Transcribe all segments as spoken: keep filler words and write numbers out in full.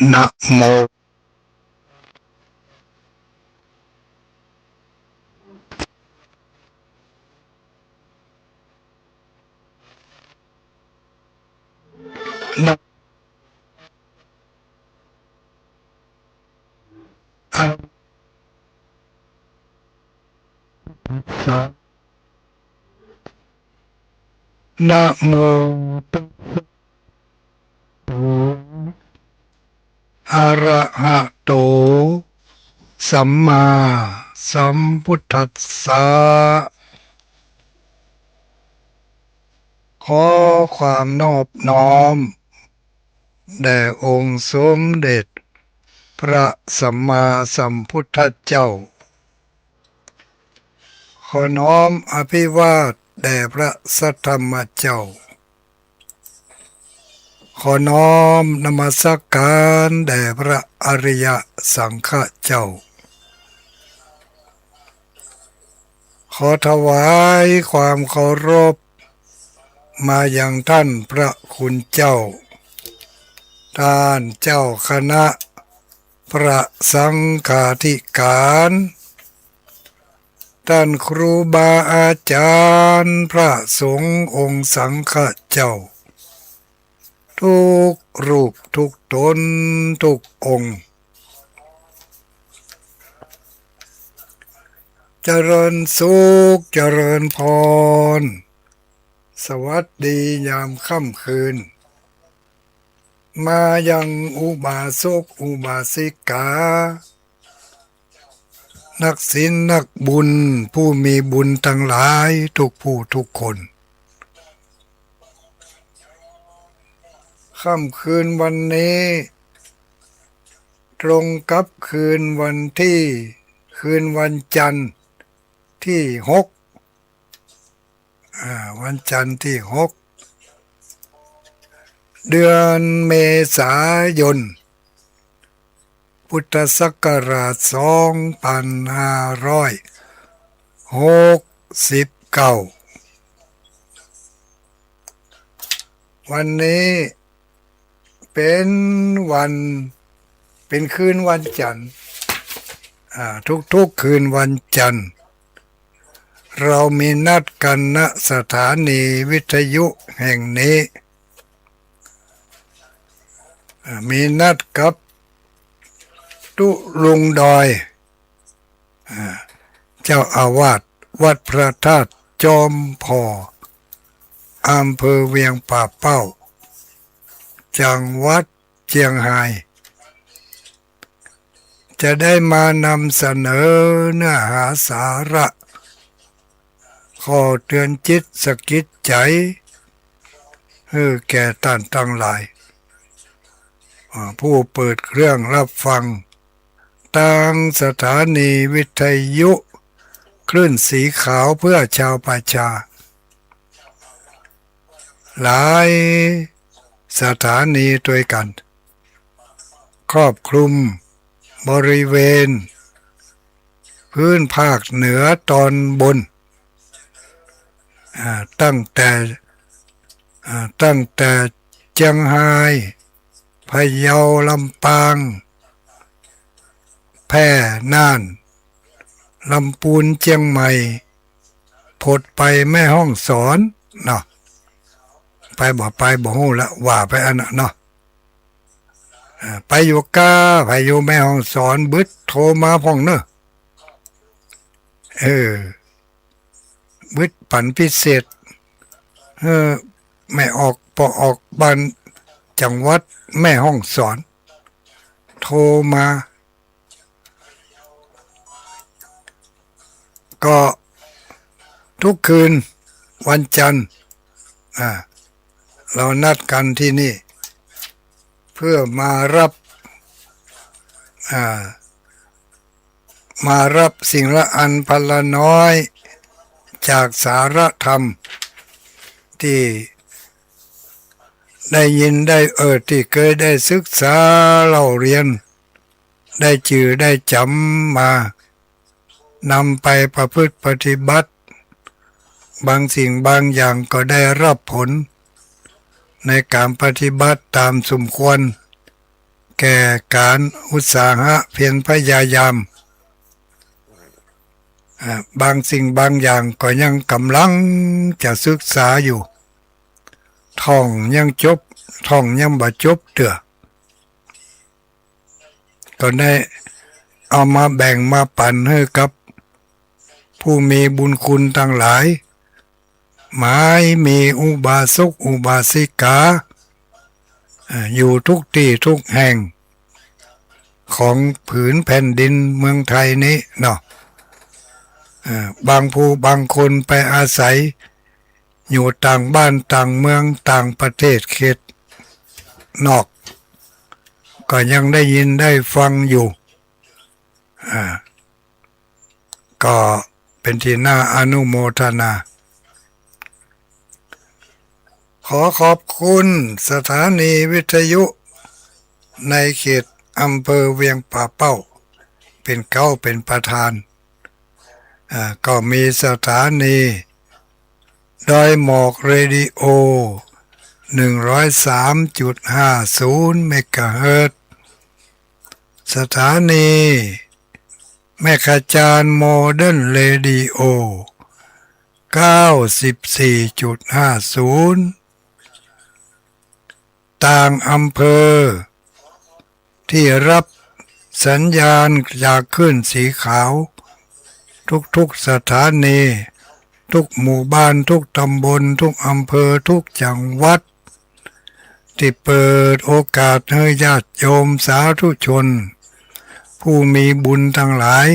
นะโม นะ อะ สะ นะโมตัสสะ อะระหะโต สัมมาสัมพุทธัสสะ ขอความนอบน้อม แด่องค์สมเด็จพระสัมมาสัมพุทธเจ้า ขอน้อมอภิวาทแด่พระสัทธรรมเจ้า ขอน้อมนมัสการแด่พระอริยสังฆเจ้า ขอถวายความเคารพมายังท่านพระคุณเจ้า ท่านเจ้าคณะพระสังฆาธิการ ท่านครูบาอาจารย์พระสงฆ์องค์สังฆเจ้า ทุกรูปทุกตนทุกองค์ เจริญสุขเจริญพร สวัสดียามค่ำคืน มายังอุบาสกอุบาสิกา นักศีลนักบุญ ผู้มีบุญทั้งหลายทุกผู้ทุกคน ค่ำคืนวันนี้ ตรงกับคืนวันที่ คืนวันจันทร์ที่หก อ่า วันจันทร์ที่หก เดือนเมษายน พุทธศักราชสองพันห้าร้อยหกสิบเก้า วันนี้ เป็นวัน เป็นคืนวันจันทร์ อ่า ทุกๆ คืนวันจันทร์ เรามีนัดกัน ณ สถานีวิทยุแห่งนี้ อ่า มีนัดกับตุ๊ลุงดอย อ่า เจ้าอาวาสวัดพระธาตุจอมผ่อ อำเภอเวียงป่าเป้า จังหวัดเจียงฮาย จะได้มานำเสนอเนื้อหาสาระ ข้อเตือนจิตสะกิดใจ๋ หื้อแก่ต้านตังหลาย อ่า ผู้เปิดเครื่องรับฟัง ตางสถานีวิทยุคลื่นสีขาวเพื่อชาวประชา หลายสถานีตวยกั๋น ครอบคลุมบริเวณพื้นภาคเหนือตอนบน อ่า ตั้งแต่ อ่า ตั้งแต่เจียงฮาย พะเยา ลำปาง แพร่ น่าน ลำปูน เจียงใหม่ ผดไปแม่ฮ่องสอนเนาะ ไปบ่ไปบ่ฮู้ละ ว่าไปอั้นน่ะเนาะ อ่า ไปอยู่ก้า ไปอยู่แม่ฮ่องสอน บึดโทรมาพ่องเน่อ เออ บึดปั๋นพิเศษ เออ แม่ออก ป้อออกบ้านจังหวัดแม่ฮ่องสอน โทรมา ก็ทุกคืนวันจันทร์ อ่า เรานัดกันที่นี่ เพื่อมารับ อ่า มารับสิ่งละอันพันละน้อย จากสาระธรรม ตี้ได้ยินได้ เออ ตี้เกยได้ศึกษาเล่าเรียน ได้จื้อได้จ๋ำมา นำไปประพฤติปฏิบัติ บางสิ่งบางอย่างก็ได้รับผล ในก๋านปฏิบัติต๋ามสมควร แก่ก๋านอุตสาหะเพียรพยายาม อ่า บางสิ่งบางอย่างก็ยังก่ำลังจะศึกษาอยู่ ท่องยังจบ ท่องยังบ่จบเตื้อ ก็ได้เอามาแบ่งมาปั๋นหื้อกับผู้มีบุญคุณตังหลาย หมายมีอุบาสกอุบาสิกา อ่า อยู่ทุกตี้ทุกแห่งของผืนแผ่นดินเมืองไทยนี้เนาะ อ่า บางผู้บางคนไปอาศัยอยู่ต่างบ้านต่างเมืองต่างประเทศเขตนอก ก็ยังได้ยินได้ฟังอยู่ อ่า ก็เป๋นตี้น่าอนุโมทนา ขอขอบคุณสถานีวิทยุในเขตอำเภอเวียงป่าเป้า เป๋นเก๊าเป๋นประธาน อ่า ก็มีสถานีดอยหมอกเรดิโอ หนึ่งร้อยสามจุดห้าศูนย์เมกะเฮิรตซ์ สถานีแม่ขจารโมเดิร์นเรดิโอ เก้าสิบสี่จุดห้าศูนย์ ต่างอำเภอที่รับสัญญาณจากคลื่นสีขาว ทุกๆสถานี ทุกหมู่บ้าน ทุกตำบล ทุกอำเภอ ทุกจังหวัด ตี้เปิดโอกาสหื้อญาติโยมสาธุชน ผู้มีบุญตังหลาย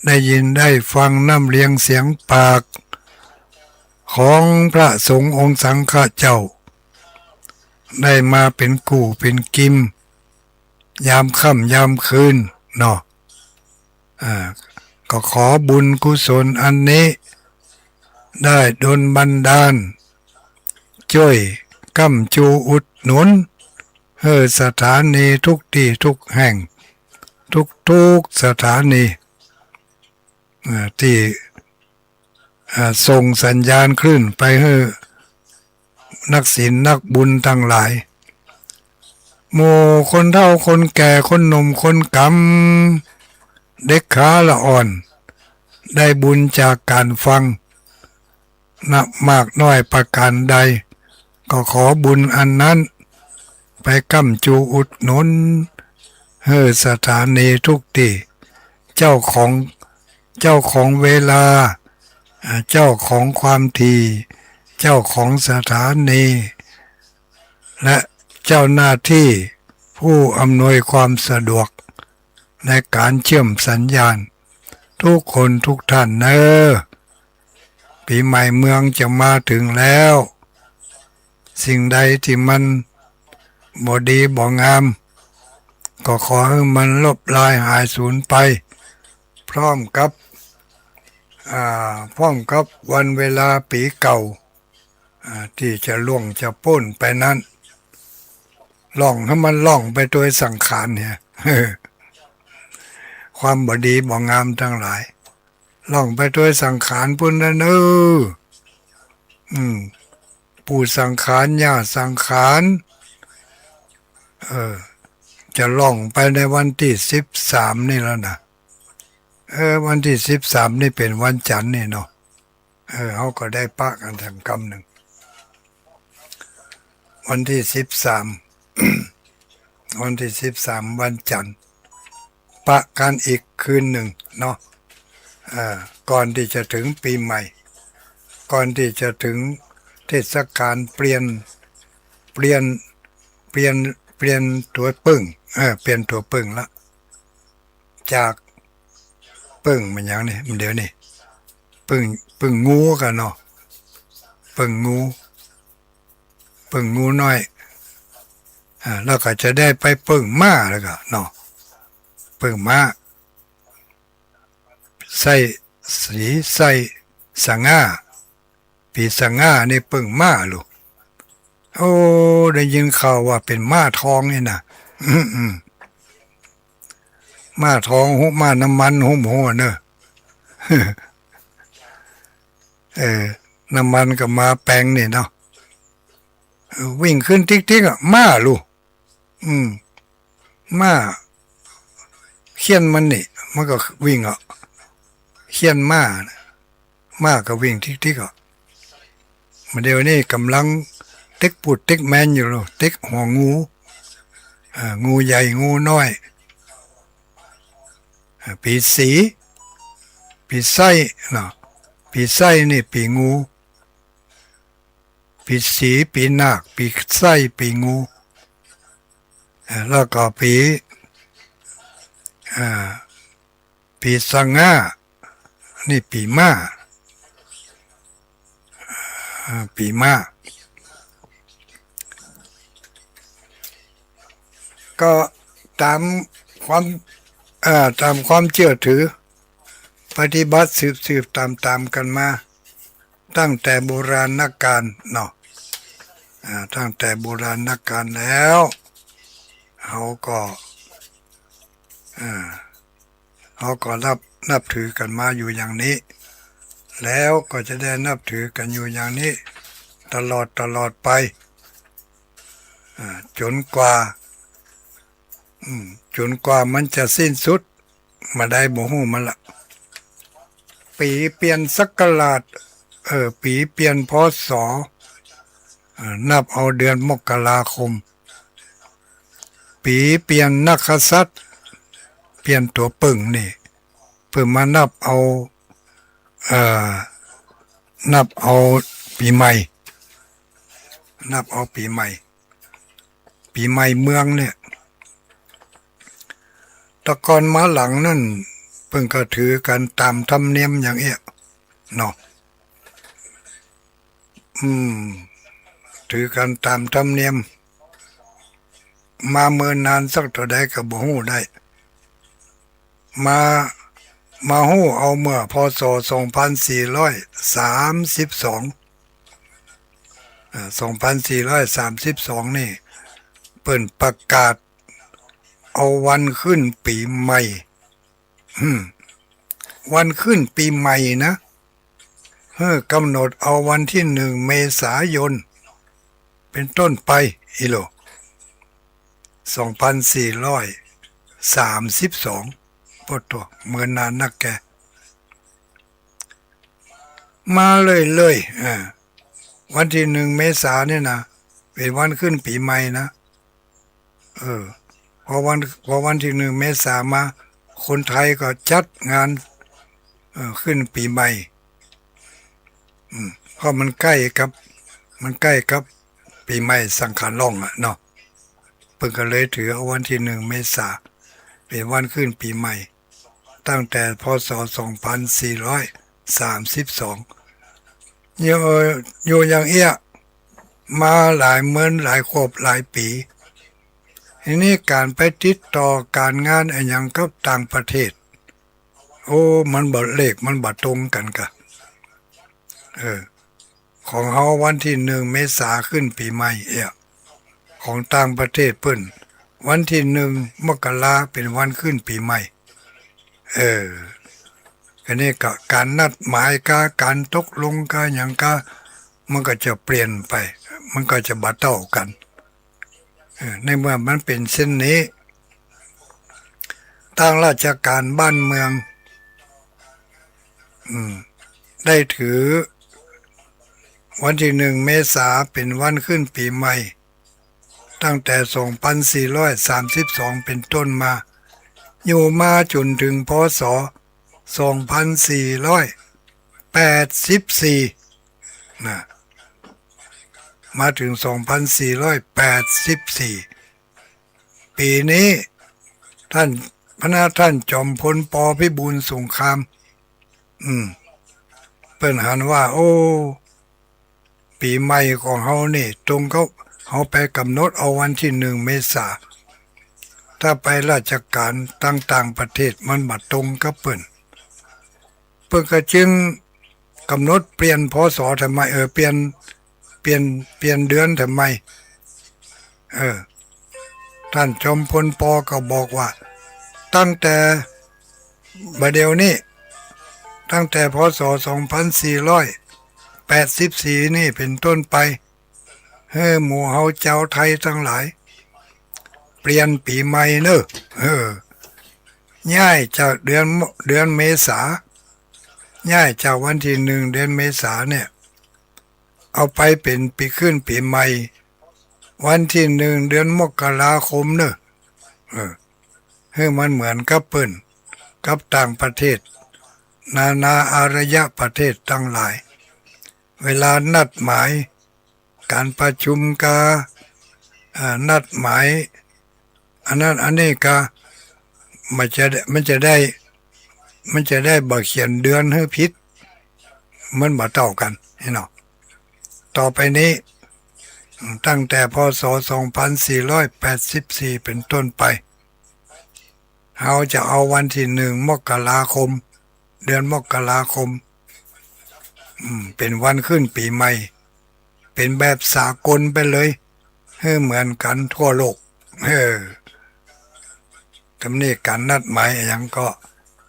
ได้ยินได้ฟังน้ำเลียงเสียงปาก ของพระสงฆ์องค์สังฆะเจ้า ได้มาเป๋นกู้เป๋นกิม ยามค่ำยามคืนเนาะ อ่า ก็ขอบุญกุศลอันนี้ ได้ดลบันดาล จ้วยก้ำจูอุดหนุน หื้อสถานีทุกตี้ทุกแห่ง ทุกๆสถานี อ่า ตี้ อ่า ส่งสัญญาณคลื่นไปหื้อนักศีลนักบุญตังหลาย หมู่คนเฒ่าคนแก่คนหนุ่มคนก๋ำ เด็กขาละอ่อน ได้บุญจากก๋านฟัง นับมากน้อยประก๋านใด ก็ขอบุญอันนั้น ไปก้ำจูอุดหนุน หื้อสถานีทุกตี้ เจ้าของ เจ้าของเวลา อ่า เจ้าของความถี่ เจ้าของสถานี และเจ้าหน้าที่ผู้อำนวยความสะดวกในก๋านเชื่อมสัญญาณ ทุกคนทุกท่านเน่อ ปี๋ใหม่เมืองจะมาเถิงแล้ว สิ่งใดตี้มันบ่ดีบ่งาม ก็ขอหื้อมันลบลายหายสูญไป พร้อมกับ อ่า พร้อมกับวันเวลาปี๋เก่า อ่า ตี้จะล่วงจะป๊นไปนั้น ล่องหื้อมันล่องไปโดยสังขารเนี่ย ความบ่ดีบ่งามตังหลาย ล่องไปโดยสังขารปู้นเน่อ อืม ปู่สังขาร ย่าสังขาร เออ จะล่องไปในวันตี้สิบสามนี่แล้วนะ เออ วันตี้สิบสามนี่เป๋นวันจันทร์นี่เนาะ เออ เฮาก็ได้ปะกั๋นแถมกำนึ่ง วันตี้สิบสาม วันตี้สิบสามวันจันทร์ ปะกั๋นอีกคืนนึ่งเนาะ เอ่อ ก่อนตี้จะเถิงปี๋ใหม่ ก่อนตี้จะเถิงเทศกาลเปลี่ยน เปลี่ยน เปลี่ยน เปลี่ยนตั๋วเปิ้ง เออ เปลี่ยนตั๋วเปิ้งละ จากเปิ้งมันหยังนี่ เดี๋ยวนี้ เปิ้ง เปิ้งงูกั๋นเนาะ เปิ้งงู เปิ้งงูน้อย อ่า แล้วก็จะได้ไปเปิ้งม้าแล้วก็เนาะ เปิ้งม้า ใส่สี ใส่สง่า ปี๋สง่านี่เปิ้งม้าลูก โอ้ ได้ยินข่าวว่าเป๋นม้าทองนี่นะ อืม อืม ม้าทอง หุบม้าน้ำมัน หุบหัวเนอะ เออ น้ำมันก็มาแป๋งนี่เนาะ เออ วิ่งขึ้นติ๊กๆ อ่ะ ม้าลูก อืม ม้าเฆี่ยนมันนี่ มันก็วิ่งอ่ะ เฆี่ยนม้า ม้าก็วิ่งติ๊กๆ อ่ะ บ่าเดี่ยวนี้ก่ำลังเต็กปูดเต็กแมนอยู่ เต็กหัวงู อ่า งูใหญ่ งูน้อย อ่า ปี๋สี ปี๋ใส้เนาะ ปี๋ใส้นี่ปี๋งู ปี๋สี ปี๋นาค ปี๋ใส้ ปี๋งู อ่า แล้วก็ปี๋ อ่า ปี๋สง่า นี่ปี๋ม้า อ่า ปี๋ม้า ก็ต๋ามความ อ่า ต๋ามความเจื้อถือ ปฏิบัติสืบๆ ต๋ามๆ กั๋นมา ตั้งแต่โบราณกาลเนาะ อ่า ตั้งแต่โบราณกาลแล้ว เฮาก็ อ่า เฮาก็นับ นับถือกั๋นมาอยู่อย่างนี้ แล้วก็จะได้นับถือกั๋นอยู่อย่างนี้ ตลอด ตลอดไป อ่า จ๋นกว่า อืม จ๋นกว่ามันจะสิ้นสุด บ่าใดบ่ฮู้มันละ ปี๋เปลี่ยนศักราช เออ ปี๋เปลี่ยน พ.ศ. เออ นับเอาเดือนมกราคม ปี๋เปลี่ยนนักษัตริย์ เปลี่ยนตั๋วเปิ่งนี่ เปิ้นมานับเอา เอ่อ นับเอาปี๋ใหม่ นับเอาปี๋ใหม่ ปี๋ใหม่เมืองเนี่ย แต่ก่อนมาหลังนั้น เปิ้นก็ถือกั๋นต๋ามธรรมเนียมอย่างเอี้ยเนาะ อืม ถือกั๋นต๋ามธรรมเนียม มาเมินนานสักเต้าใดก็บ่ฮู้ได้ มา มาฮู้เอาเมื่อ พ.ศ. สองพันสี่ร้อยสามสิบสอง อ่า สองพันสี่ร้อยสามสิบสอง นี่ เปิ้นประกาศเอาวันขึ้นปี๋ใหม่ อืม วันขึ้นปี๋ใหม่นะ เออ ก๋ำหนดเอาวันตี้หนึ่งเมษายน เป๋นต้นไป อี้โหล่ สองพันสี่ร้อยสามสิบสอง โอ้โห เมินนานนักแก มาเรื่อยๆ อ่า วันตี้หนึ่งเมษาเนี่ยนะ เป๋นวันขึ้นปี๋ใหม่นะ เออ พอวัน พอวันตี้หนึ่งเมษามา คนไทยก็จัดงาน เออ ขึ้นปี๋ใหม่ อืม เพราะมันใก้กับ มันใก้กับปี๋ใหม่สังขาล่องอะเนาะ เปิ้นก็เลยถือเอาวันตี้หนึ่งเมษา เป๋นวันขึ้นปี๋ใหม่ ตั้งแต่ พ.ศ. สองพันสี่ร้อยสามสิบสอง อยู่ อยู่อย่างเอี้ย มาหลายเมินหลายครบหลายปี๋ ทีนี้ก๋านไปติดต่อก๋านงานอะหยังกับต่างประเทศ โอ้ มันบ่ เลขมันบ่ตรงกั๋นกา เออ ของเฮาวันตี้หนึ่งเมษาขึ้นปี๋ใหม่เอี้ย ของต่างประเทศเปิ้น วันตี้หนึ่งมกราเป๋นวันขึ้นปี๋ใหม่ เออ อันนี้ก็ก๋านนัดหมายกา ก๋านตกลงกา หยังกา มันก็จะเปลี่ยนไป มันก็จะบ่เต้ากั๋น เออ ในเมื่อมันเป๋นเช่นนี้ ตางราชก๋านบ้านเมือง อืม ได้ถือวันตี้หนึ่งเมษาเป๋นวันขึ้นปี๋ใหม่ ตั้งแต่สองพันสี่ร้อยสามสิบสองเป๋นต้นมา อยู่มาจ๋นเถิง พ.ศ. สองพันสี่ร้อยแปดสิบสี่ นะ มาเถิง สองพันสี่ร้อยแปดสิบสี่ ปี๋นี้ ต้าน พระนาท่านจอมพล ป. พิบูลสงคราม อืม เปิ้นหันว่า โอ้ ปี๋ใหม่ของเฮานี่ตรงกับ เฮาไปก๋ำหนดเอาวันตี้หนึ่งเมษา ถ้าไปราชก๋านต่างๆ ประเทศมันบ่ตรงกับเปิ้น เปิ้นก็จึงก๋ำหนดเปลี่ยน พ.ศ. เถิงใหม่ เออ เปลี่ยน เปลี่ยน เปลี่ยนเดือนเถิงใหม่ เออ ต้านจอมพล ป. ก็บอกว่า ตั้งแต่บ่าเดี่ยวนี้ ตั้งแต่ พ.ศ. สองพันสี่ร้อยแปดสิบสี่นี่เป๋นต้นไป หื้อหมู่เฮาจาวไทยตังหลาย เป ลี่ยนปี๋ใหม่เน่อ เออ ย้ายจากเดือนม- เดือนเมษา ย้ายจากวันตี้หนึ่งเดือนเมษาเนี่ย เอาไปเป๋นปี๋ขึ้นปี๋ใหม่ วันตี้หนึ่งเดือนมกราคมเน่อ เออ หื้อมันเหมือนกับเปิ้น กับต่างประเทศ นานาอารยประเทศตังหลาย เวลานัดหมายก๋านประชุมกา อ่า นัดหมาย อันนั้นอันนี้กา มันจะได้ มันจะได้ มันจะได้บ่เขียนเดือนหื้อผิด มันบ่เต้ากั๋น หั้นเนาะ ต่อไปนี้ ตั้งแต่ พ.ศ. สองพันสี่ร้อยแปดสิบสี่ เป๋นต้นไป เฮาจะเอาวันตี้หนึ่งมกราคม เดือนมกราคม อืม เป๋นวันขึ้นปี๋ใหม่ เป๋นแบบสากลไปเลย หื้อเหมือนกั๋นทั่วโลก เออ กำนี้ก๋านนัดหมายอะหยังก็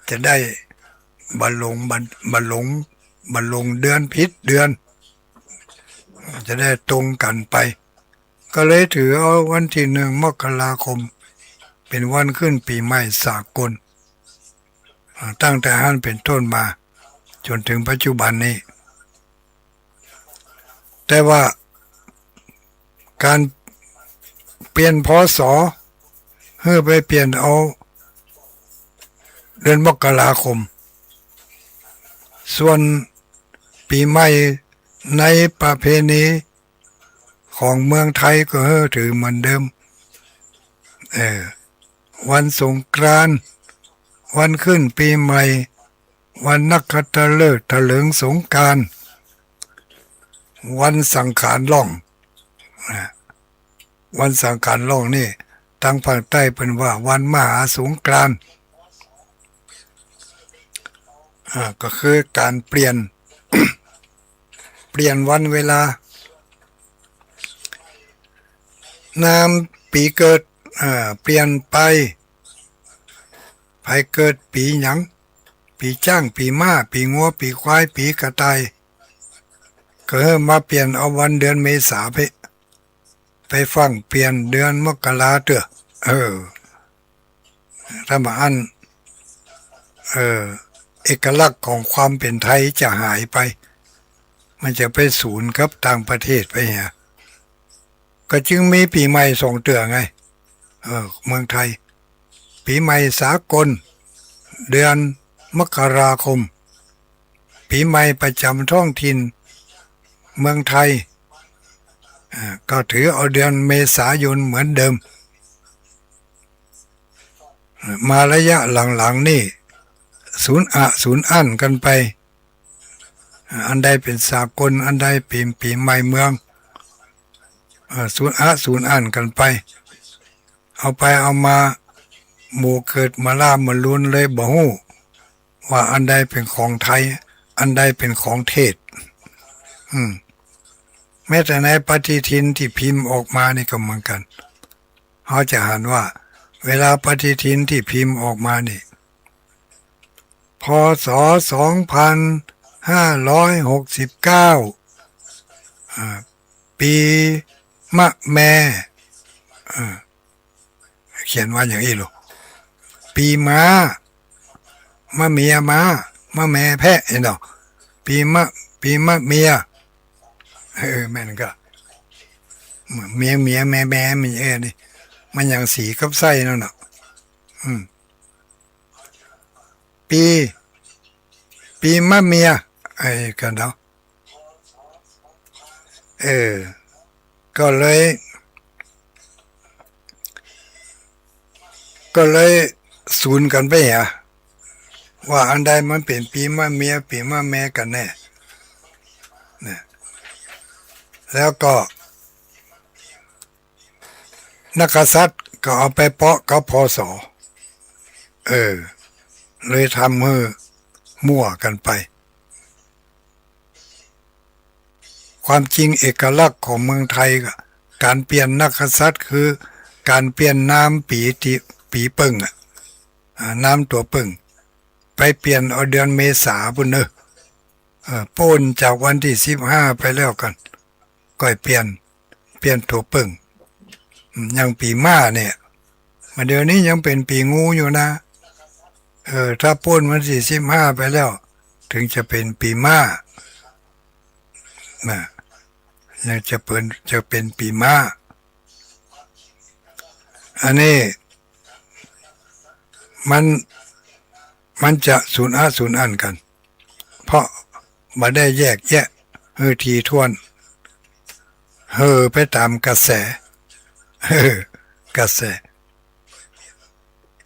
จะได้บ่หลง บ่ บ่หลง บ่หลงเดือนผิดเดือน จะได้ตรงกั๋นไป ก็เลยถือเอาวันตี้หนึ่งมกราคม เป๋นวันขึ้นปี๋ใหม่สากล อ่า ตั้งแต่หั้นเป๋นต้นมา จ๋นเถิงปัจจุบันนี้ แต่ว่าก๋านเปลี่ยน พ.ศ. หื้อไปเปลี่ยนเอาเดือนมกราคม ส่วนปี๋ใหม่ในประเพณีของเมืองไทยก็หื้อถือเหมือนเดิม เออ วันสงกรานต์ วันขึ้นปี๋ใหม่ วันนักขัตฤกษ์เถลิงสงกรานต์ วันสังขารล่อง นะ วันสังขารล่องนี่ ตางภาคใต้เปิ้นว่าวันมหาสงกรานต์ อ่า ก็คือก๋านเปลี่ยน เปลี่ยนวันเวลา นามปี๋เกิด อ่า เปลี่ยนไป ใผเกิดปี๋หยัง ปี๋จ๊าง ปี๋ม้า ปี๋งัว ปี๋ควาย ปี๋กระต่าย ก็หื้อมาเปลี่ยนเอาวันเดือนเมษาไป ไปฟั่งเปลี่ยนเดือนมกราเต๊อะ เออ ถ้าบ่อั้น เออ เอกลักษณ์ของความเป๋นไทยจะหายไป มันจะไปสูนกับต่างประเทศไปเหีย ก็จึงมีปี๋ใหม่สองเตื้อไง เออ เมืองไทย ปี๋ใหม่สากล เดือนมกราคม ปี๋ใหม่ประจ๋ำท้องถิ่นเมืองไทย อ่า ก็ถือเอาเดือนเมษายนเหมือนเดิม มาระยะหลังๆ นี่ สูนอะสูนอั้นกั๋นไป อันใดเป๋นสากล อันใดเป๋นปี๋ใหม่เมือง เอ่อ สูนอะสูนอั้นกั๋นไป เอาไปเอามา หมู่เกิดมะล้าบ่ลุนเลยบ่ฮู้ว่าอันใดเป๋นของไทย อันใดเป๋นของเทศ อืม แม้แต่ในปฏิทินตี้พิมพ์ออกมานี่ก็เหมือนกั๋น เฮาจะหันว่า เวลาปฏิทินตี้พิมพ์ออกมานี่ พ.ศ. สองพันห้าร้อยหกสิบเก้า อ่า ปี๋มะแม อ่า เขียนว่าอย่างอี้ลูก ปี๋ม้า มะเมียม้า มะแมแพะ หันเนาะ ปี๋มะ ปี๋มะเมีย เออ แม่นก่อ เมีย เมีย แม แม มัน เออ นี่ มันอย่างสีกับไส้นั่นเนาะ อืม ปี๋ ปี๋มะเมีย ไอ้กั๋นเนาะ เออ ก็เลย ก็เลยสูนกั๋นไปเหีย ว่าอันใดมันเป๋นปี๋มะเมีย ปี๋มะแมกั๋นแน่ เนี่ย แล้วก็ นักกษัตริย์ก็เอาไปเปาะกับ พ.ศ. เออ เลยทำหื้อมั่วกั๋นไป ความจริงเอกลักษณ์ของเมืองไทยก็ ก๋านเปลี่ยนนักกษัตริย์คือก๋านเปลี่ยนนามปี๋ตี้ ปี๋เปิ้งอะ อ่า นามตั๋วเปิ้ง ไปเปลี่ยนเอาเดือนเมษาปู้นเน่อ เออ ป๊นจากวันตี้สิบห้าไปแล้วกั๋น ก่อยเปลี่ยน เปลี่ยนตั๋วเปิ้ง อืม อย่างปี๋ม้าเนี่ย เดี๋ยวนี้ยังเป๋นปี๋งูอยู่นะ เออ ถ้าป๊นวันตี้สิบห้าไปแล้ว เถิงจะเป๋นปี๋ม้า นะ ยังจะเป๋น จะเป๋นปี๋ม้า อันนี้ มัน มันจะสูญอะสูญอั้นกั๋น เพราะบ่ได้แยกแยะหื้อถี่ถ้วน เห่อไปต๋ามกระแส เออ กระแส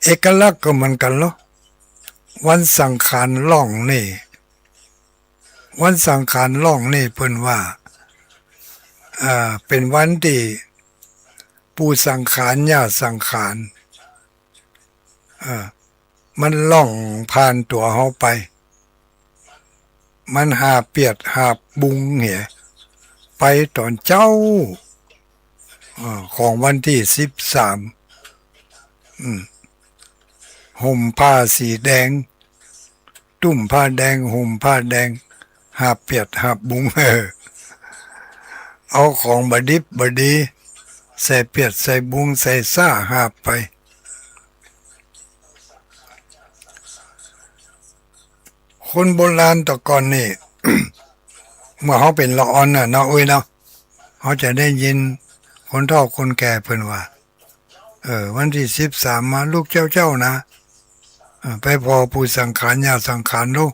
เอกลักษณ์ก็เหมือนกั๋นลอ วันสังขารล่องนี่ วันสังขารล่องนี่เปิ้นว่า อ่า เป๋นวันตี้ปู่สังขาร ย่าสังขาร อ่า มันล่องผ่านตั๋วเฮาไป มันหาบเปียดหาบบุงเหีย ไปต๋อนเจ๊า อ่า ของวันตี้สิบสาม อืม ห่มผ้าสีแดง ตุ้มผ้าแดง ห่มผ้าแดง หาบเปียดหาบบุง เออ เอาของบ่ดิบบ่ดี ใส่เปียดใส่บุง ใส่ซ้าหาบไป คนโบราณแต่ก่อนนี่ เมื่อเฮาเป๋นละอ่อนน่ะเนาะ อุ้ยเนาะ เฮาจะได้ยินคนเฒ่าคนแก่เปิ้นว่า เออ วันตี้สิบสามมาลูกเจ๊าๆ นะ เออ ไปผ่อปู่สังขาร ย่าสังขารลูก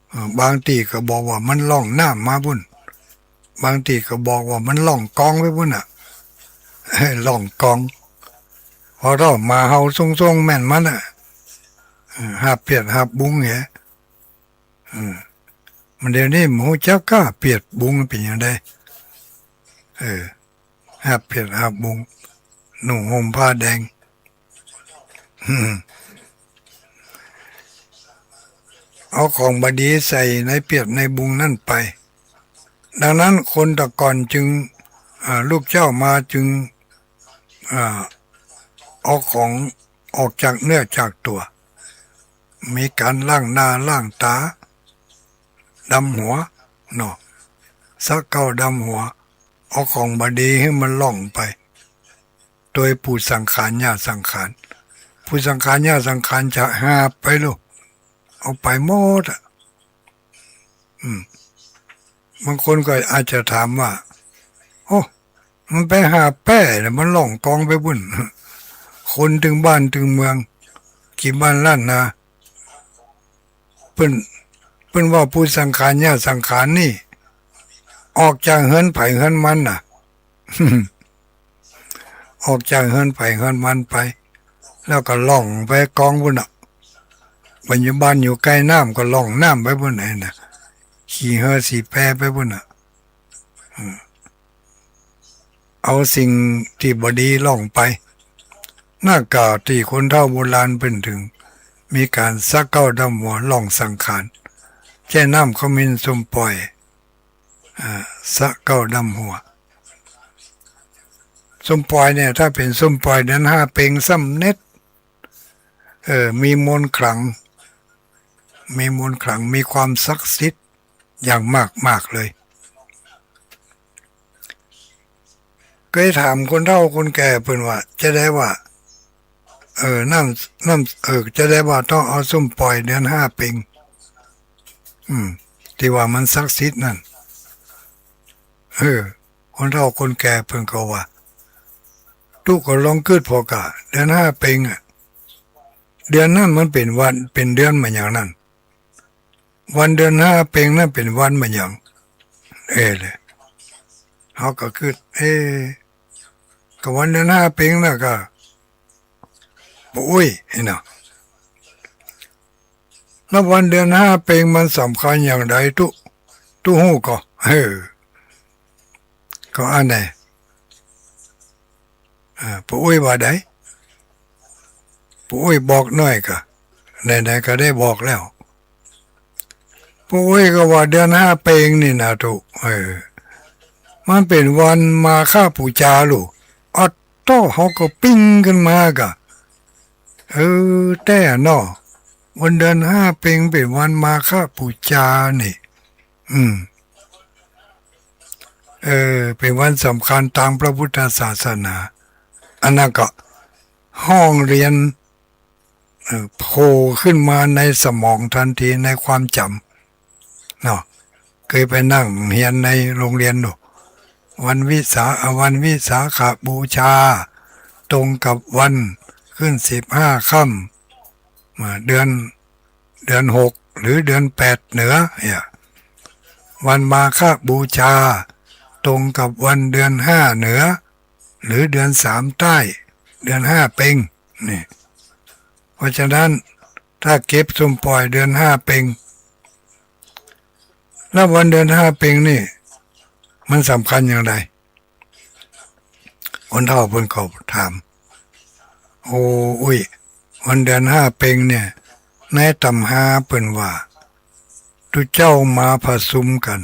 เออ บางตี้ก็บอกว่ามันล่องน้ำมาปุ้น บางตี้ก็บอกว่ามันล่องกองไปปุ้นน่ะ ล่องกอง พอเฒ่ามาเฮาส่งๆ แม่นมันน่ะ เออ หาบเปียดหาบบุงเหีย เออ มันเดี๋ยวนี้บ่ฮู้จักก้าเปียดบุงเป๋นหยังใด เออ หาบเปียดหาบบุง นุ่งห่มผ้าแดง เอาของบ่ดีใส่ในเปียดในบุงนั่นไป ดังนั้นคนแต่ก่อนจึง อ่า ลูกเจ๊ามาจึง อ่า เอาของออกจากเนื้อจากตั๋ว มีก๋านล้างหน้าล้างต๋า ดำหัว เนาะ สระเก๊าดำหัว เอาของบ่ดีหื้อมันล่องไป โดยปู่สังขาร ย่าสังขาร ปู่สังขาร ย่าสังขารจะหาบไปลูก เอาไปหมดอะ อืม บางคนก็อาจจะถามว่า โอ้ มันไปหาบแป้แล้วมันล่องกองไปปุ้น คนตึงบ้านตึงเมือง กี่บ้านล้านนา เปิ้น เปิ้นว่าปู่สังขาร ย่าสังขารนี่ ออกจากเฮือนใผเฮือนมันน่ะ ออกจากเฮือนใผเฮือนมันไป แล้วก็ล่องไปกองปุ้นน่ะ ปัจจุบันอยู่ใก้น้ำก็ล่องน้ำไปปุ้นไอ้น่ะ ขี่เฮือสีแปไปปุ้นน่ะ อืม เอาสิ่งตี้บ่ดีล่องไป นั่นก็ตี้คนเฒ่าโบราณเปิ้นถึง มีก๋านสระเก๊าดำหัวล่องสังขาร แจ้น้ำขมิ้นส้มป่อย อ่า สระเก๊าดำหัว ส้มป่อยเนี่ย ถ้าเป๋นส้มป่อยเดือนห้าเพ็งซ้ำเน็ต เออ มีมนต์ขลัง มีมนต์ขลัง มีความศักดิ์สิทธิ์อย่างมากๆ เลย เกยถามคนเฒ่าคนแก่เปิ้นว่า จะใดว่า เออ น้ำ น้ำ เออ จะใดว่าต้องเอาส้มป่อยเดือนห้าเพ็ง อืม ตี้ว่ามันศักดิ์สิทธิ์นั่น เออ คนเฒ่าคนแก่เปิ้นก็ว่า ตุ๊ก็ลองกึ๊ดผ่อก่า เดือนห้าเพ็งอะ เดือนนั้นมันเป๋นวัน เป๋นเดือนหมายหยังนั้น วันเดือนห้าเพ็งนั้นเป๋นวันหมายหยัง เออ เลย เฮาก็กึ๊ด เออ ก็วันเดือนห้าเพ็งน่ะก็ ป้ออุ๊ย หันก่อ แล้ววันเดือนห้าเพ็งมันสำคัญอย่างใด ตุ๊ ตุ๊ฮู้ก่อ เออ ก็อันใด อ่า ป้ออุ๊ยว่าใด ป้ออุ๊ยบอกหน่อยก่อ ไหนๆ ก็ได้บอกแล้ว ป้ออุ๊ยก็ว่าเดือนห้าเพ็งนี่นะตุ๊ เออ มันเป๋นวันมาฆปู๋จาลูก อ๊อดโต้ เฮาก็ปิ๊งขึ้นมาก่อ เออ แต๊เนาะ วันเดือนห้าเพ็งเป๋นวันมาฆปู๋จานี่ อืม เออ เป๋นวันสำคัญตางพระพุทธศาสนา อันนั้นก็ ห้องเฮียน เอ่อ โผล่ขึ้นมาในสมองตันที ในความจ๋ำเนาะ เกยไปนั่งเฮียนในโฮงเฮียนดู วันวิสา วันวิสาขบูชา ตรงกับวันขึ้นสิบห้าค่ำ อ่า เดือน เดือนหก หรือเดือนแปดเหนือเนี่ย วันมาฆบูชา ตรงกับวันเดือนห้าเหนือ หรือเดือนสามใต้ เดือนห้าเป็ง นี่ เพราะฉะนั้นถ้าเก็บส้มป่อยเดือนห้าเป็ง แล้ววันเดือนห้าเป็งนี่ มันสำคัญอย่างไร คนเฒ่าเปิ้นก็ถาม โอ้ อุ้ย วันเดือนห้าเป็งเนี่ย ในต๋ำราเปิ้นว่า ตุ๊เจ้ามาผะสุมกั๋น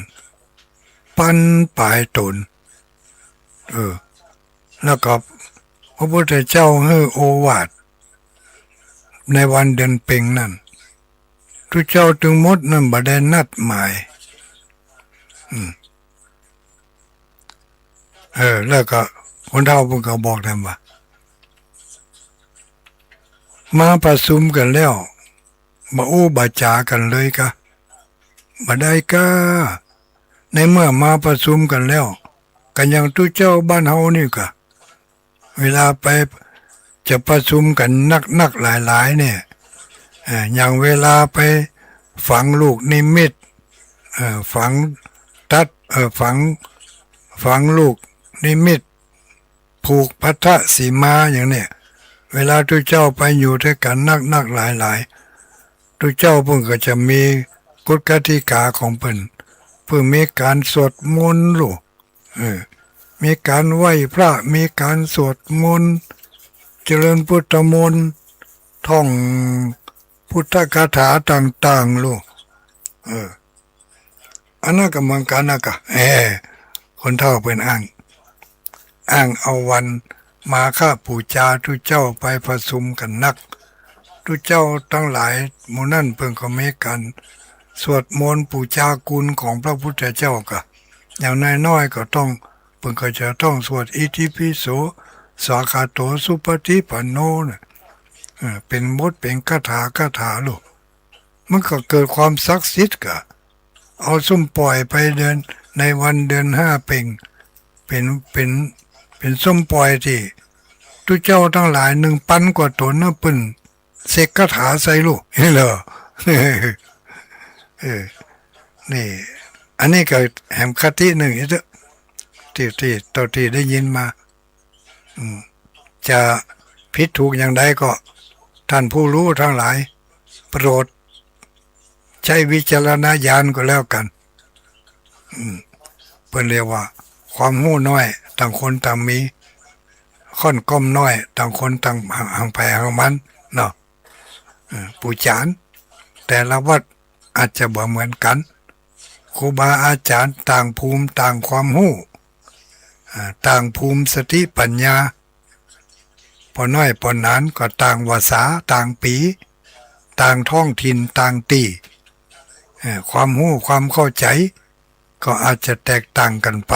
ปันปายต๋น เออ แล้วก็พระพุทธเจ้าหื้อโอวาท ในวันเดือนเป็งนั้น ตุ๊เจ้าตึงหมดนั้นบ่ได้นัดหมาย อืม เออ แล้วก็คนเฒ่าเปิ้นก็บอกแหมว่า มาผะสุมกั๋นแล้ว บ่อู้บ่จ๋ากั๋นเลยกา บ่ได้กา ในเมื่อมาผะสุมกั๋นแล้ว กั๋นอย่างตุ๊เจ้าบ้านเฮานี่กา เวลาไปจะผะสุมกั๋นนักๆ หลายๆ เนี่ย เอ่อ อย่างเวลาไปฝังลูกนิมิต เอ่อ ฝังตัด เอ่อ ฝัง ฝังลูกนิมิต ผูกพัทธสีมาอย่างเนี่ย เวลาตุ๊เจ้าไปอยู่ตวยกั๋นนักๆ หลายๆ ตุ๊เจ้าเปิ้นก็จะมีกฎกติกาของเปิ้น เปิ้นมีก๋านสวดมนต์ลูก เออ มีก๋านไหว้พระ มีก๋านสวดมนต์ เจริญพุทธมนต์ ท่องพุทธคาถาต่างๆ ลูก เออ อันนั้นก็เหมือนกั๋นนะกา เออ คนเฒ่าเปิ้นอ้าง อ้างเอาวันมาฆบูชาตุ๊เจ้าไปผะสุมกั๋นนัก ตุ๊เจ้าตังหลายหมู่นั้นเปิ้นก็มีก๋านสวดมนต์บูชาคุณของพระพุทธเจ้ากา อย่างน้อยๆ ก็ต้อง เปิ้นก็จะต้องสวดอิติปิโส สวากขาโต สุปฏิปันโน น่ะ เออ เป๋นบทเป๋นคาถา คาถาลูก มันก็เกิดความศักดิ์สิทธิ์กา เอาส้มป่อยไปเดือน ในวันเดือนห้าเป็ง เป๋น เป๋น เป๋นส้มป่อยตี้ตุ๊เจ้าตังหลายนึ่งปันกว่าต๋นนะ เปิ้นเสกคาถาใส่ลูก เหรอ เออ นี่ อันนี้ก็แหมคตินึ่งอีกเต๊อะ ตี้ ตี้ เต้าตี้ได้ยินมา อืม จะผิดถูกอย่างใดก็ ท่านผู้ฮู้ตังหลาย โปรดใจ๊วิจารณญาณก็แล้วกั๋น อืม เปิ้นเรียกว่า ความฮู้น้อย ต่างคนต่างมี ค่อนก้อมน้อย ต่างคนต่าง ห่าง ห่างใผห่างมัน เนาะ เออ ปู่จ๋ารย์ แต่ละวัดอาจจะบ่เหมือนกั๋น ครูบาอาจ๋ารย์ต่างภูมิต่างความฮู้ อ่า ต่างภูมิสติปัญญา ป้อน้อยป้อหนานก็ต่างวาษา ต่างปี๋ ต่างท้องถิ่น ต่างตี้ เอ่อ ความฮู้ความเข้าใจ๋ก็อาจจะแตกต่างกั๋นไป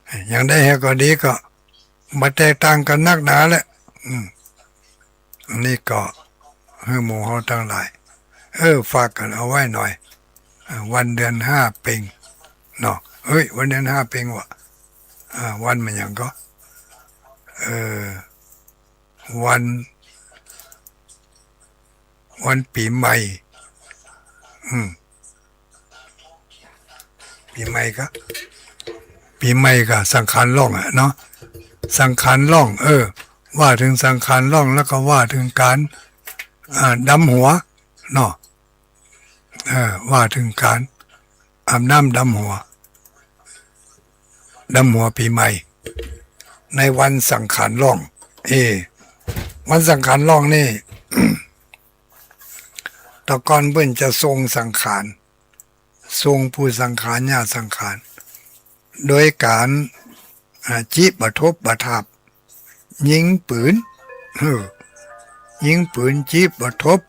เอ่อ อย่างใดแหงก็ดีก็บ่แตกต่างกั๋นนักหนาแหละ อืม อันนี้ก็หื้อหมู่เฮาตังหลาย เออ ฝากกั๋นเอาไว้หน่อย เอ่อ วันเดือนห้าเป็ง เนาะ เฮ้ย วันเดือนห้าเป็งวะ อ่า วันมันหยังก็ เอ่อ วัน วันปี๋ใหม่ อืม ปี๋ใหม่กา ปี๋ใหม่กาสังขารล่องอะเนาะ สังขารล่อง เออ ว่าเถิงสังขารล่อง แล้วก็ว่าเถิงก๋าน อ่า ดำหัว เนาะ เออ ว่าเถิงก๋านอาบน้ำดำหัว ดำหัวปี๋ใหม่ ในวันสังขารล่อง เอ วันสังขารล่องนี่ แต่ก่อนเปิ้นจะทรงสังขาร ทรงปู่สังขาร ย่าสังขาร โดยก๋าน อ่า จิประทบประทาบ ยิงปืน เออ ยิงปืนจิประทบ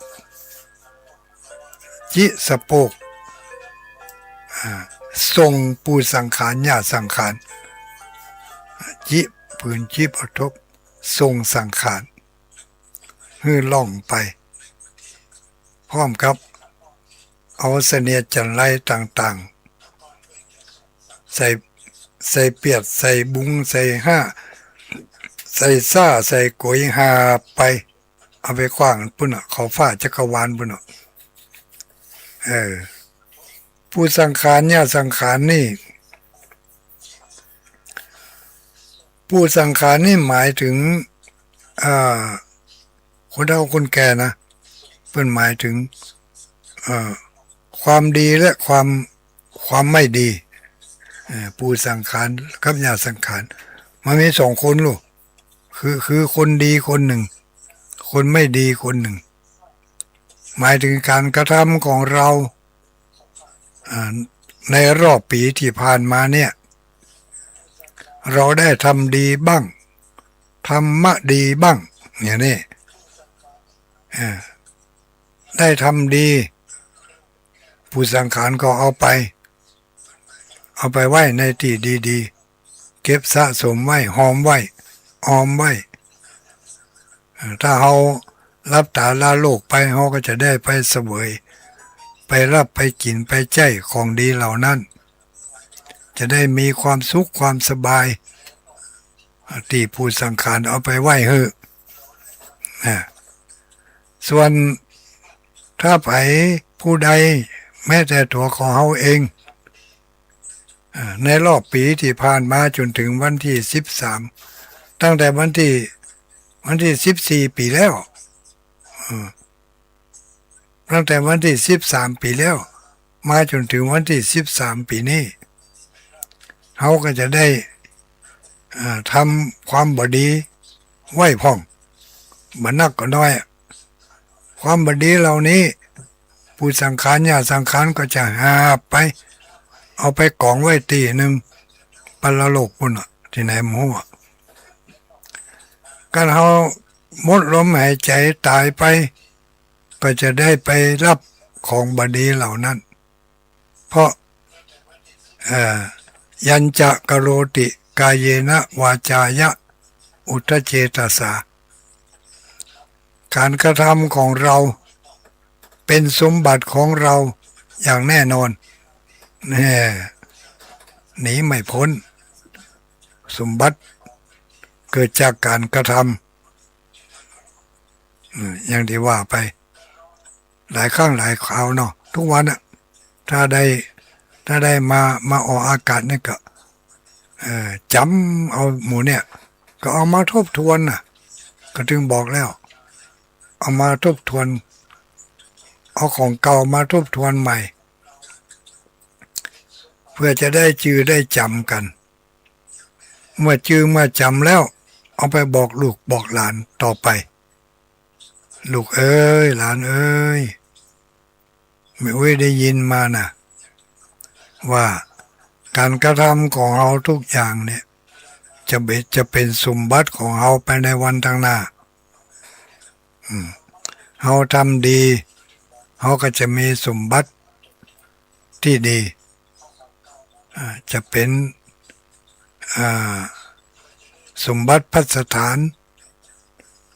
จิสะโปก อ่า ทรงปู่สังขาร ย่าสังขาร จิปืนจิประทบ ทรงสังขาร หื้อล่องไป พร้อมกับเอาเสนียดจัญไรต่างๆ ใส่ ใส่เปียด ใส่บุง ใส่ห้า ใส่ซ้า ใส่ก๋วย หาบไป เอาไปขว้างปุ้นน่ะ ขอบฟ้าจักรวาลปุ้นน่ะ เออ ปู่สังขาร ย่าสังขารนี่ ปู่สังขารนี่หมายถึง อ่า คนเฒ่าคนแก่นะ เปิ้นหมายถึง เอ่อ ความดีและความ ความไม่ดี เอ่อ ปู่สังขารกับย่าสังขาร มันมีสองคนลูก คือ คือคนดีคนหนึ่ง คนไม่ดีคนหนึ่ง หมายถึงการกระทำของเรา อ่า ในรอบปี๋ตี้ผ่านมาเนี่ย เราได้ทำดีบ้าง ทำไม่ดีบ้าง อย่างนี้ อ่า ได้ทำดี ปู่สังขารก็เอาไป เอาไปไว้ในตี้ดีๆ เก็บสะสมไว้ หอมไว้ ออมไว้ เอ่อ ถ้าเฮาหลับต๋าละโลกไป เฮาก็จะได้ไปเสวย ไปฮับ ไปกิ๋น ไปใจ๊ของดีเหล่านั้น จะได้มีความสุขความสบาย ตี้ปู่สังขารเอาไปไว้หื้อ นะ ส่วนถ้าใผผู้ใด แม้แต่ตั๋วของเฮาเอง อ่า ในรอบปี๋ตี้ผ่านมาจ๋นถึงวันตี้สิบสาม ตั้งแต่วันตี้ วันตี้สิบสี่ปี๋แล้ว เออ ตั้งแต่วันตี้สิบสามปี๋แล้ว มาจ๋นถึงวันตี้สิบสามปี๋นี้ เฮาก็จะได้ อ่า ทำความบ่ดีไว้พ่อง บ่นักก็น้อยอะ ความบ่ดีเหล่านี้ ปู่สังขาร ย่าสังขารก็จะหาบไป เอาไปกองไว้ตี้นึ่ง ปรโลกปุ้นน่ะ ตี้ไหนบ่ฮู้อะ คันเฮาหมดลมหายใจ๋ต๋ายไป ก็จะได้ไปฮับของบ่ดีเหล่านั้น เพราะ เอ่อ ยัญจะ กโรติ กาเยนะ วาจายะ อุทธเจตสา การกระทำของเรา เป๋นสมบัติของเราอย่างแน่นอน แน่ หนีไม่พ้น สมบัติเกิดจากการกระทำ อืม อย่างตี้ว่าไป หลายครั้งหลายคราวเนาะ ทุกวันน่ะ ถ้าได้ ถ้าได้มา มาออกอากาศนี่ก็ เอ่อ จ๋ำเอาหมู่เนี่ย ก็เอามาทบทวนน่ะ ก็จึงบอกแล้ว เอามาทบทวน เอาของเก่ามาทบทวนใหม่ เพื่อจะได้จื้อได้จ๋ำกั๋น เมื่อจื้อเมื่อจ๋ำแล้ว เอาไปบอกลูกบอกหลานต่อไป ลูกเอ๋ย หลานเอ๋ย แม่อุ๊ยได้ยินมาน่ะ ว่าการกระทำของเฮาทุกอย่างเนี่ย จะเป๋น จะเป๋นสมบัติของเฮาไปในวันข้างหน้า อืม เฮาทำดี เฮาก็จะมีสมบัติตี้ดี อ่า จะเป๋น อ่า สมบัติภัสถาน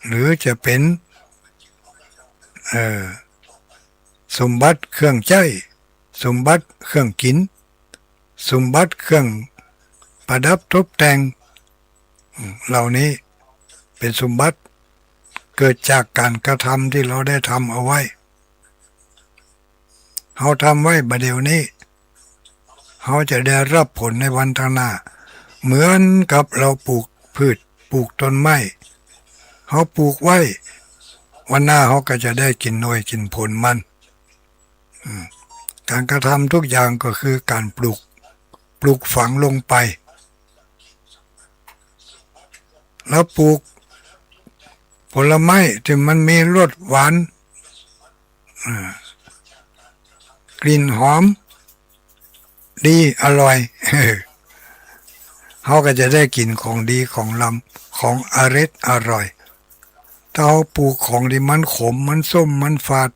หรือจะเป๋น เอ่อ สมบัติเครื่องใจ๊ สมบัติเครื่องกิ๋น สมบัติเครื่องประดับตบแต่ง อืม เหล่านี้เป๋นสมบัติเกิดจากการกระทำตี้เฮาได้ทำเอาไว้ เฮาทำไว้บ่าเดี่ยวนี้ เฮาจะได้ฮับผลในวันข้างหน้า เหมือนกับเฮาปลูกพืช ปลูกต้นไม้ เฮาปลูกไว้ วันหน้าเฮาก็จะได้กิ๋นหน่วยกิ๋นผลมัน อืม การกระทำทุกอย่างก็คือการปลูก ปลูกฝังลงไป แล้วปลูกผลไม้ตี้มันมีรสหวาน อ่า กลิ่นหอม ดี อร่อย เฮาก็จะได้กิ๋นของดีของล้ำ ของอร็ดอร่อย ถ้าเฮาปลูกของตี้มันขม มันส้ม มันฝาด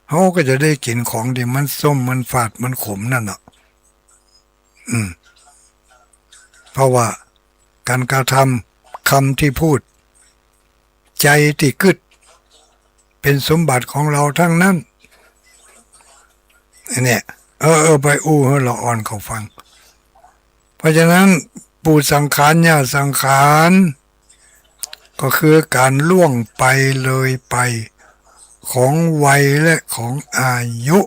เฮาก็จะได้กิ๋นของตี้มันส้ม มันฝาด มันขมนั่นน่ะ อืม เพราะว่าการกระทำ กำตี้พูด ใจ๋ตี้กึ๊ด เป๋นสมบัติของเฮาตังนั้น อันเนี้ย เออ เออ ไปอู้หื้อละอ่อนเขาฟัง เพราะฉะนั้น ปู่สังขาร ย่าสังขาร ก็คือก๋านล่วงไปเลยไปของวัยและของอายุ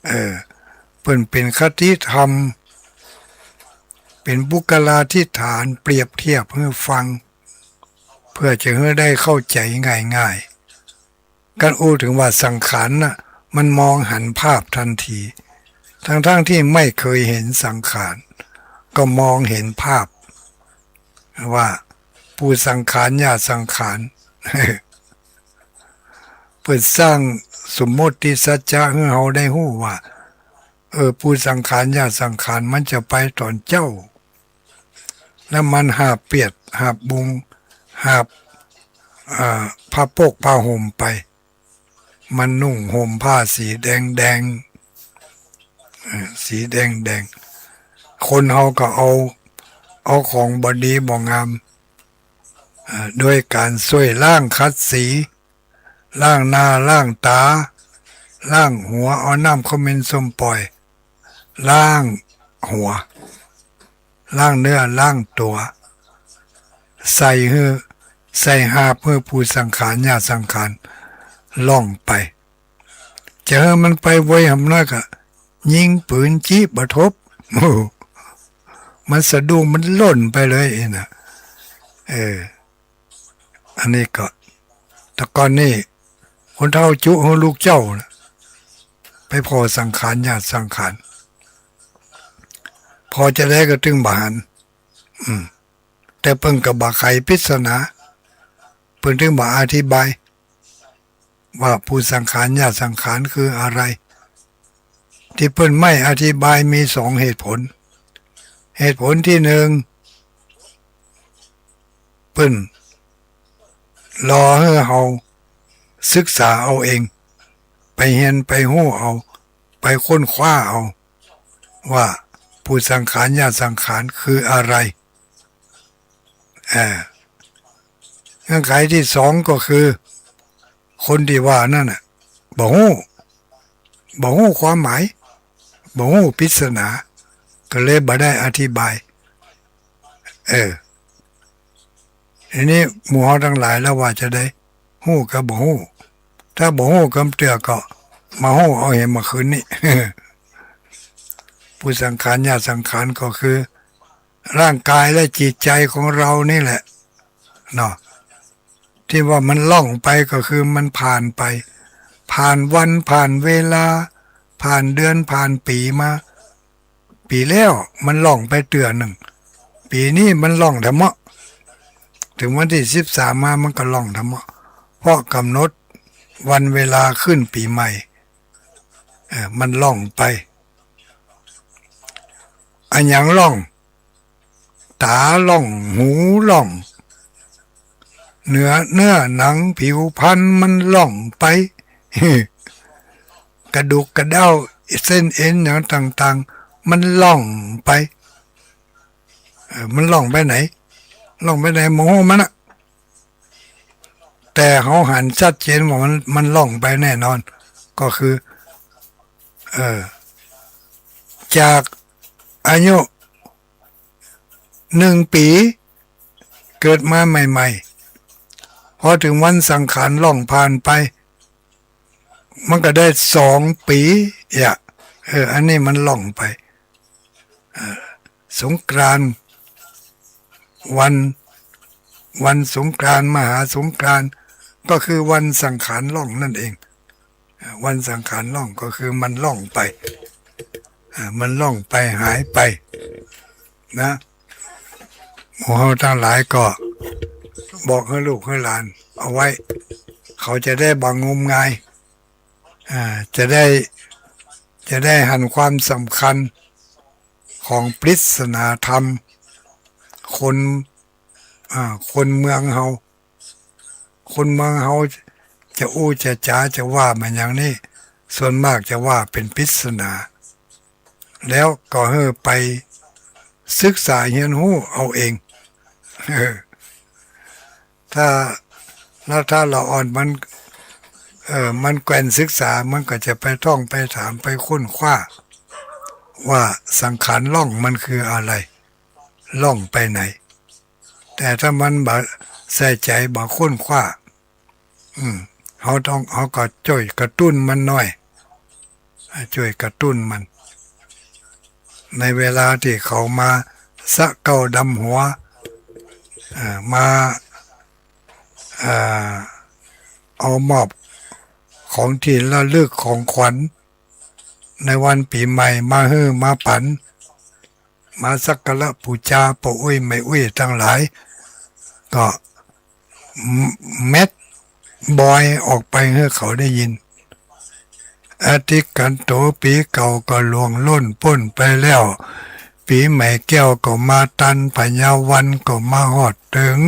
เออ เปิ้นเป๋นคติธรรม เป๋นบุคลาธิฐาน เปรียบเทียบหื้อฟัง เปื้อจะหื้อได้เข้าใจ๋ง่ายๆ กั๋นอู้เถิงว่าสังขารน่ะ มันมองหันภาพตันที ตังๆ ตี้ไม่เกยหันสังขาร ก็มองหันภาพ ว่าปู่สังขาร ย่าสังขาร เปิ้นสร้างสมมุติสัจจะหื้อเฮาได้ฮู้ว่า เออ ปู่สังขาร ย่าสังขาร มันจะไปต๋อนเจ๊า แล้วมันหาบเปียด หาบบุง หาบ อ่า ผ้าโปกผ้าห่มไป มันนุ่งห่มผ้าสีแดงๆ เอ่อ สีแดงๆ คนเฮาก็เอา เอาของบ่ดีบ่งาม เอ่อ โดยก๋านซ่วยล้างขัดสี ล้างหน้าล้างต๋า ล้างหัว เอาน้ำขมิ้นส้มป่อย ล้างหัว ล้างเนื้อล้างตั๋ว ใส่หื้อ ใส่หาบหื้อปู่สังขาร ย่าสังขาร ล่องไป จะหื้อมันไปไวหำนักอะ ยิงปืนจี๊บบ่ทบ มันสะดุ้ง มันล่นไปเลยอี้น่ะ เออ อันนี้ก็ แต่ก่อนนี่ คนเฒ่าจุหื้อลูกเจ้าน่ะ ไปผ่อสังขาร ย่าสังขาร ผ่อจาใดก็ตึงบ่หัน อืม แต่เปิ้นก็บ่ไขปริศนา เปิ้นตึงบ่อธิบาย ว่าปู่สังขาร ย่าสังขาร คืออะไร ตี้เปิ้นไม่อธิบายมีสองเหตุผล เหตุผลตี้หนึ่ง เปิ้นรอหื้อเฮาศึกษาเอาเอง ไปเฮียนไปฮู้เอา ไปค้นคว้าเอา ว่าปู่สังขาร ย่าสังขาร คืออะไร เออ เงื่อนไขตี้สองก็คือ คนตี้ว่านั้นน่ะ บ่ฮู้ บ่ฮู้ความหมาย บ่ฮู้ปริศนา ก็เลยบ่ได้อธิบาย เออ ทีนี้หมู่เฮาตังหลายแล้วว่าจาใด ฮู้ก็บ่ฮู้ ถ้าบ่ฮู้กำเตื้อก็มาฮู้เอาแหมเมื่อคืนนี้ ปู่สังขาร ย่าสังขาร ก็คือ ร่างกายและจิตใจของเรานี่แหละ เนาะ ตี้ว่ามันล่องไปก็คือมันผ่านไป ผ่านวันผ่านเวลา ผ่านเดือนผ่านปี๋มา ปี๋แล้วมันล่องไปเตื้อนึ่ง ปี๋นี้มันล่องแท้เมาะ เถิงวันตี้สิบสามมามันก็ล่องแท้เมาะ เพราะก๋ำหนดวันเวลาขึ้นปี๋ใหม่ เออ มันล่องไป อะหยังล่อง ต๋าล่อง หูล่อง เนื้อ เนื้อหนังผิวพรรณมันล่องไป กระดูกกระเด้า เส้นเอ็นหยังต่างๆ มันล่องไป เออ มันล่องไปไหน ล่องไปไหน บ่ฮู้มันอะ แต่เฮาหันชัดเจนว่ามัน มันล่องไปแน่นอน ก็คือ เออ จากอายุหนึ่งปี๋ เกิดมาใหม่ๆ พอเถิงวันสังขารล่องผ่านไป มันก็ได้สองปี๋ เอ้ย เออ อันนี้มันล่องไป เออ สงกรานต์ วัน วันสงกรานต์ มหาสงกรานต์ ก็คือวันสังขารล่องนั่นเอง เออ วันสังขารล่องก็คือมันล่องไป เออ มันล่องไปหายไป นะ หมู่เฮาตังหลายก็บอกหื้อลูกหื้อหลานเอาไว้ เขาจะได้บ่งมงาย อ่า จะได้ จะได้หันความสำคัญของปริศนาธรรม คน อ่า คนเมืองเฮา คนเมืองเฮาจะอู้จะจ๋าจะว่ามาอย่างนี้ ส่วนมากจะว่าเป๋นปริศนา แล้วก็หื้อไปศึกษาเฮียนฮู้เอาเอง เออ ถ้า แล้วถ้าละอ่อนมัน เออ มันแกว่นศึกษา มันก็จะไปท่องไปถามไปค้นคว้า ว่าสังขารล่องมันคืออะไร ล่องไปไหน แต่ถ้ามันบ่ใส่ใจ๋ บ่ค้นคว้า อืม เฮาต้อง เฮาก็จ้วยกระตุ้นมันหน่อย จ้วยกระตุ้นมัน ในเวลาตี้เขามาสะเก๊าดำหัว เอ่อ มา เอ่อ เอามอบของตี้ระลึกของขวัญในวันปี๋ใหม่มาหื้อมาปั๋น มาสักการะปู๋จาป้ออุ๊ยแม่อุ๊ยตังหลาย ก็ เม็ดบอยออกไปหื้อเขาได้ยิน อธิกันโต ปี๋เก่าก็ล่วงล้นป๊นไปแล้ว ปี๋ใหม่แก้วก็มาตัน พญาวันก็มาฮอดเถิง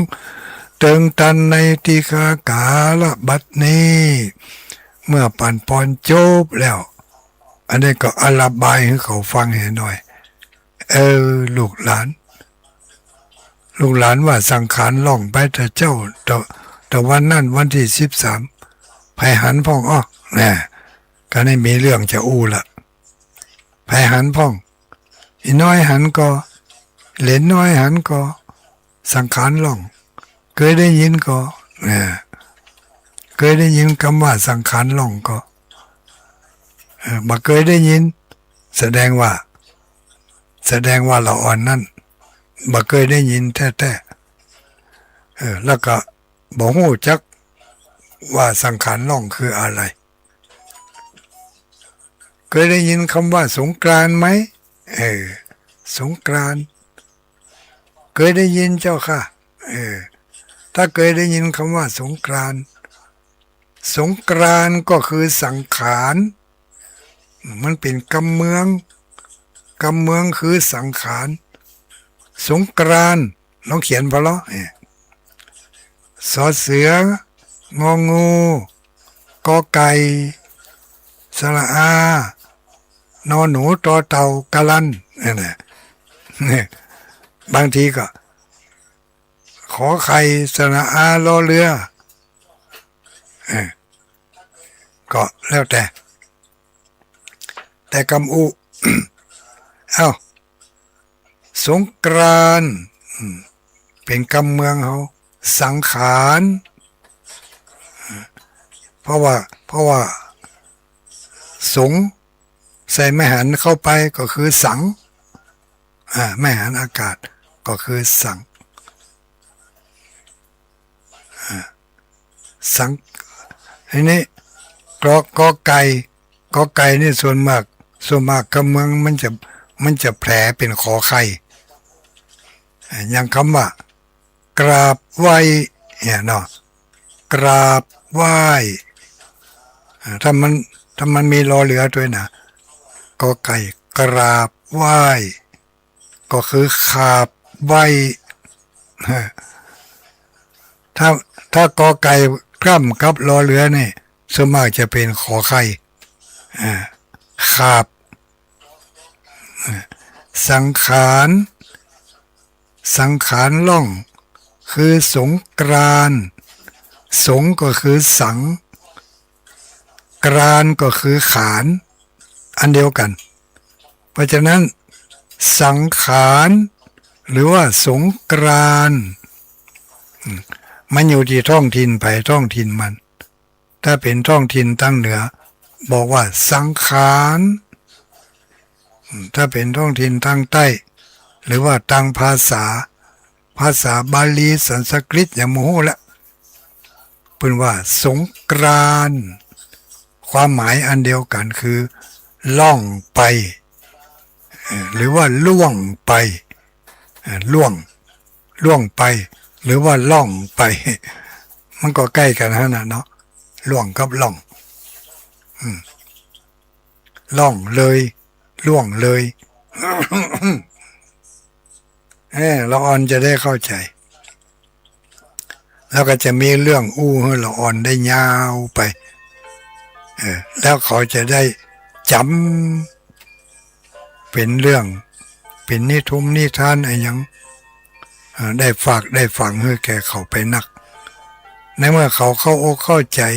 เถิงตันในตี้ข้ากาละบัดนี้ เมื่อปั๋นปอนจบแล้ว อันนี้ก็อธิบายหื้อเขาฟังแหน่หน่อย เออ ลูกหลาน ลูกหลานว่าสังขารล่องไปแต่เจ๊า แต่ แต่วันนั้นวันตี้สิบสาม ใผหันพ่อง อ้อ แน่ ก็ได้มีเรื่องจะอู้ละ ใผหันพ่อง อี่น้อยหันก่อ เหลนน้อยหันก่อ สังขารล่อง เกยได้ยินก่อ เออ เกยได้ยินกำว่าสังขารล่องก่อ เออ บ่เกยได้ยิน แสดงว่า แสดงว่าละอ่อนนั้น บ่เกยได้ยินแต๊ๆ เออ แล้วก็บ่ฮู้จักว่าสังขารล่องคืออะไร เกยได้ยินกำว่าสงกรานต์ไหม เออ สงกรานต์ เกยได้ยินเจ้าค่ะ เออ ถ้าเกยได้ยินกำว่าสงกรานต์ สงกรานต์ก็คือสังขาร มันเป๋นกำเมือง กำเมืองคือสังขาร สงกรานต์ ลองเขียนผ่อลอ เออ สอเสือ งองู กอไก่ สระอา นอหนู ตอเต่า กะลัน นั่นแหละ บางทีก็ ขอไข่ สระอา รอเรือ เออ ก็แล้วแต่ แต่กำอู้ เอ้า สงกรานต์ อืม เป๋นกำเมืองเฮา สังขาร เพราะว่า เพราะว่า สง ใส่ไม้หันเข้าไปก็คือสัง อ่า ไม้หันอากาศก็คือสัง อ่า สัง ทีนี้ กอ กอไก่ กอไก่นี่ส่วนมาก ส่วนมากกำเมืองมันจะ มันจะแผลเป๋นขอไข่ อ่า อย่างกำว่า กราบไหว้ เนี่ยเนาะ กราบไหว้ อ่า ถ้ามัน ถ้ามันมีรอเรือตวยนะ กอไก่ กราบไหว้ ก็คือขาบไหว้ ถ้า ถ้ากอไก่กล้ำกับรอเรือนี่ ส่วนมากจะเป๋นขอไข่ อ่า ขาบ อ่า สังขาร สังขารล่อง คือสงกรานต์ สงก็คือสัง กรานต์ก็คือขาน อันเดียวกั๋น เพราะฉะนั้น สังขาร หรือว่าสงกรานต์ อืม มันอยู่ตี้ท้องถิ่นใผท้องถิ่นมัน ถ้าเป๋นท้องถิ่นตางเหนือ บอกว่าสังขาร อืม ถ้าเป๋นท้องถิ่นตางใต้ หรือว่าตางภาษา ภาษาบาลี สันสกฤต ยังบ่ฮู้ละ เปิ้นว่าสงกรานต์ ความหมายอันเดียวกั๋นคือ ล่องไป เอ่อ หรือว่าล่วงไป เอ่อ ล่วง ล่วงไป หรือว่าล่องไป มันก็ใก้กั๋นหั้นน่ะเนาะ ล่วงกับล่อง อืม ล่องเลย ล่วงเลย เออ ละอ่อนจะได้เข้าใจ๋ แล้วก็จะมีเรื่องอู้หื้อละอ่อนได้ยาวไป เออ แล้วเขาจะได้จ๋ำ เป๋นเรื่อง เป๋นนิทุมนิทานอะหยัง เอ่อ ได้ฝากได้ฝังหื้อแก่เขาไปนัก ในเมื่อเขาเข้าอกเข้าใจ๋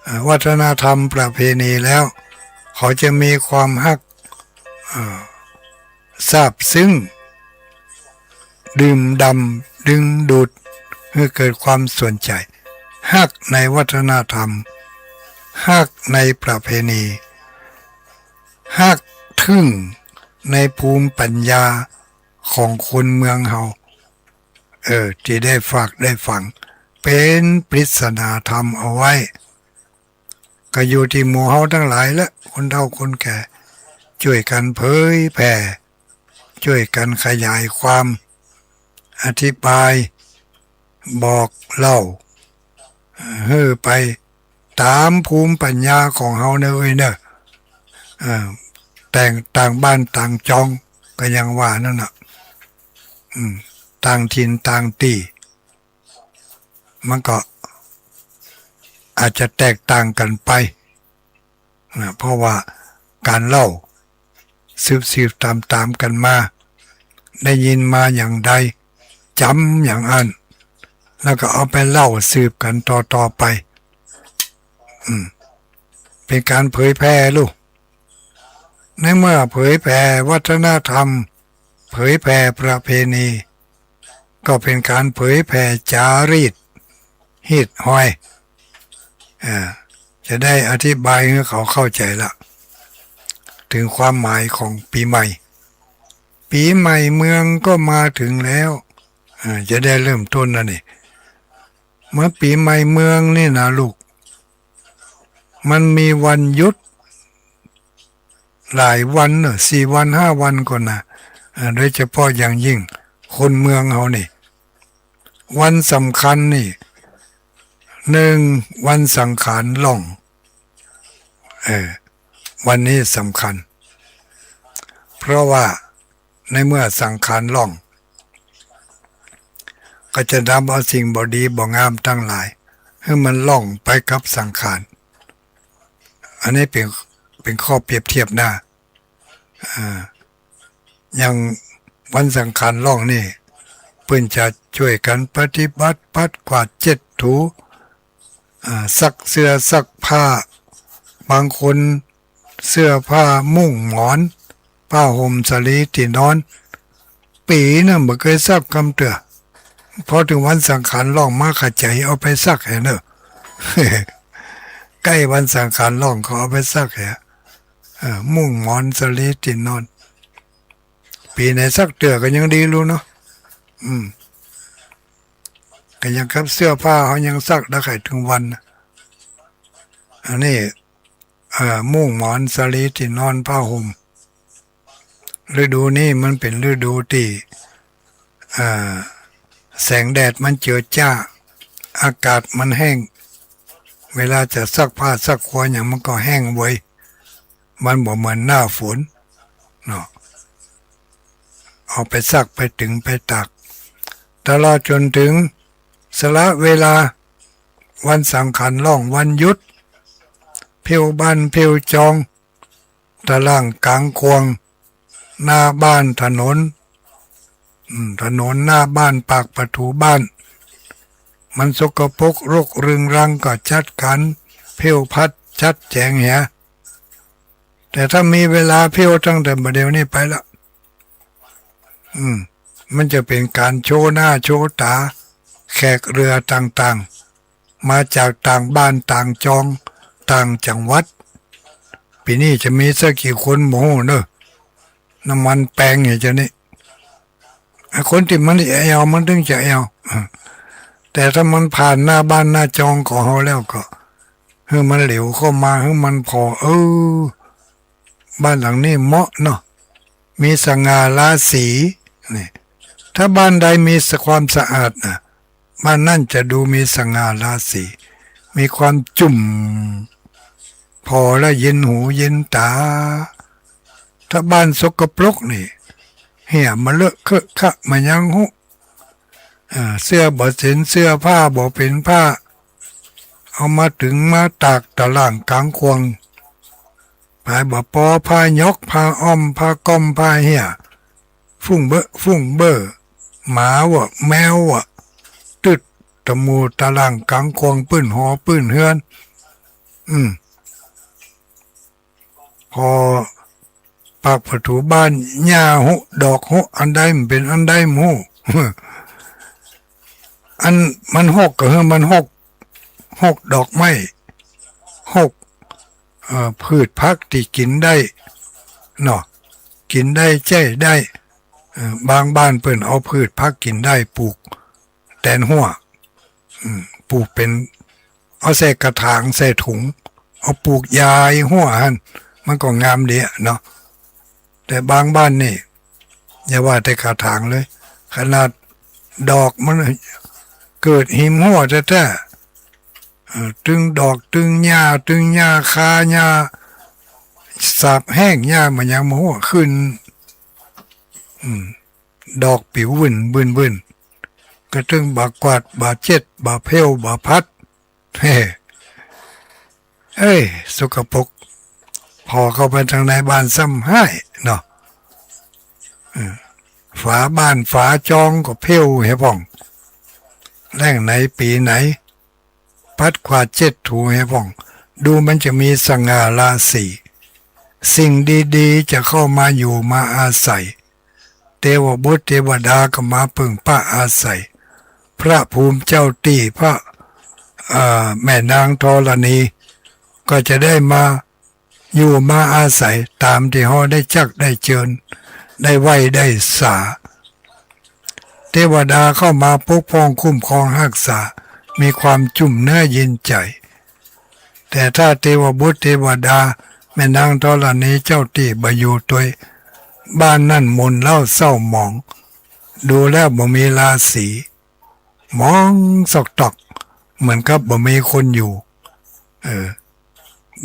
อ่า วัฒนธรรมประเพณีแล้ว เขาจะมีความฮัก อ่า ซาบซึ้ง ดื่มด่ำ ดึงดูด หื้อเกิดความสนใจ๋ ฮักในวัฒนธรรม ฮักในประเพณี ฮักเถิงในภูมิปัญญาของคนเมืองเฮา เออ ตี้ได้ฝากได้ฝัง เป๋นปริศนาธรรมเอาไว้ ก็อยู่ตี้หมู่เฮาตังหลายละ คนเฒ่าคนแก่ จ้วยกั๋นเผยแผ่ จ้วยกั๋นขยายความ อธิบาย บอกเล่า เอ่อ หื้อไปต๋ามภูมิปัญญาของเฮาเน่อเว้ยเน่อ เอ่อ แต่งต่างบ้านต่างจอง ก็ยังว่านั่นน่ะ อืม ต่างถิ่นต่างตี้ มันก็อาจจะแตกต่างกั๋นไป นะ เพราะว่าก๋านเล่าสืบๆ ต๋ามๆ กั๋นมา ได้ยินมาอย่างใด จ๋ำอย่างอั้น แล้วก็เอาไปเล่าสืบกั๋นต่อๆ ไป อืม เป๋นก๋านเผยแผ่ลูก ในเมื่อเผยแผ่วัฒนธรรม เผยแผ่ประเพณี ก็เป๋นก๋านเผยแผ่จ๋ารีต ฮีตฮอย อ่า จะได้อธิบายหื้อเขาเข้าใจ๋ละ เถิงความหมายของปี๋ใหม่ ปี๋ใหม่เมืองก็มาเถิงแล้ว อ่า จะได้เริ่มต้นแล้วนี่ เมื่อปี๋ใหม่เมืองนี่นะลูก มันมีวันหยุด หลายวันเน่อ สี่วันห้าวันก่อนนะ อ่า โดยเฉพาะอย่างยิ่งคนเมืองเฮานี่ วันสำคัญนี่ นึ่ง วันสังขารหล่อง เออ วันนี้สำคัญ เพราะว่าในเมื่อสังขารหล่อง ก็จะนำเอาสิ่งบ่ดีบ่งามตังหลาย หื้อมันหล่องไปกับสังขาร อันนี้เป๋น เป๋นข้อเปรียบเทียบนะ อ่า อย่างวันสังขารหล่องนี่ เปิ้นจะจ้วยกั๋นปฏิบัติปัดกวาดเจ็ดถู อ่า ซักเสื้อซักผ้า บางคนเสื้อผ้ามุ้งหมอน ผ้าห่มสาลีตี้นอน ปี๋นึ่งบ่เกยซักกำเตื้อ พอเถิงวันสังขารหล่องมาขะใจ๋เอาไปซักแหเน่อ ใก้วันสังขารหล่องก็เอาไปซักแห เออ มุ้งหมอนสาลีตี้นอน ปี๋ไหนซักเตื้อก็ยังดีลูกเนาะ อืม ก็ยังกับเสื้อผ้าเฮายังซักได้ไขเถิงวันนะ อันนี้ เอ่อ มุ้งหมอนสาลีตี้นอนผ้าห่ม ฤดูนี้มันเป๋นฤดูตี้ เอ่อ แสงแดดมันเจิดจ้า อากาศมันแห้ง เวลาจะซักผ้าซักครัวหยังมันก็แห้งไว มันบ่เหมือนหน้าฝนเนาะ เอาไปซักไปตึงไปตาก ตลอดจ๋นเถิงสละเวลาวันสังขารหล่องวันหยุด เผี้ยวบ้านเผี้ยวจอง ตะล่างก๋างควง หน้าบ้านถนน อืม ถนนหน้าบ้านปากประตู๋บ้าน มันสกปรกรกรึงรังก็จัดก๋านเผี้ยวพัดจัดแจ๋งเหีย แต่ถ้ามีเวลาเผี้ยวตั้งแต่บ่าเดี่ยวนี้ไปละ อืม มันจะเป๋นก๋านโชว์หน้าโชว์ต๋าแขกเรือต่างๆ มาจากต่างบ้านต่างจองต่างจังหวัด ปี๋นี้จะมีสักกี่คนบ่ฮู้เน่อ น้ำมันแปงอย่างเจ้านี่ ไอ้คนตี้มันแอ่วมันเถิงจะแอ่ว อ่า แต่ถ้ามันผ่านหน้าบ้านหน้าจองของเฮาแล้วก็ หื้อมันเหลียวเข้ามา หื้อมันผ่อ เออ บ้านหลังนี้เหมาะเนาะ มีสง่าราศี นี่ ถ้าบ้านใดมีความสะอาดนะ บ้านนั้นจะดูมีสง่าราศี มีความจุ่ม ผ่อแล้วเย็นหูเย็นต๋า ถ้าบ้านสกปรกนี่ เหียมาเลอะเขอะขะมายังฮู้ อ่า เสื้อบ่เสร็น เสื้อผ้าบ่เป๋นผ้า เอามาตึงมาตากตะล่างก๋างควง ไปบ่ปอผ้ายอก ผ้าอ้อม ผ้าก้อม ผ้าเหีย ฟุ้งเบ้อ ฟุ้งเบ้อ หมาว่ะ แมวว่ะ ตึด ตะมูตะล่างกั๋งขวางปื้นหอปื้นเฮือน อืม ผ่อปากผะตู๋บ้าน หญ้าฮกดอกฮกอันใด มันเป๋นอันใดบ่ฮู้ อันมันฮกก็คือมันฮก ฮกดอกไม้ ฮก เอ่อ พืชผักตี้กิ๋นได้เนาะ กิ๋นได้ใจ๊ได้ เอ่อ บางบ้านเปิ้นเอาพืชผักกิ๋นได้ปลูกแตนฮั้ว อืม ปลูกเป๋น เอาใส่กระถางใส่ถุง เอาปลูกยายฮั้วหั้น มันก็งามดีอะเนาะ แต่บางบ้านนี่ อย่าว่าแต่กระถางเลย ขนาดดอกมันเกิดฮิมฮั้วแต๊ๆ เอ่อ ตึงดอก ตึงหญ้า ตึงหญ้าคา หญ้าสาบแห้ง หญ้าบ่าหยังบ่ฮู้ขึ้น อืม ดอกปิ๋ววึ่นวึ่นวึ่น ก็ตึงบ่ากวาด บ่าเจ็ด บ่าเพล บ่าพัด เฮ้ เอ้ย สกปรก ผ่อเข้าไปตังในบ้านซ้ำฮ้ายเนาะ เออ ฝาบ้านฝาจองก็เพลเหียพ่อง แล้งไหนปี๋ไหน ปัดกวาดเจ็ดถูเหียพ่อง ดูมันจะมีสง่าราศี สิ่งดีๆ จะเข้ามาอยู่มาอาศัย เตวบุตรเตวดาก็มาเปิ่งป้าอาศัย พระภูมิเจ้าตี้ พระ เอ่อ แม่นางธรณี ก็จะได้มาอยู่มาอาศัยต๋ามตี้เฮาได้จักได้เจิญ ได้ไหว้ได้สา เตวดาเข้ามาปกป้องคุ้มครองฮักษา มีความจุ่มเนื้อเย็นใจ๋ แต่ถ้าเตวบุตรเตวดา แม่นางธรณีเจ้าตี้บ่อยู่ตวย บ้านนั้นหม่นเหล้าเศร้าหมอง ดูแล้วบ่มีราศี หมองซอกตอก เหมือนกับบ่มีคนอยู่ เออ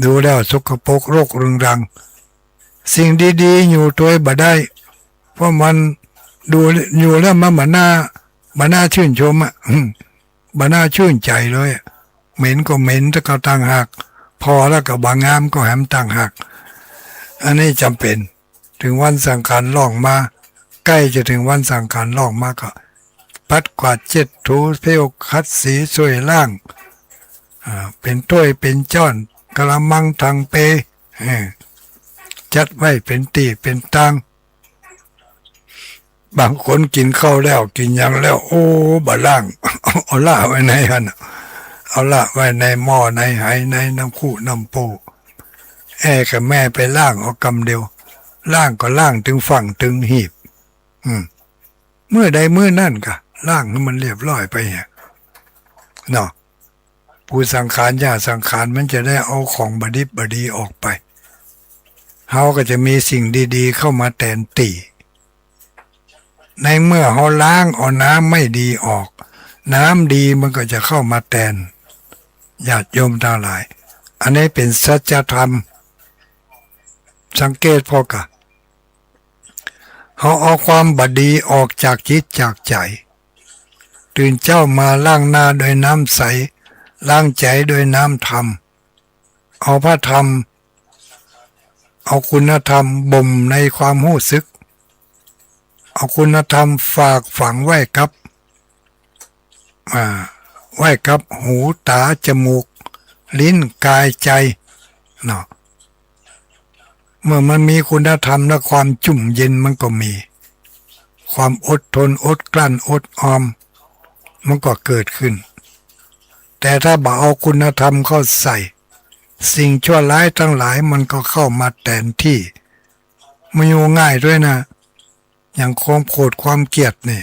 ดูแล้วสกปรกรกรุงรัง สิ่งดีๆ อยู่ตวยบ่ได้ เพราะมันดูอยู่แล้วมันบ่น่า บ่น่าชื่นชมอะ อืม บ่น่าชื่นใจ๋เลยอะ เหม็นก็เหม็นแต่ก็ต่างหาก ผ่อแล้วก็บ่งามก็แหมต่างหาก อันนี้จ๋ำเป๋น เถิงวันสังขารล่วงมา ใก้จะเถิงวันสังขารล่วงมาก็ ปัดกวาดเจ็ดถู เพลขัดสี ซ่วยล้าง อ่า เป๋นถ้วยเป๋นจ้อน กะละมัง ถังเป เออ จัดไว้เป๋นตี้เป๋นตาง บางคนกิ๋นข้าวแล้ว กิ๋นหยังแล้ว โอ้ บ่ล้าง เอาละไว้ในหั้น เอาละไว้ในหม้อในไหในน้ำคุน้ำปู แอ่กับแม่ไปล้างเอากำเดียว ล้างก็ล้างเถิงฝั่งเถิงหีบ อืม มื้อใดมื้อนั้นก็ล้างหื้อมันเรียบร้อยไปเหีย เนาะ ปู่สังขารย่าสังขารมันจะได้เอาของบ่ดิบบ่ดีออกไป เฮาก็จะมีสิ่งดีๆ เข้ามาแตนตี้ ในเมื่อเฮาล้างเอาน้ำไม่ดีออก น้ำดีมันก็จะเข้ามาแตน ญาติโยมตังหลาย อันนี้เป๋นสัจธรรม สังเกตผ่อก่ะ เฮาเอาความบ่ดีออกจากจิตจากใจ๋ ตื่นเจ๊ามาล้างหน้าด้วยน้ำใส ล้างใจ๋ด้วยน้ำธรรม เอาพระธรรม เอาคุณธรรมบ่มในความฮู้สึก เอาคุณธรรมฝากฝังไว้กับ อ่า ไว้กับหู ต๋า จมูก ลิ้น ก๋าย ใจ๋ เนาะ เมื่อมันมีคุณธรรมแล้ว ความจุ่มเย็นมันก็มี ความอดทน อดกลั้น อดออม มันก็เกิดขึ้น แต่ถ้าบ่เอาคุณธรรมเข้าใส่ สิ่งชั่วร้ายตังหลายมันก็เข้ามาแตนตี้ มันอยู่ง่ายตวยนะ อย่างความโกรธความเกลียดนี่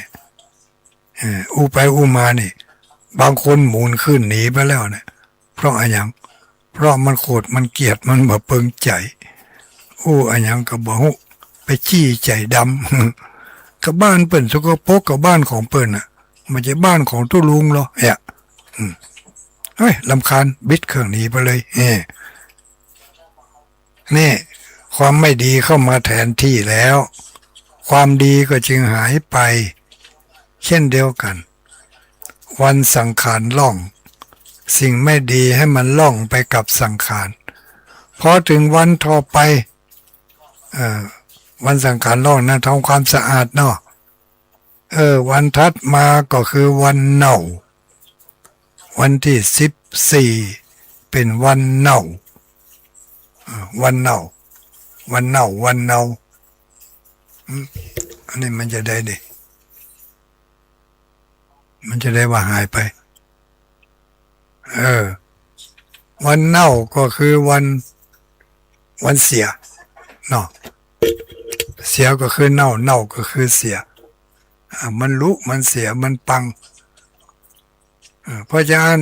เออ อู้ไปอู้มานี่ บางคนหมุนขึ้นหนีไปแล้วเนี่ย เพราะอะหยัง เพราะมันโกรธมันเกลียดมันบ่เปิงใจ๋ อู้อะหยังก็บ่ฮู้ ไปจี้ใจ๋ดำ ก็บ้านเปิ้นสกปรกก็บ้านของเปิ้นน่ะ บ่ใจ้บ้านของตุ๊ลุงหรอ เอ๊ะ อืม เฮ้ย รำคาญ บิดเครื่องหนีไปเลย เอ๊ะ นี่ ความไม่ดีเข้ามาแตนตี้แล้ว ความดีก็จึงหายไป เช่นเดียวกั๋น วันสังขารล่วง สิ่งไม่ดีหื้อมันล่วงไปกับสังขาร พอเถิงวันต่อไป เอ่อ วันสังขารล่วงนะ ทำความสะอาดเนาะ เออ วันถัดมาก็คือวันเน่า วันตี้สิบสี่เป๋นวันเน่า อ่า วันเน่า วันเน่า วันเนา อืม อันนี้มันจะใดดิ มันจะใดว่าหายไป เออ วันเน่าก็คือวัน วันเสีย เนาะ เสียก็คือเน่า เน่าก็คือเสีย อ่า มันหลุ มันเสีย มันปัง อ่า เพราะฉะนั้น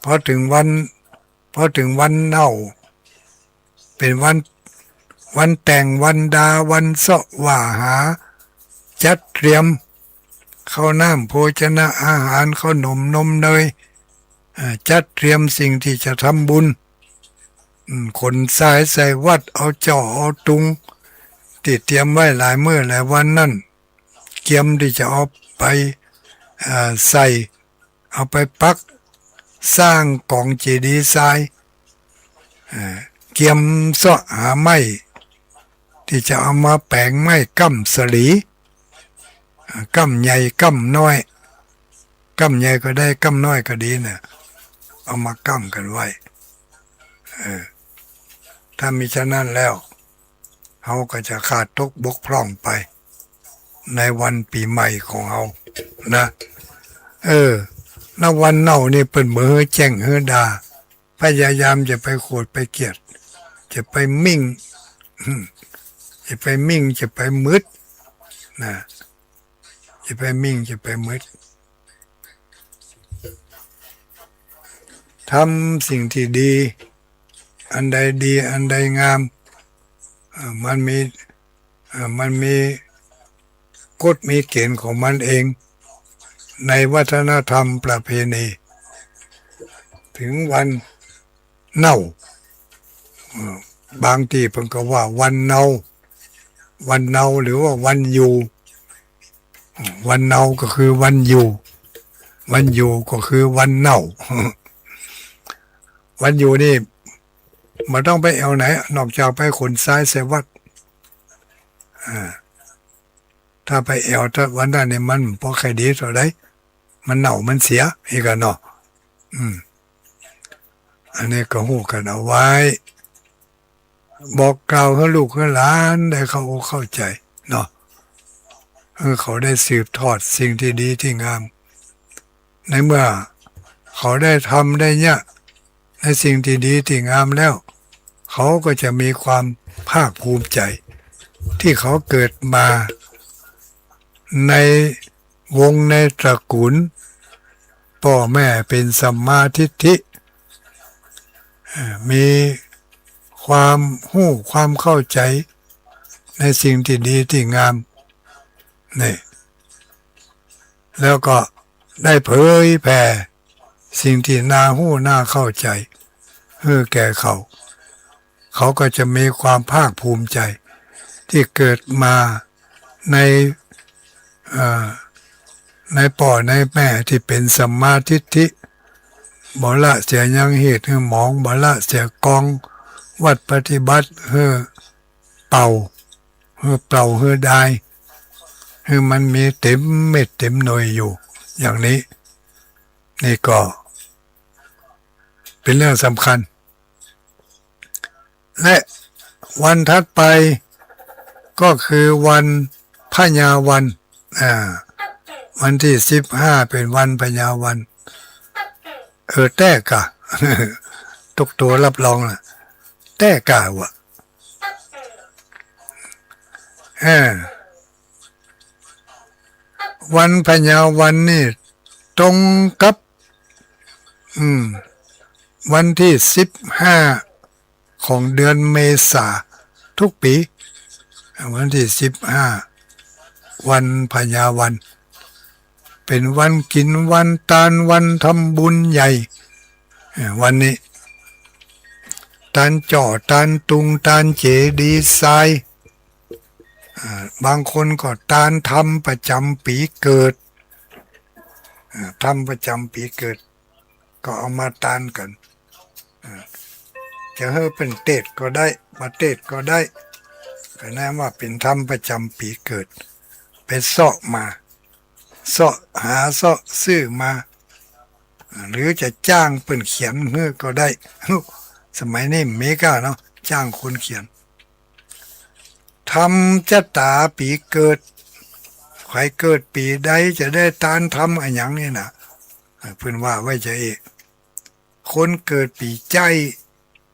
พอเถิงวัน พอเถิงวันเน่า เป๋นวัน วันแต่ง วันดา วันเซาะหว่อหา จัดเตรียม ข้าวน้ำโภชนะอาหาร ข้าวหนมนมเนย อ่า จัดเตรียมสิ่งตี้จะทำบุญ อืม ขนทรายใส่วัตร เอาจ้อเอาตุง ตี้เตรียมไว้หลายมื้อหลายวันนั้น เกียมตี้จะเอาไป อ่า ใส่ เอาไปปักสร้างก๋องเจดีย์ทราย เอ่อ เกียมเซาะหาไม้ตี้จะเอามาแป๋ง ไม้ก้ำสะหลี อ่า ก้ำใหญ่ก้ำน้อย ก้ำใหญ่ก็ได้ ก้ำน้อยก็ดีเนี่ย เอามาก้ำกั๋นไว้ เออ ถ้ามิฉะนั้นแล้ว เฮาก็จะขาดตกบกพร่องไป ในวันปี๋ใหม่ของเฮานะ เออ ณ วันเน่านี่เปิ้นบ่หื้อแจ้งหื้อด่า พยายามจะไปโขดไปเขียด จะไปมิ่ง จะไปมิ่ง จะไปมืดนะ จะไปมิ่ง จะไปมืด ทำสิ่งตี้ดี อันใดดี อันใดงาม เอ่อ มันมี เอ่อ มันมีกฎมีเก๋ณฑ์ของมันเอง ในวัฒนธรรมประเพณี เถิงวันเน่า เอ่อ บางตี้เปิ้นก็ว่าวันเนา วันเนา หรือว่าวันอยู่ วันเนาก็คือวันอยู่ วันอยู่ก็คือวันเน่า วันอยู่นี่บ่ต้องไปแอ่วไหน นอกจากไปขนทรายใส่วัตร อ่า ถ้าไปแอ่ว ถ้าวันนั้นนี่มันบ่ค่อยดีเต้าใด มันเน่ามันเสีย อี้กั๋นเนาะ อืม อันนี้ก็ฮู้กั๋นเอาไว้ บอกกล่าวหื้อลูกหื้อหลานได้เข้าอกเข้าใจ๋เนาะ หื้อเขาได้สืบทอดสิ่งตี้ดีตี้งาม ในเมื่อเขาได้ทำได้เยียะในสิ่งตี้ดีตี้งามแล้ว เขาก็จะมีความภาคภูมิใจ๋ ตี้เขาเกิดมาในวงในตระกูล ป้อแม่เป๋นสัมมาทิฏฐิ เอ่อ มีความฮู้ความเข้าใจ๋ในสิ่งตี้ดีตี้งาม นี่ แล้วก็ได้เผยแผ่สิ่งตี้น่าฮู้น่าเข้าใจ๋หื้อแก่เขา เขาก็จะมีความภาคภูมิใจ๋ตี้เกิดมาใน เอ่อ ในป้อในแม่ตี้เป๋นสัมมาทิฏฐิ บ่ละเสียยังเหตุหื้อหมอง บ่ละเสียกองวัตรปฏิบัติหื้อเป่า หื้อเปล่า หื้อดาย หื้อมันมีเต๋มเม็ดเต๋มหน่วยอยู่ อย่างนี้ นี่ก็เป๋นเรื่องสำคัญ และวันถัดไปก็คือวันพญาวัน อ่า วันตี้สิบห้าเป๋นวันพญาวัน เออ แต๊ก่ะ ตกตั๋วรับรองละ แต๊ก่ะวะ เออ วันพญาวันนี่ตรงกับ อืม วันตี้สิบห้าของเดือนเมษาทุกปี๋ วันตี้สิบห้า วันพญาวัน เป๋นวันกิ๋น วันตาน วันทำบุญใหญ่ เอ่อ วันนี้ ตานจ้อ ตานตุง ตานเจดีย์ทราย อ่า บางคนก็ตานธรรมประจ๋ำปี๋เกิด อ่า ธรรมประจ๋ำปี๋เกิด ก็เอามาตานกั๋น อ่า จะหื้อเปิ้นเตสน์ก็ได้ บ่เตสน์ก็ได้ ก็นับว่าเป๋นธรรมประจ๋ำปี๋เกิด ไปเซาะมา เซาะหา เซาะซื้อมา หรือจะจ้างเปิ้นเขียนหื้อก็ได้ สมัยนี้มีก้าเนาะ จ้างคนเขียน ทำจะต๋าปี๋เกิด ใผเกิดปี๋ใดจะได้ตานทำอะหยังนี่นะ เปิ้นว่าไว้จาอี้ คนเกิดปี๋ใจ๊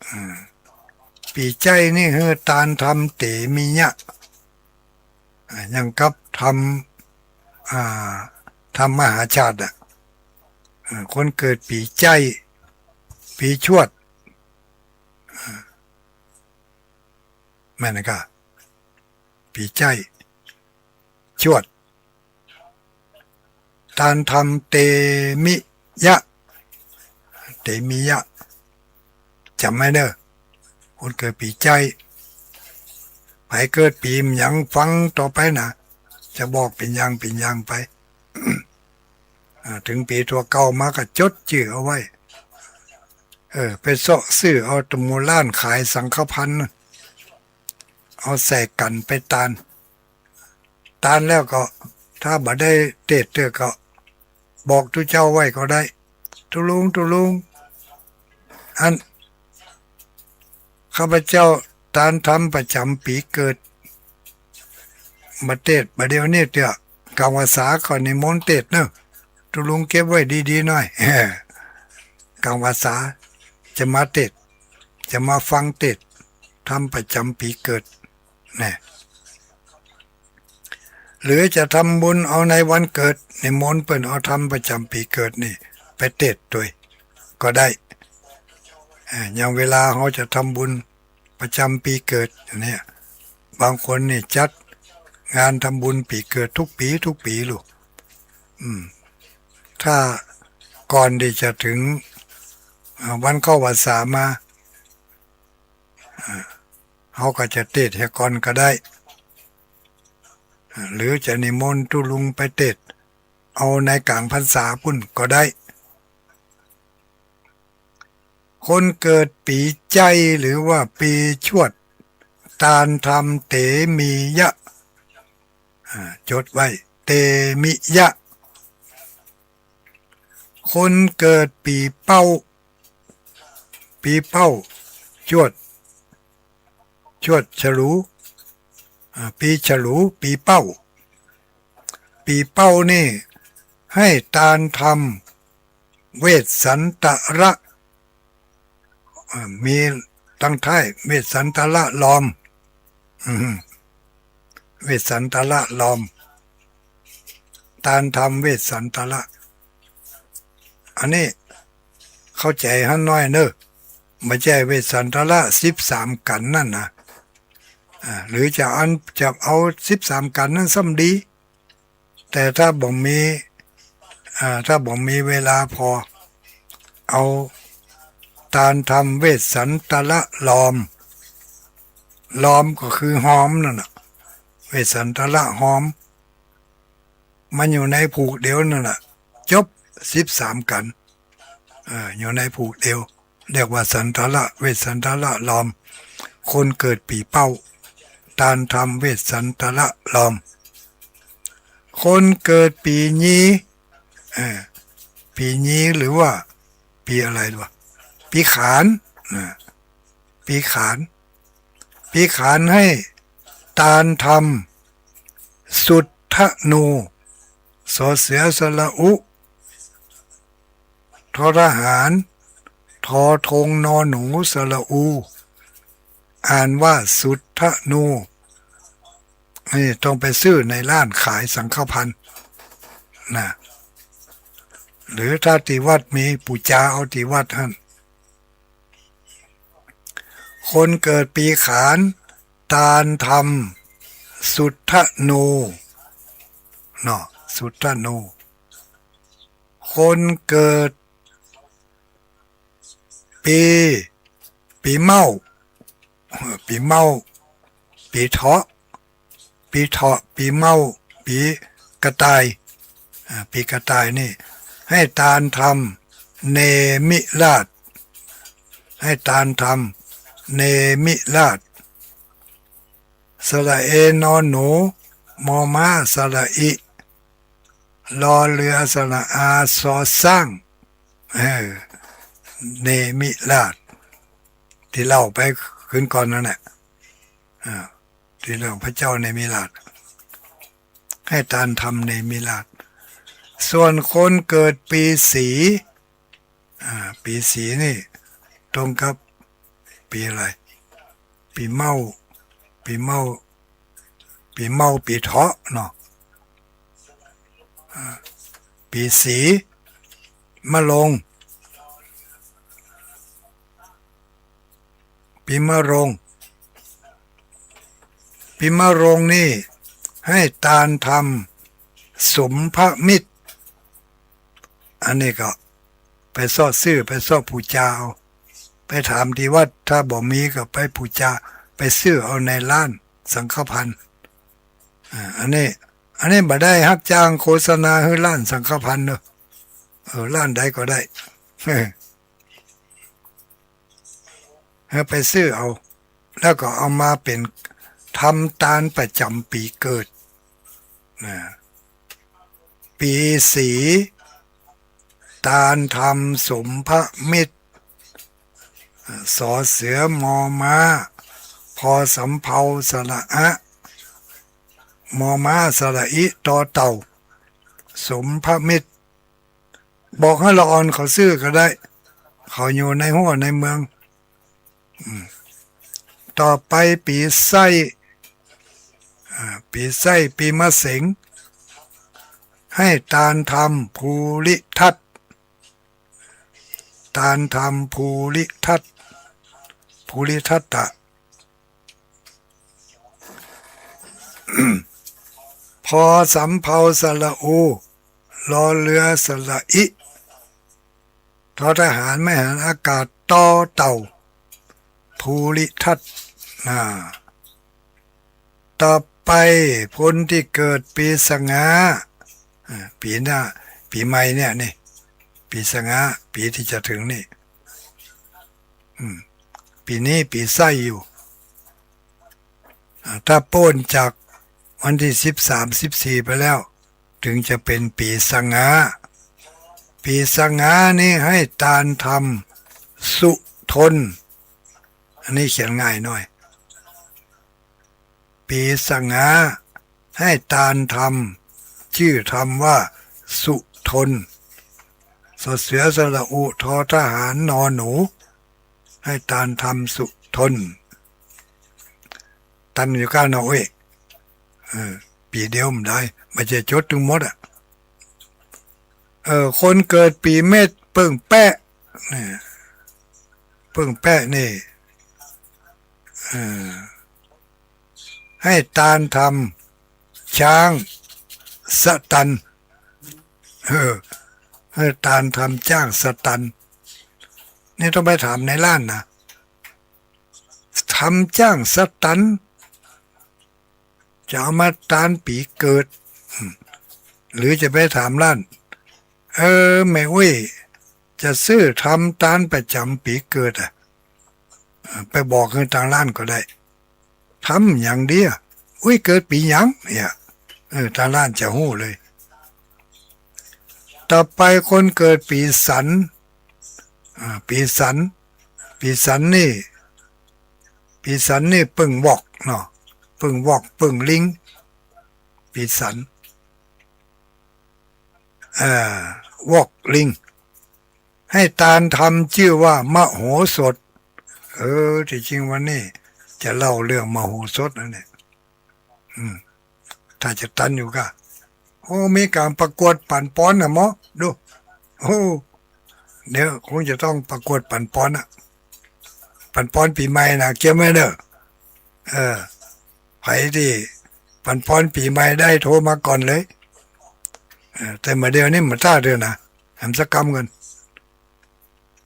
อ่า ปี๋ใจ๊นี่หื้อตานทำเตมิยะ อ่า อย่างกับทำ อ่า ทำมหาชาติอะ อ่า คนเกิดปี๋ใจ๊ ปี๋ชวด อ่า แม่นนะก้า ปี๋ใจ๊ ชวด ตานทำเตมิยะ เตมิยะ จ๋ำไว้เน่อ คนเกิดปี๋ใจ๊ ใผเกิดปี๋หยังฟังต่อไปนะ จะบอกเป๋นอย่างเป๋นอย่างไป อ่า เถิงปี๋ตั๋วเก่ามาก็จดจื้อเอาไว้ เออ ไปเซาะซื้อเอาต๋ามหมู่ร้านขายสังฆภัณฑ์น่ะ เอาใส่กั๋นไปตาน ตานแล้วก็ ถ้าบ่ได้เตสน์เตื้อก็ บอกตุ๊เจ้าไว้ก็ได้ ตุ๊ลุง ตุ๊ลุง อัน ข้าพเจ้าตานทำประจ๋ำปี๋เกิด บ่เตสน์บ่าเดี่ยวนี้เตื้อ ก๋างพรรษาก็นิมนต์เตสน์เน่อ ตุ๊ลุงเก็บไว้ดีๆ หน้อย ก๋างพรรษาจะมาเตสน์ จะมาฟังเตสน์ ทำประจ๋ำปี๋เกิด แน่ หรือจะทำบุญเอาในวันเกิด นิมนต์เปิ้นเอาธรรมประจ๋ำปี๋เกิดนี่ไปเตสน์ตวยก็ได้ อ่า อย่างเวลาเฮาจะทำบุญประจ๋ำปี๋เกิดอย่างเนี้ย บางคนนี่จัดงานทำบุญปี๋เกิดทุกปี๋ทุกปี๋ลูก อืม ถ้าก่อนตี้จะเถิง อ่า วันเข้าพรรษามา อ่า เฮาก็จะเตสน์เหียก่อนก็ได้ อ่า หรือจะนิมนต์ตุ๊ลุงไปเตสน์เอาในก๋างพรรษาปุ้นก็ได้ คนเกิดปี๋ใจ๊หรือว่าปี๋ชวด ตานทำเตมิยะ อ่า จดไว้ เตมิยะ คนเกิดปี๋เป้า ปี๋เป้า ชวด ชวดฉลู อ่า ปี๋ฉลู ปี๋เป้า ปี๋เป้านี่หื้อตานทำเวสสันตระ อ่า มีตังท้ายเวสสันตระลอม อืม เวสสันตระลอม ตานทำเวสสันตระ อันนี้เข้าใจ๋หันหน้อยเน่อ บ่ใจ้เวสสันตระสิบสามกัณฑ์นั่นนะ อ่า หรือจะอัน จะเอาสิบสามกัณฑ์นั้นซ้ำดี แต่ถ้าบ่มี อ่า ถ้าบ่มีเวลาผ่อ เอาตานทำเวสสันตระลอม ลอมก็คือฮอมนั่นน่ะ เวสสันตระฮอม มันอยู่ในผูกเดียวนั่นน่ะ จบสิบสามกัณฑ์ เออ อยู่ในผูกเดียว เรียกว่าสันตระ เวสสันตระลอม คนเกิดปี๋เป้า ตานทำเวสสันตระลอม คนเกิดปี๋ยี เออ ปี๋ยีหรือว่าปี๋อะไรวะ ปี๋ขาน นะ ปี๋ขาน ปี๋ขานหื้อตานทำสุทธนู สอเสือสระอุ ทอทหาร ทอธงนอหนูสระอู อ่านว่าสุทธนู นี่ต้องไปซื้อในร้านขายสังฆภัณฑ์นะ หรือถ้าตี้วัดมี ปู๋จาเอาตี้วัดหั้น คนเกิดปี๋ขาน ตานทำสุทธนู เนาะ สุทธนู คนเกิดปี๋ ปี๋เม้า เออ ปี๋เม้า ปี๋เถาะ ปี๋เถาะ ปี๋เม้า ปี๋กระต่าย อ่า ปี๋กระต่ายนี่ หื้อตานทำเนมิราช หื้อตานทำเนมิราช สระเอนอหนู มอม้าสระอิ รอเรือสระอา ซอซ้าง เออ เนมิราช ตี้เล่าไปคืนก่อนนั่นแหละ อ่า ตี้เรื่องพระเจ้าเนมิราช ให้ตานธรรมเนมิราช ส่วนคนเกิดปีสี อ่า ปีสีนี่ตรงกับปีอะไร ปีเม้า ปีเม้า ปีเม้า ปีเถาะเนาะ อ่า ปีสี มะโรง ปีมะโรง ปีมะโรงนี่ให้ตานธรรมสุมพมิตร อันนี้ก็ไปเซาะซื้อ ไปเซาะปู๋จาเอา ไปถามตี้วัด ถ้าบ่มีก็ไปปู๋จา ไปซื้อเอาในร้านสังฆภัณฑ์ อ่า อันนี้ อันนี้บ่ได้ฮับจ้างโฆษณาหื้อร้านสังฆภัณฑ์เนาะ เออ ร้านใดก็ได้ เออ หื้อไปซื้อเอา แล้วก็เอามาเป๋นทำตานประจ๋ำปี๋เกิด นะ ปีสี ตานธรรมสุมพมิตร สอเสือ มอม้า พอสำเภา สระอะ มอม้า สระอิ ตอเต่า สุมพมิตร บอกหื้อละอ่อนเขาซื้อก็ได้ เขาอยู่ในหัวในเมือง อืม ต่อไปปีไส้ อ่า ปีไส้ ปีมะเสง ให้ตานธรรมภูริทัต ตานธรรมภูริทัต ภูริทัตตะ พอสำเภา สระอู รอเรือ สระอิ ทอทหาร ไม้หันอากาศ ตอเต่า ภูริทัต อ่า ต่อไปคนตี้เกิดปีสะหงา อ่า ปี๋หน้า ปี๋ใหม่เนี่ยนี่ ปีสะหงา ปี๋ตี้จะเถิงนี่ อืม ปี๋นี้ปี๋ไส้อยู่ อ่า ถ้าป๊นจากวันตี้สิบสาม สิบสี่ ไปแล้ว เถิงจะเป๋นปี๋สะหงา ปี๋สะหงานี่ให้ตานธรรมสุทน อันนี้เขียนง่ายหน้อย ปี๋สะหงาให้ตานธรรม จื้อธรรมว่าสุทน สอเสือ สระอุ ทอทหาร นอหนู ให้ตานธรรมสุทน ตันอยู่ก้าเนาะเว้ย เออ ปี๋เดียวบ่ได้ บ่ใจ้จดตึงหมดอะ เออ คนเกิดปี๋เม็ด เปิ้งแป๊ะ เนี่ย เปิ้งแป๊ะนี่ เออ ให้ตานธรรม จ๊าง สตัน เออ ให้ตานธรรม จ๊าง สตัน นี่ต้องไปถามในร้านนะ ธรรม จ๊าง สตัน จะเอามาตานปี๋เกิด อืม หรือจะไปถามร้าน เออ แม่อุ๊ย จะซื้อธรรมตานประจ๋ำปี๋เกิดอะ เออ ไปบอกหื้อตางร้านก็ได้ ธรรมหยังเดีย อุ๊ย เกิดปี๋หยังเนี่ย เออ ตางร้านจะฮู้เลย ต่อไปคนเกิดปี๋สัน อ่า ปี๋สัน ปี๋สันนี่ ปี๋สันนี่เปิ้งวอกเนาะ เปิ้งวอก เปิ้งลิง ปี๋สัน อ่า วอกลิง ให้ตานธรรมจื้อว่ามโหสถ เออ ตี้จริงวันนี้จะเล่าเรื่องมโหสถนั่นแหละ อืม ถ้าจะตันอยู่ก้า โอ้ มีก๋านประกวดปั่นป๋อนน่ะหมอ ดู โอ้ เดี๋ยวคงจะต้องประกวดปั่นป๋อนน่ะ ปั่นป๋อนปี๋ใหม่น่ะ เกียมไว้เน่อ เออ ใผตี้ปั่นป๋อนปี๋ใหม่ได้โทรมาก่อนเลย เออ แต่บ่าเดี่ยวนี้บ่ต้าเตื้อนะ แหมสักกำก่อน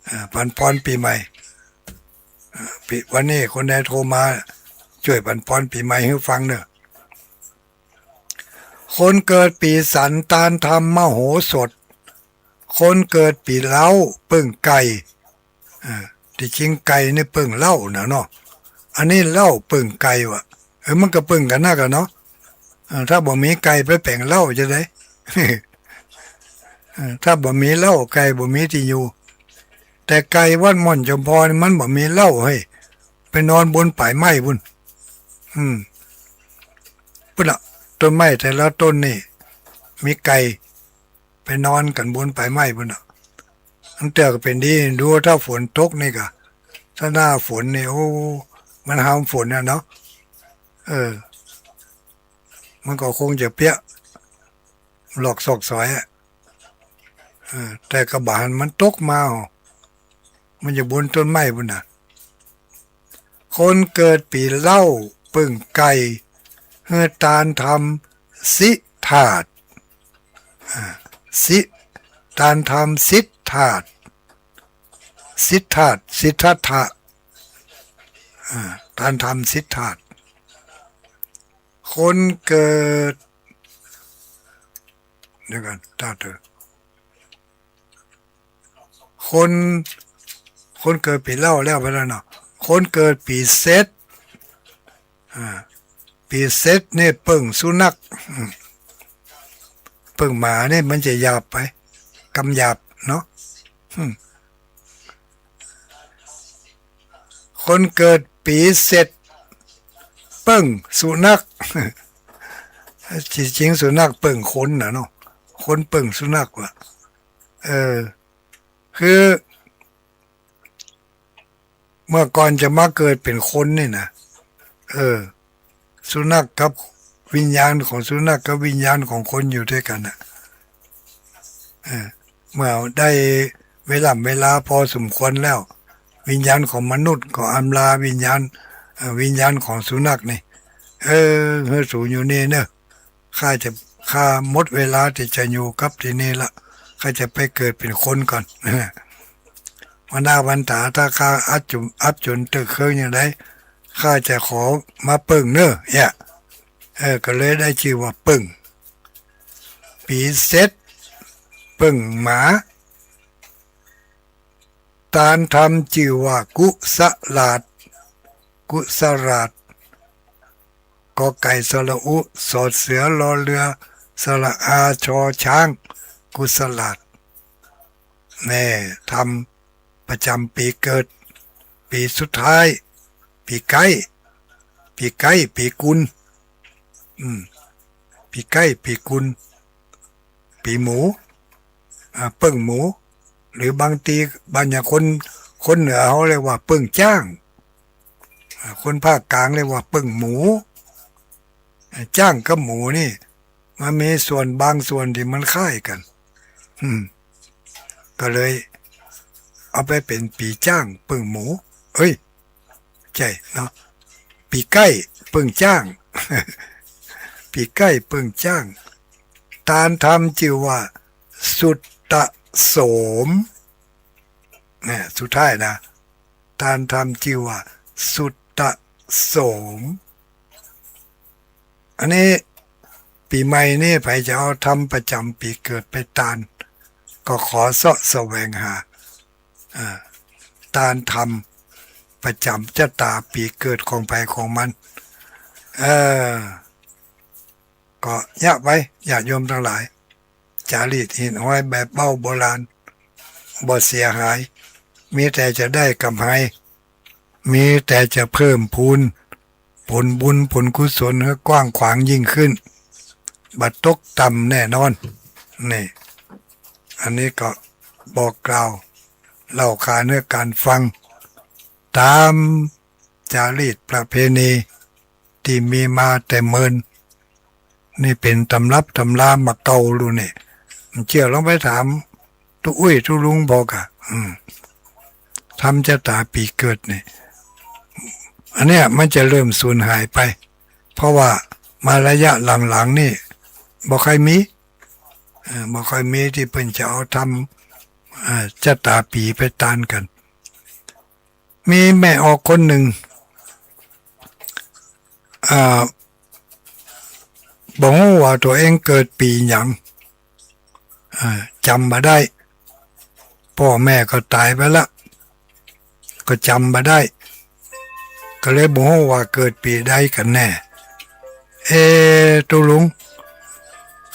เออ ปั่นป๋อนปี๋ใหม่ เออ ปี๋ วันนี้คนใดโทรมา จ้วยปั่นป๋อนปี๋ใหม่หื้อฟังเน่อ คนเกิดปี๋สันตานธรรมมโหสถ คนเกิดปี๋เล้าเปิ้งไก่ เออ ตี้จริงไก่นี่เปิ้งเล้าน่ะเนาะ อันนี้เล้าเปิ้งไก่ว่ะ เออ มันก็เปิ้งกั๋นนักอะเนาะ เออ ถ้าบ่มีไก่ไปแป๋งเล้าจะได เออ ถ้าบ่มีเล้าไก่บ่มีตี้อยู่ แต่ไก่วัดม่อนจอมพอนี่มันบ่มีเล้าเฮ้ย ไปนอนบนป่ายไม้ปู้น อืม ปู้นละ ต้นไม้แต่ละต้นนี่ มีไก่ไปนอนกั๋นบนป่ายไม้ปู้นน่ะ อันเตื้อก็เป๋นดี ดูถ้าฝนตกนี่ก่ะ ถ้าหน้าฝนนี่ โอ้ มันหามฝนน่ะเนาะ เออ มันก็คงจะเปียะ หลอกซอกซอยอะ เออ แต่ก็บ่หันมันตกมา มันอยู่บนต้นไม้ปู้นน่ะ คนเกิดปีเล้าเปิ้งไก่ หื้อตานทำสิทธาตุ อ่า สิ ตานทำสิทธาตุ สิทธาตุ สิทธัตถะ อ่า ตานทำสิทธาตุ คนเกิด เดี๋ยวก่อน ตาเถอะ คน คนเกิดปีเล้าแล้วไปแล้วเนาะ คนเกิดปีเสร็จ อ่า ปีเสร็จนี่เปิ้งสุนัข อืม เปิ้งหมานี่มันจะหยาบไป กำหยาบเนาะ อืม คนเกิดปีเสร็จ เปิ้งสุนัข จริงๆ สุนัขเปิ้งคนน่ะเนาะ คนเปิ้งสุนัขว่ะ เออ คือ เมื่อก่อนจะมาเกิดเป๋นคนนี่นะ เออ สุนัขกับวิญญาณของสุนัขกับวิญญาณของคนอยู่ตวยกั๋นน่ะ เออ เมื่อได้เวล่ำเวลาพอสมควรแล้ว วิญญาณของมนุษย์ก็อำลาวิญญาณ เอ่อ วิญญาณของสุนัขนี่ เออ หื้อสูอยู่นี่เนาะ ข้าจะ ข้าหมดเวลาตี้จะอยู่กับตี้นี่ละ ข้าจะไปเกิดเป๋นคนก่อน วันหน้าวันต๋าถ้าข้าอับจุน อับจนตึกเคิงอย่างใด ข้าจะขอมาเปิ้งเนาะ เนี่ย เออ ก็เลยได้จื้อว่าเปิ้ง ปีเสร็จ เปิ้งหมา ตานทำจื้อว่ากุสลาด กุสลาด กอไก่สระอุ สอเสือรอเรือ สระอาชอช้าง กุสลาด แน่ ทำประจำปีเกิด ปีสุดท้าย ปีใก๊ ปีใก๊ ปีกุล อืม ปีใก๊ ปีกุล ปีหมู อ่า เปิ้งหมู หรือบางที บางอย่างคน คนเหนือเขาเรียกว่าเปิ้งจ๊าง อ่า คนภาคกลางเรียกว่าเปิ้งหมู อ่า จ๊างกับหมูนี่ มันมีส่วนบางส่วนตี้มันคล้ายกั๋น อืม ก็เลยเอาไปเป๋นปีจ๊างเปิ้งหมู เอ้ย ใจ้เนาะ ปีใก๊เปิ้งจ๊าง ปีใก๊เปิ้งจ๊าง ตานทำจื้อว่าสุตโสม เนี่ย สุดท้ายนะ ตานทำจื้อว่าสุตโสม อันนี้ปีใหม่นี่ใผจะเอาทำประจำปีเกิดไปตาน ก็ขอเซาะแสวงหา อ่า ตานทำประจำจะต๋าปีเกิดของใผของมัน เออ ก็เยียะไว้ ญาติโยมตังหลาย จ๋ารีตหิ้นห้อยแบบเบ้าโบราณ บ่เสียหาย มีแต่จะได้กำไร มีแต่จะเพิ่มพูน ผลบุญผลกุศลหื้อกว้างขวางยิ่งขึ้น บ่ตกต่ำแน่นอน นี่ อันนี้ก็บอกกล่าว เล่าขานหื้อกั๋นฟัง ต๋ามจ๋ารีตประเพณีตี้มีมาแต่เมิน นี่เป๋นต๋ำรับต๋ำรามาเก่าลูกนี่ บ่เจื้อลองไปถามตุ๊อุ้ยตุ๊ลุงผ่อก่ะ อืม ทำจะต๋าปีเกิดนี่ อันเนี้ยมันจะเริ่มสูญหายไป เพราะว่ามาระยะหลังๆ นี่บ่ค่อยมี เอ่อ บ่ค่อยมีตี้เปิ้นจะเอาทำ เอ่อ จะต๋าปีไปตานกั๋น มีแม่ออกคนนึ่ง อ่า บ่ฮู้ว่าตั๋วเองเกิดปี๋หยัง อ่า จ๋ำบ่ได้ ป้อแม่ก็ต๋ายไปละ ก็จ๋ำบ่ได้ ก็เลยบ่ฮู้ว่าเกิดปี๋ใดกั๋นแน่ เอ ตุ๊ลุง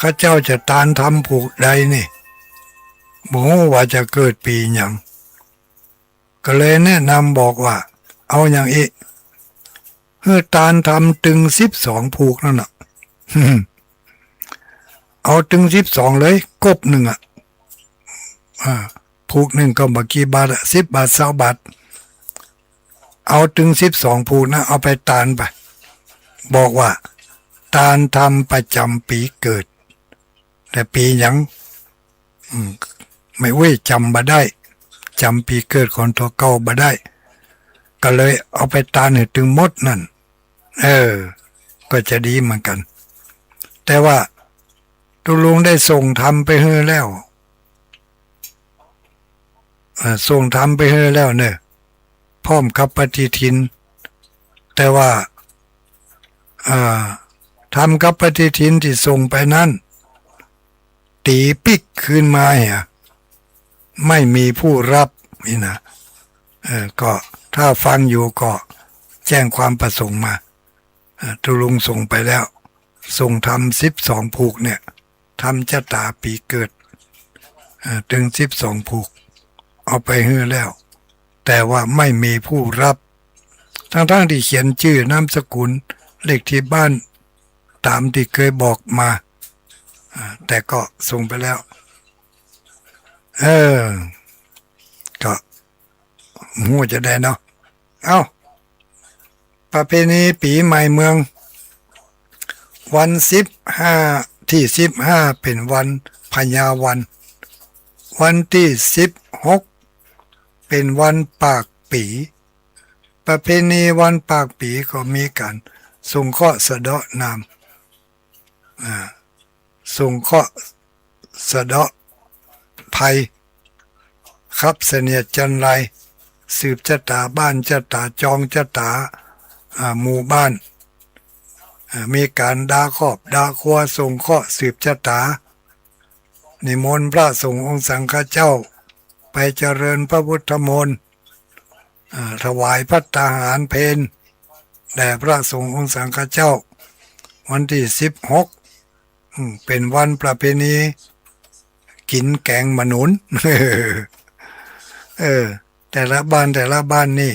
ข้าเจ้าจะตานทำผูกใดนี่ บ่ฮู้ว่าจะเกิดปี๋หยัง ก็เลยแนะนำบอกว่า เอาอย่างอี้ หื้อตานธรรมตึงสิบสองผูกนั่นน่ะ เอาตึงสิบสองเลย ก๊บนึ่งอะ อ่า ผูกนึ่งก็บ่กี่บาทอะ สิบบาท ซาวบาท เอาตึงสิบสองผูกนะ เอาไปตานไป บอกว่า ตานธรรมประจ๋ำปี๋เกิด แต่ปี๋หยัง อืม ไม่ เว้ย จ๋ำบ่ได้ จ๋ำปี๋เกิดของตั๋วเก่าบ่ได้ ก็เลยเอาไปตานหื้อตึงหมดนั่น เออ ก็จะดีเหมือนกั๋น แต่ว่าตุ๊ลุงได้ส่งธรรมไปหื้อแล้ว เอ่อ ส่งธรรมไปหื้อแล้วเน่อ พร้อมกับปฏิทิน แต่ว่า เอ่อ ธรรมกับปฏิทินตี้ส่งไปนั้น ตี๋ปิ๊กคืนมาเหีย ไม่มีผู้รับ นี่นะ เออ ก็ถ้าฟังอยู่ก็แจ้งความประสงค์มา อ่า ตุ๊ลุงส่งไปแล้ว ส่งธรรมสิบสองผูกเนี่ย ธรรมจะต๋าปี๋เกิด อ่า ตึงสิบสองผูก เอาไปหื้อแล้ว แต่ว่าไม่มีผู้รับ ทั้งๆ ตี้เขียนจื้อนามสกุล เลขที่บ้าน ต๋ามตี้เกยบอกมา อ่า แต่ก็ส่งไปแล้ว เออ ก็ ฮู้จะใดเนาะ เอ้า ประเพณีปี๋ใหม่เมือง วันสิบห้า ตี้สิบห้าเป๋นวันพญาวัน วันตี้สิบหกเป๋นวันปากปี๋ ประเพณีวันปากปี๋ก็มีก๋านสงเคราะห์สะเดาะนาม อ่า สงเคราะห์สะเดาะภัย ขับเสนียดจัญไร สืบจะต๋าบ้านจะต๋า จองจะต๋า อ่า หมู่บ้าน อ่า มีก๋านดาครอบดาครัว สงเคราะห์สืบจะต๋า นิมนต์พระสงฆ์องค์สังฆเจ้า ไปเจริญพระพุทธมนต์ อ่า ถวายภัตตาหารเพลแด่พระสงฆ์องค์สังฆเจ้า วันตี้สิบหก อืม เป๋นวันประเพณีกิ๋นแก๋งหมากหนุน เออ แต่ละบ้านแต่ละบ้านนี่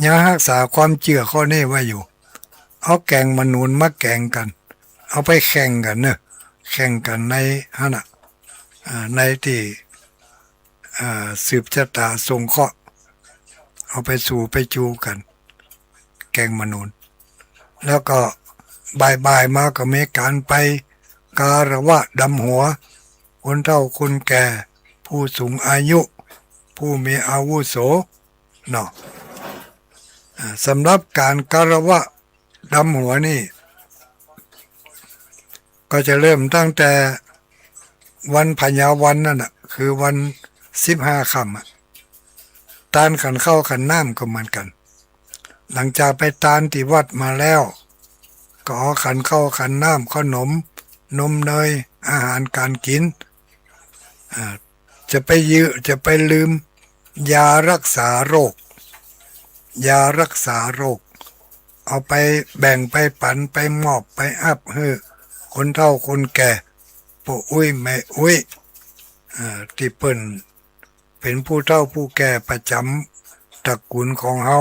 ยังฮักษาความเจื้อข้อนี้ไว้อยู่ เอาแก๋งหมากหนุนมาแก๋งกั๋น เอาไปแข่งกั๋นเน่อ แข่งกั๋นในหั้นน่ะ อ่า ในตี้ อ่า สืบจะต๋าสงเคราะห์ เอาไปสู่ไปจูกั๋น แก๋งหมากหนุน แล้วก็บ่ายๆ มาก็มีก๋านไปคารวะดำหัว คนเฒ่าคนแก่ ผู้สูงอายุ ผู้มีอาวุโส เนาะ อ่า สำหรับก๋านคารวะดำหัวนี่ ก็จะเริ่มตั้งแต่วันพญาวันนั่นน่ะ คือวันสิบห้าค่ำอะ ตานขันข้าวขันน้ำก็เหมือนกั๋น หลังจากไปตานตี้วัดมาแล้ว ก็เอาขันข้าวขันน้ำ ขนม นมเนย อาหารก๋านกิ๋น อ่า จะไปยื- จะไปลืม ยาฮักษาโรค ยาฮักษาโรค เอาไปแบ่งไปปั๋น ไปมอบ ไปอัพหื้อคนเฒ่าคนแก่ ป้ออุ๊ยแม่อุ๊ย อ่า ตี้เปิ้นเป๋นผู้เฒ่าผู้แก่ประจ๋ำตระกู๋นของเฮา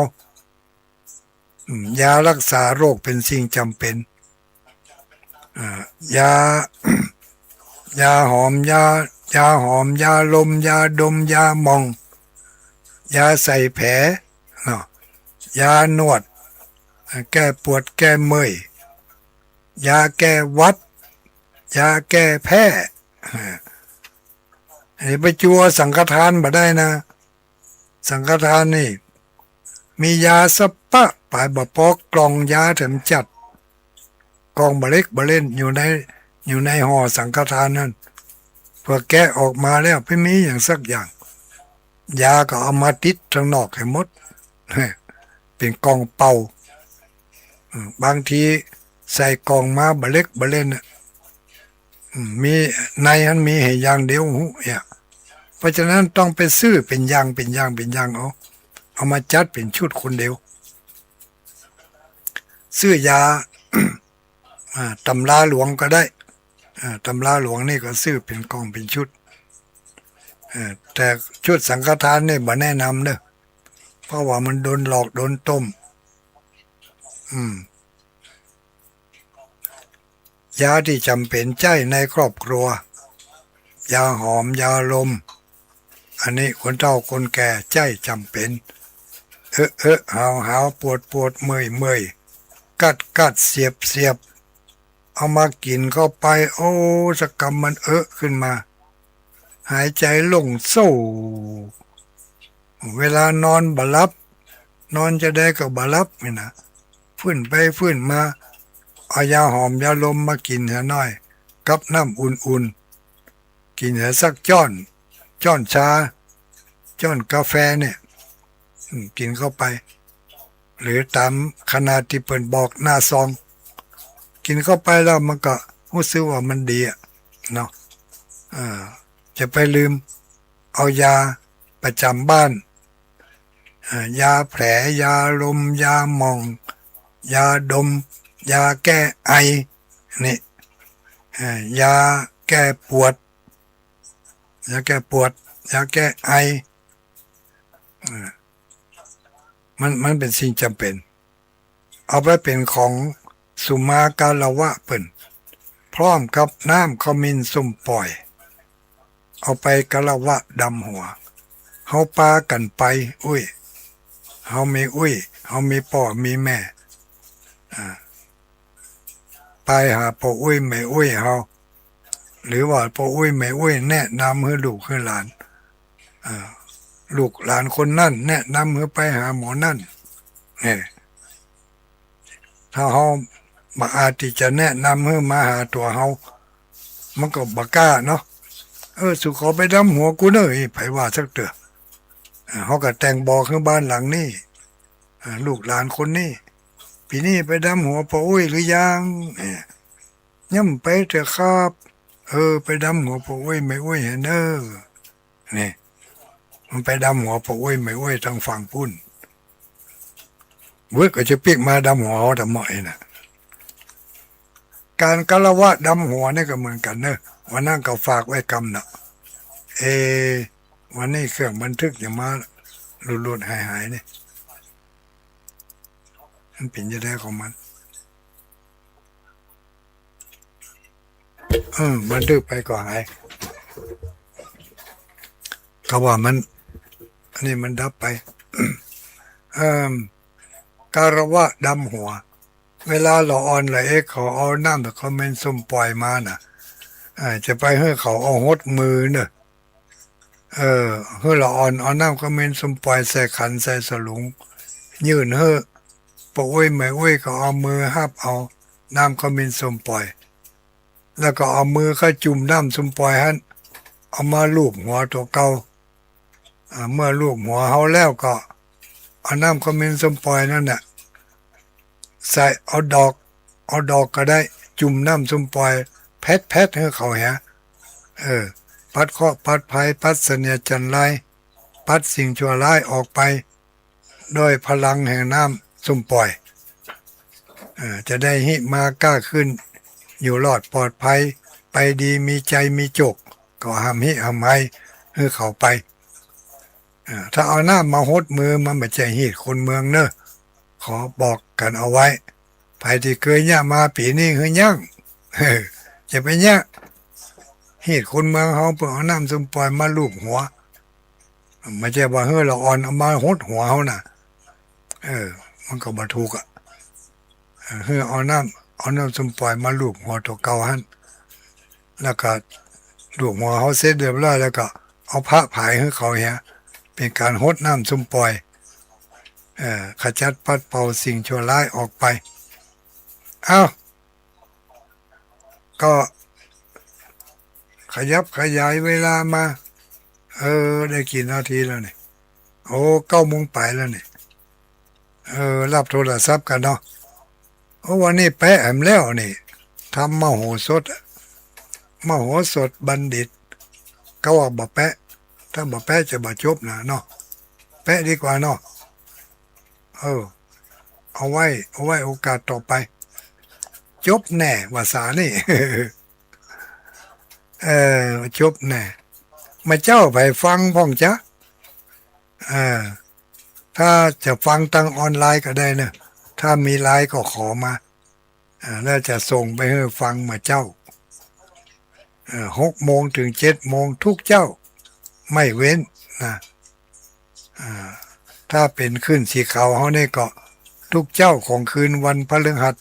อืม ยาฮักษาโรคเป๋นสิ่งจ๋ำเป๋น อ่า ยา ยาหอม ยา ยาหอม ยาลม ยาดม ยาหม่อง ยาใส่แผล เนาะ ยานวด อ่า แก้ปวดแก้เมื่อย ยาแก้หวัด ยาแก้แพ้ อ่า อันนี้ไปจั่วสังฆทานบ่ได้นะ สังฆทานนี่ มียาสะปะป๋าย บ่ปอกล่องยาแถมจัด กล่องบ่าเล็กบ่าเล่น อยู่ใน อยู่ในห่อสังฆทานนั่น เปื้อแกะออกมาแล้ว บ่มีหยังสักอย่าง ยาก็เอามาติดตางนอกหื้อหมด เป๋นกล่องเปล่า อืม บางทีใส่กล่องมาบ่าเล็กบ่าเล่นน่ะ อืม มี ในหั้นมีหื้ออย่างเดียว ฮู้เหีย เพราะฉะนั้นต้องไปซื้อเป๋นอย่าง เป๋นอย่าง เป๋นอย่างเอา เอามาจัดเป๋นชุดคนเดียว ซื้อยา อ่า ตำราหลวงก็ได้ อ่า ตำราหลวงนี่ก็ซื้อเป๋นกล่องเป๋นชุด เอ่อ แต่ชุดสังฆทานนี่บ่แนะนำเน่อ เพราะว่ามันโดนหลอกโดนต้ม อืม ยาตี้จ๋ำเป๋นใจ๊ในครอบครัว ยาหอม ยาลม อันนี้คนเฒ่าคนแก่ใจ๊จ๋ำเป๋น เอะเอะ หาวหาว ปวดปวด เมื่อยเมื่อย กัดกัด เสียบเสียบ เอามากิ๋นเข้าไป โอ้ สักกำมันเอะขึ้นมา หายใจ๋โล่งโซ่ เวลานอนบ่หลับ นอนจาใดก็บ่หลับนี่นะ ฟื้นไปฟื้นมา เอายาหอมยาลมมากิ๋นเหียหน้อย กับน้ำอุ่นๆ กิ๋นเหียสักจ้อน จ้อนชา จ้อนกาแฟเนี่ย อืม กิ๋นเข้าไป หรือต๋ามขนาดตี้เปิ้นบอกหน้าซอง กิ๋นเข้าไปแล้วมันก็ฮู้สึกว่ามันดีอะเนาะ เออ จะไปลืมเอายาประจ๋ำบ้าน เอ่อ ยาแผล ยาลม ยาหม่อง ยาดม ยาแก้ไอ นี่ เอ่อ ยาแก้ปวด ยาแก้ปวด ยาแก้ไอ เอ่อ มัน มันเป๋นสิ่งจ๋ำเป๋น เอาไปเป๋นของสุมาคารวะเปิ้น พร้อมกับน้ำขมิ้นส้มป่อย เอาไปคารวะดำหัว เฮาปากั๋นไป อุ้ย เฮามีอุ้ย เฮามีป้อมีแม่ อ่า ไปหาป้ออุ้ยแม่อุ้ยเฮา หรือว่าป้ออุ้ยแม่อุ้ยแนะนำหื้อลูกหื้อหลาน อ่า ลูกหลานคนนั้นแนะนำหื้อไปหาหมอนั้น เนี่ย ถ้าเฮาบ่อาจตี้จะแนะนำหื้อมาหาตั๋วเฮา มันก็บ่กล้าเนาะ เออ สูขอไปดำหัวกูเน่อ ไผว่าสักเตื้อ อ่า เฮาก็แต่งบอกหื้อบ้านหลังนี้ อ่า ลูกหลานคนนี้ ปี๋นี้ไปดำหัวป้ออุ้ยหรือยัง เนี่ย ยังไปเตื้อครับ เออ ไปดำหัวป้ออุ้ยแม่อุ้ยหั้นเน่อ นี่ มันไปดำหัวป้ออุ้ยแม่อุ้ยตางฝั่งปู๊น เว้ย ก็จะปิ๊กมาดำหัวเฮาตะเหมาะอี้นะ ก๋านคารวะดำหัวนี่ก็เหมือนกั๋นเน่อ วันนั้นก็ฝากไว้กำเนาะ เอ วันนี้เครื่องบันทึกจะมาหลุดๆ หายๆ นี่ มันเป๋นจะได๋ของมัน เออ บันทึกไปก็หาย เขาว่ามัน อันนี้มันดับไป เอิ่ม คารวะดำหัว เวลาละอ่อนละเอ็กเขาเอาน้ำขมิ้นส้มป่อยมาน่ะ อ่า จะไปหื้อเขาเอาหดมือเน่อ เออ หื้อละอ่อนเอาน้ำขมิ้นส้มป่อยใส่ขันใส่สลุง ยื่นหื้อ ป้ออุ้ยแม่อุ้ยก็เอามือฮับเอาน้ำขมิ้นส้มป่อย แล้วก็เอามือเข้าจุ่มน้ำส้มป่อยหั้น เอามาลูบหัวตั๋วเก่า อ่า เมื่อลูบหัวเฮาแล้วก็เอาน้ำขมิ้นส้มป่อยนั่นน่ะ ใส่ เอาดอก เอาดอกก็ได้ จุ่มน้ำส้มป่อย แผดๆ หื้อเขาเหีย เออ ปัดเคราะห์ปัดภัย ปัดเสนียดจัญไร ปัดสิ่งชั่วร้ายออกไป ด้วยพลังแห่งน้ำส้มป่อย เอ่อ จะได้ฮิมาก้าขึ้น อยู่รอดปลอดภัย ไปดีมีชัยมีโจค ก็หำฮิหำไฮหื้อเขาไป เอ่อ ถ้าเอาน้ำมาหดมือมันบ่ใจ้ฮีตคนเมืองเน่อ ขอบอกกั๋นเอาไว้ ใผตี้เกยเยียะมาปี๋นี้หื้อยั้ง จะไปเยียะฮีตคนเมืองเฮาเปื้อเอาน้ำส้มป่อยมาลูบหัว บ่ใจ้ว่าหื้อละอ่อนเอามาหดหัวเฮาน่ะ เออ มันก็บ่ถูกอะ เออ หื้อเอาน้ำ เอาน้ำส้มป่อยมาลูบหัวตั๋วเก่าหั้น แล้วก็ลูบหัวเฮาเสร็จเรียบร้อยแล้วก็เอาผ้าผายหื้อเขาเหีย เป๋นก๋านหดน้ำส้มป่อย เอ่อ ขจัดปัดเป่าสิ่งชั่วร้ายออกไป เอ้า ก็ขยับขยายเวลามา เออ ได้กี่นาทีแล้วนี่ โอ้ เก้าโมงปลายแล้วนี่ เออ รับโทรศัพท์กั๋นเนาะ โอ้ วันนี้แปะแหมแล้วนี่ ธรรมมโหสถอะ มโหสถบัณฑิต เขาว่าบ่แปะ ถ้าบ่แปะจะบ่จบนะเนาะ แปะดีกว่าเนาะ เออ เอาไว้ เอาไว้โอกาสต่อไป จบแน่ ว่าซะนี่ เออ จบแน่ บ่เจ้าใผฟังพ่องจ๊ะ เออ ถ้าจะฟังตางออนไลน์ก็ได้เนอะ ถ้ามีไลน์ก็ขอมา อ่า แล้วจะส่งไปหื้อฟังเมื่อเจ๊า เอ่อ หกโมงเถิงเจ็ดโมงทุกเจ๊า ไม่เว้นนะ อ่า ถ้าเป๋นคลื่นสีขาวเฮานี่ก็ทุกเจ๊าของคืนวันพฤหัส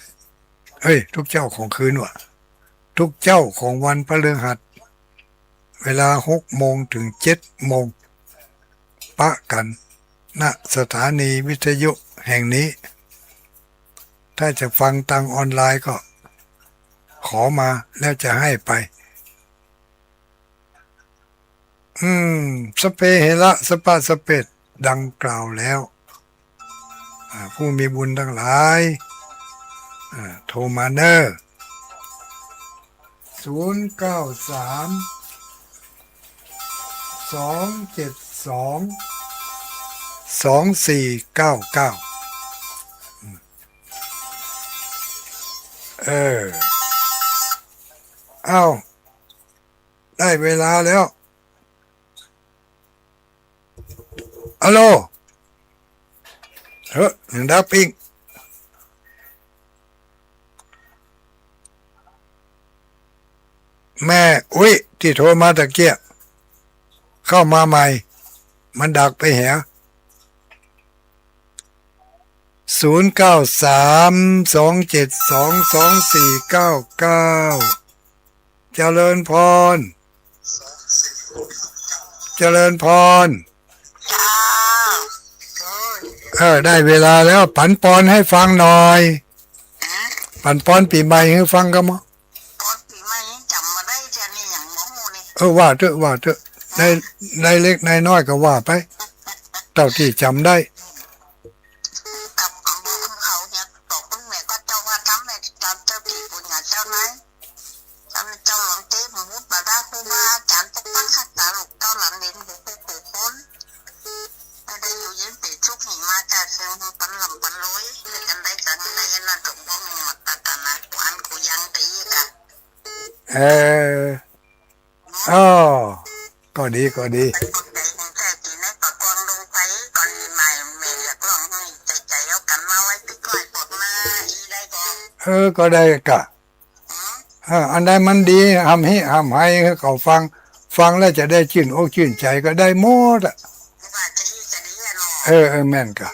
เอ้ย ทุกเจ๊าของคืนวะ ทุกเจ๊าของวันพฤหัส เวลาหกโมงเถิงเจ็ดโมง ปะกั๋น ณ สถานีวิทยุแห่งนี้ ถ้าจะฟังตางออนไลน์ก็ขอมาแล้วจะหื้อไป อืม สพเพเหระ สัพพะสพเพ ดังกล่าวแล้ว อ่า ผู้มีบุญตังหลาย อ่า โทรมาเน่อ ศูนย์เก้าสาม สองเจ็ดสอง สองสี่เก้าเก้า อืม เออ อ้าว ได้เวลาแล้ว ฮัลโหล เฮ้อ ยังดับปิ้ง แม่อุ๊ย ตี้โทรมาตะเกียะ เข้ามาใหม่ มันดักไปแหม ศูนย์เก้าสาม สองเจ็ดสอง สองสี่เก้าเก้า เจริญพร เจริญพร จ้า เออ ได้เวลาแล้ว ปั๋นปอนหื้อฟังหน่อย ปั๋นปอนปี๋ใหม่หื้อฟังกำ ปอนปี๋ใหม่ยังจ๋ำบ่ได้เจียนี่ หยังบ่ฮู้นี่ เออ ว่าเต๊อะ ว่าเต๊อะ ได้ ได้เล็กได้น้อยก็ว่าไป เต้าตี้จ๋ำได้ กับบอกเขาเนี่ย บอกคุณแม่ก็เจ้าว่าทำแม่ตามเจ้าตี้ปุญญาเจ้านาย ทำเจ้าหลวงเต้หมู่บรรดาครูบาอาจ๋ารย์ปกปักรักษาลูกเต้าหลานเหลนหมู่คู่ผู้คน หื้อได้อยู่เย็นเป๋นสุข หื้อมาจาเชิง หื้อปันร่ำปันรวย หื้ออันใดกั๋นอันใดอันนั้น จงบ่มีมาตาตานา กูอันกูยังได้อีกอะ เออ อ้อ ก็ดี ก็ดี ขอบใจ ขอบใจ ตี้ในปากกวางดงไพร ก่อนปี๋ใหม่แม่เรียกร้องหื้อใจ๋ๆ เอากั๋นมาไหว้ปิ๊กไหว้ปอกหน้า อี้ได้ก่อ เออ ก็ได้ก่ะ เออ อันใดมันดี หำฮิหำไฮหื้อเขาฟัง ฟังแล้วจะได้จื้นอกจื้นใจ๋ก็ได้หมดอะ ว่าจะอี้จะดีอะเนาะ เออ เออ แม่นก่ะ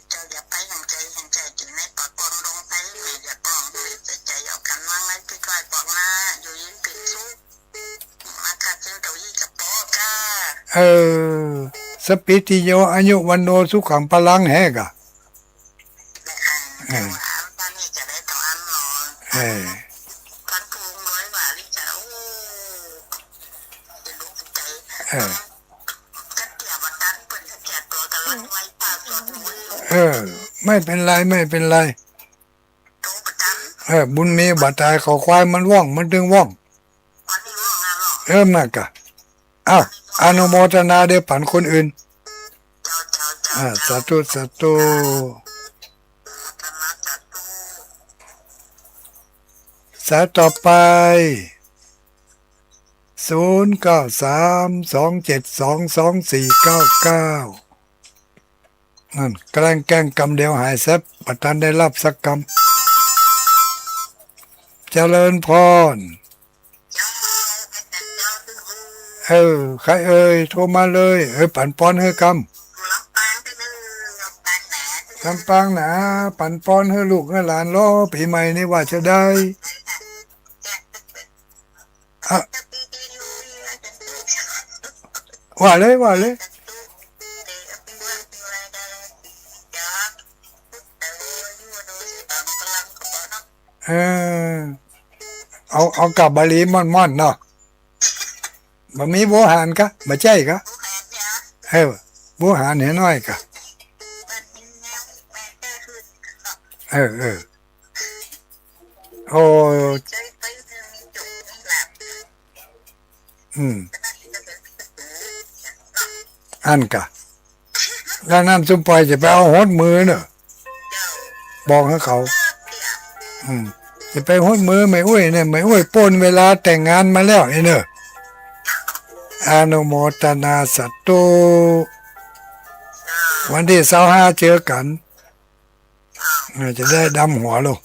เจ้าอย่าไปหำใจ๋หำใจ๋ตี้ในปากกวางดงไพร แม่จะป้องหื้อใจ๋ๆ เอากั๋นมาไหว้ปิ๊กไหว้ปอกหน้า อยู่เย็นเป๋นสุข มาค่ะ เชิงเต้าอี้กับป้อค่ะ เออ สัพพีติโย อายุ วัณโณ สุขัง พลัง แหก่ะ เออ เออ เออ ไม่เป๋นไร ไม่เป๋นไร เออ บุญมีบ่ต๋าย เขาควายมันว่อง มันตึงว่อง เออ นั่นก่ะ อ้าว อนุโมทนาเด้อ ปั๋นคนอื่น อ่า สาธุ สาธุ สายต่อไป ศูนย์เก้าสาม สองเจ็ดสอง สองสี่เก้าเก้า นั่น แกล้งแกล้งกำเดียวหายแซบ บ่ตันได้รับสักกำ เจริญพร เออ ใครเอ่ย โทรมาเลย เออ ปั๋นปอนหื้อกำ ลำปางหนา ปั๋นปอนหื้อลูกหื้อหลาน รอปี๋ใหม่นี่ว่าจะได้ อะ ว่าเลย ว่าเลย เออ เอา เอากาบบาลีม่อนๆ เนาะ บ่มีโวหารกะ บ่ใจ้กะ เออ โวหารหื้อหน้อยกะ เออ เออ โอ้ อืม อั้นกะ แล้วนั้นซุมปอยจะไปเอาหดมือเน่อ บอกหื้อเขา อืม จะไปหดมือแม่อุ๊ยเนี่ย แม่อุ๊ยป้นเวลาแต่งงานมาแล้วไอ้เน่อ อนุโมทนาสาธุ วันตี้ซาวห้าเจอกั๋น เออ จะได้ดำหัวลง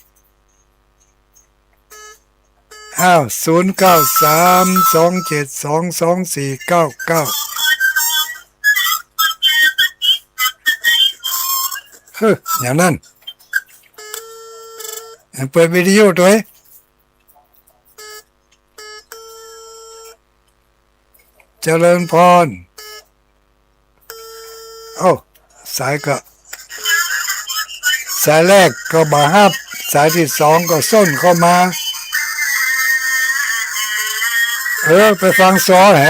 อ้าว ศูนย์เก้าสาม สองเจ็ดสอง สองสี่เก้าเก้า เฮ้อ อย่างนั้น เปิดวิทยุตวย เจริญพร โอ้ สายก็ สายแรกก็บ่ฮับ สายตี้สองก็ส้นเข้ามา เออ ไปฟังซอแหม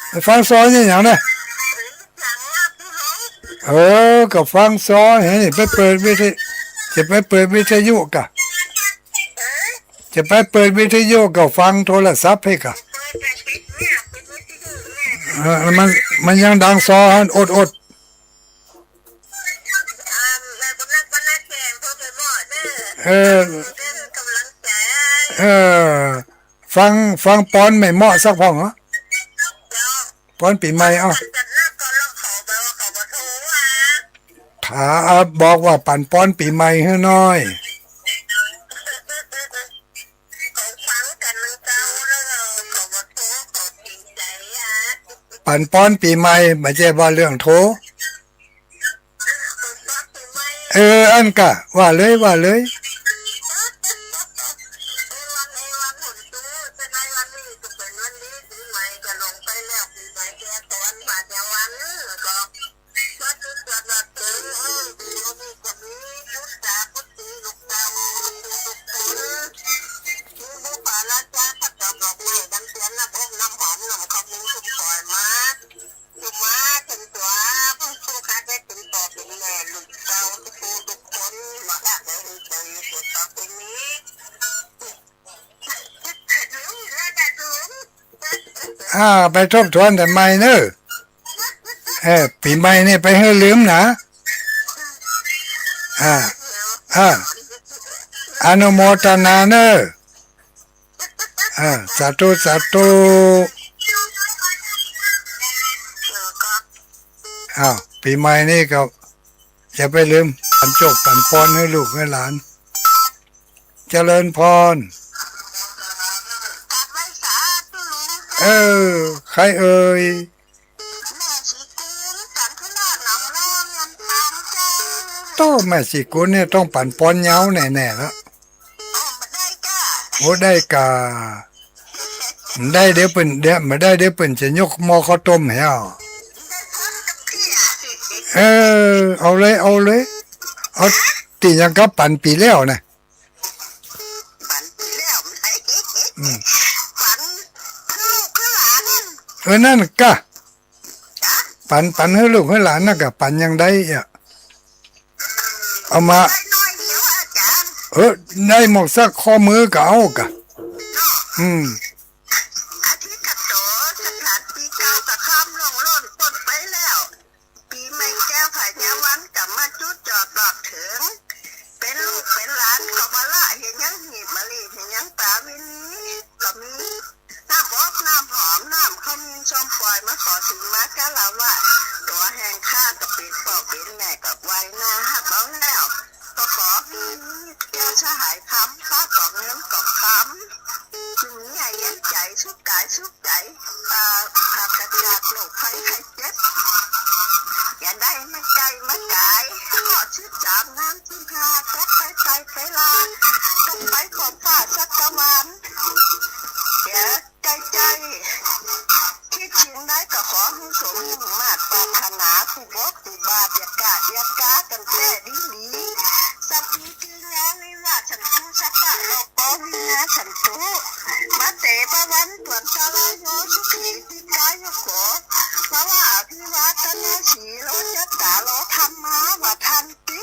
ไปฟังซอนี่อย่างนะ เออ ก็ฟังซอแหม ไปเปิดวิทยุ จะไปเปิดวิทยุกะ จะไปเปิดวิทยุก็ฟังโทรศัพท์เพ่กะ เออ มัน มันยังดังซอหั่น อด อด เออ เออ ฟัง ฟังปอนใหม่เหมาะสักพ่องเหรอ ปอนปี๋ใหม่ เอ้า ถาม บอกว่าปั๋นปอนปี๋ใหม่หื้อหน้อย ปั๋นปอนปี๋ใหม่ บ่ใจ้ว่าเรื่องโทร เออ อั้นกะ ว่าเลย ว่าเลย อ่า ไปทบทวนแต่ใหม่เนอะ เออ ปี๋ใหม่นี่ไปหื้อลืมนะ อ่า อ่า อนุโมทนาเนอะ อ่า สาธุ สาธุ อ้าว ปี๋ใหม่นี่ก็อย่าไปลืม ปั๋นโจคปั๋นปอนหื้อลูกหื้อหลาน เจริญพร เออ ใครเอ่ย โต้ แม่ศรีกุลนี่ต้องปั๋นปอนยาวแน่ๆ ละ โอ้ ได้ก่า บ่ได้เดี๋ยวเปิ้น เดี๋ยว บ่ได้เดี๋ยวเปิ้นจะยกหม้อข้าวต้มแหว เออ เอาเลย เอาเลย เอาตี้ยังกับปั๋นปี๋แล้วนะ อืม เออ นั่นกะ ปั๋น ปั๋นหื้อลูกหื้อหลานนั่นกะ ปั๋นอย่างใดอะ เอามา เออ ได้หมดสักข้อมือก็เอากะ อืม อาทิตย์กะโต๋ สถานปี๋เก่ากะข้ามล่วงล้นป๊นไปแล้ว ปี๋ใหม่แก้วผาญาวันกะมาจุดจอดรอดเถิง เป๋นลูกเป๋นหลานก็บ่ละ เหียยังหีบมะลิ เหียยังปาวินี ก็มี น้ำอบน้ำหอม น้ำขมิ้นส้มป่อย มาขอสิญมาคารวะ ตั๋วแห่งข้าก็เป๋นป้อเป๋นแม่ก็ไหว้หน้าฮับเอาแล้ว ก็ขอหื้อแก้วสหายคำ ฟ้าก็เงินก็คำ อยู่มีอายุใจ๋ สุขกายสุขใจ๋ อ่า ปราศจากโรคภัยไข้เจ็บ อย่าได้มาใก้มาก๋าย ข้อสิบสาม น้ำสิบห้า ตกไปไตไปลา ตกไปขอบฟ้าสักกะวาล เดี๋ยว ใจ้ใจ้ คิดสิ่งใดก็ขอหื้อสมมุ่งมาดปรารถนา คู่บกคู่บาปอย่ากะอย่ากากั๋นแต๊ดีๆ สัพพีติโยวิวัชชันตุ สัพพะโรโกวินัสสันตุ มาเตภะวันตวันตะราโย สุขีทีฆายุโก ภะวะอภิวาทะนะสีลิสสะนิจัตตาโร ธัมมาวัฑฒันติ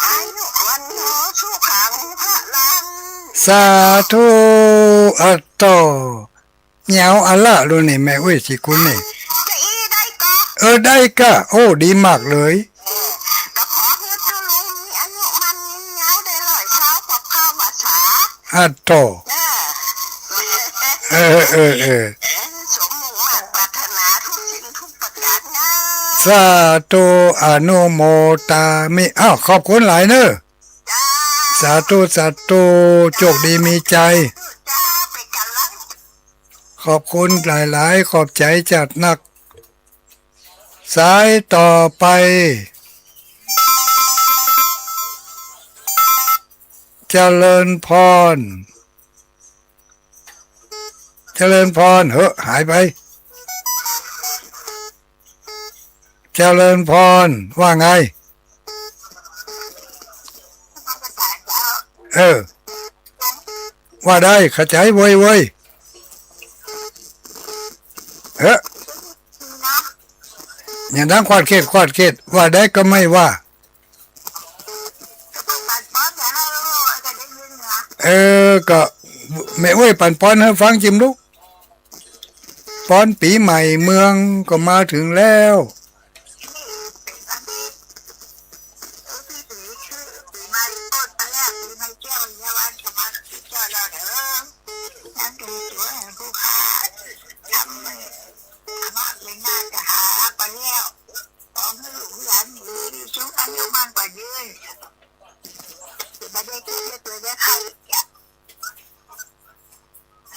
อายุวัณโณ สุขังพะลัง สาธุ อะโต เหนียวอะละลูกนี่ แม่อุ๊ยศรีกุลนี่ จะอี้ได้ก่อ เออ ได้ก่ะ โอ้ ดีมากเลย เออ ก็ขอหื้อตุ๊ลุงมีอายุมั่นยืนยาวได้ร้อยซาวกว่าพรรษา อะโต เออ เออ เออ เออ เออ สมมุ่งมาดปรารถนาทุกสิ่งทุก สาธุ อนุโมทามิ อ้าว ขอบคุณหลายเน่อ สาธุ สาธุ โชคดีมีชัย ขอบคุณหลายๆ ขอบใจ๋จ๊าดนัก สายต่อไป เจริญพร เจริญพร เหอะ หายไป เจริญพร ว่าไง เออ ว่าได้ เข้าใจ๋ เว้ย เว้ย เฮ้อ อย่างนั้น ขวัดเขต ขวัดเขต ว่าได้ก็ไม่ว่า เออ ก็แม่อุ๊ยปั๋นปอนหื้อฟังจิมลูก ปอนปี๋ใหม่เมืองก็มาเถิงแล้ว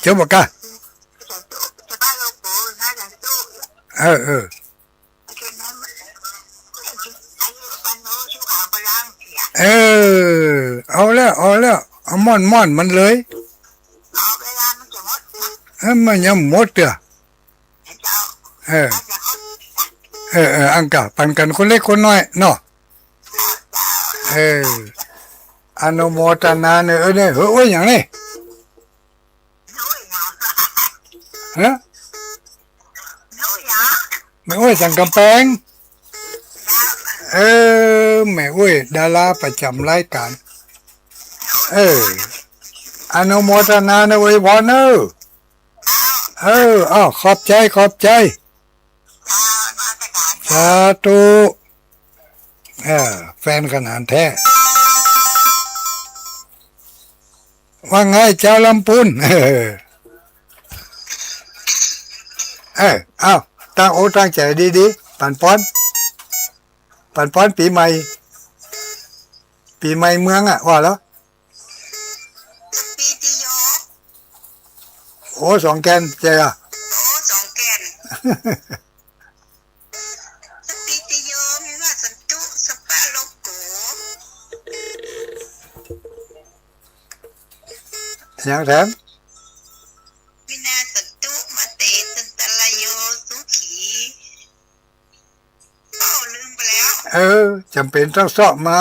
จบบ่กะ เออ เออ เออ เอาแล้ว เอาแล้ว เอาม่อนๆ มันเลย เออ มันยังหมดเตื้อ เออ เออ เออ อังกะ ปั๋นกั๋นคนเล็กคนน้อยเนาะ เออ อนุโมทนาเน่อ เออ เนี่ย เฮ้ย โอ้ย อย่างนี้ ฮะ แม่อุ๊ยสันก๋ำแปง เออ แม่อุ๊ยดาราประจ๋ำรายก๋าน เออ อนุโมทนาเน่อ อวยพรเน่อ เออ อ้าว ขอบใจ๋ ขอบใจ๋ สาธุ เออ แฟนขนานแท้ ว่าไงจาวลำปูน เออ เออ อ้าว ตั้งอกตั้งใจ๋ดีๆ ปั๋นปอน ปั๋นปอนปี๋ใหม่ ปี๋ใหม่เมืองอะ ว่าแล้ว โอ้ สองแก่น ใจ้อะ ยังแถม เออ จ๋ำเป๋นต้องเซาะมา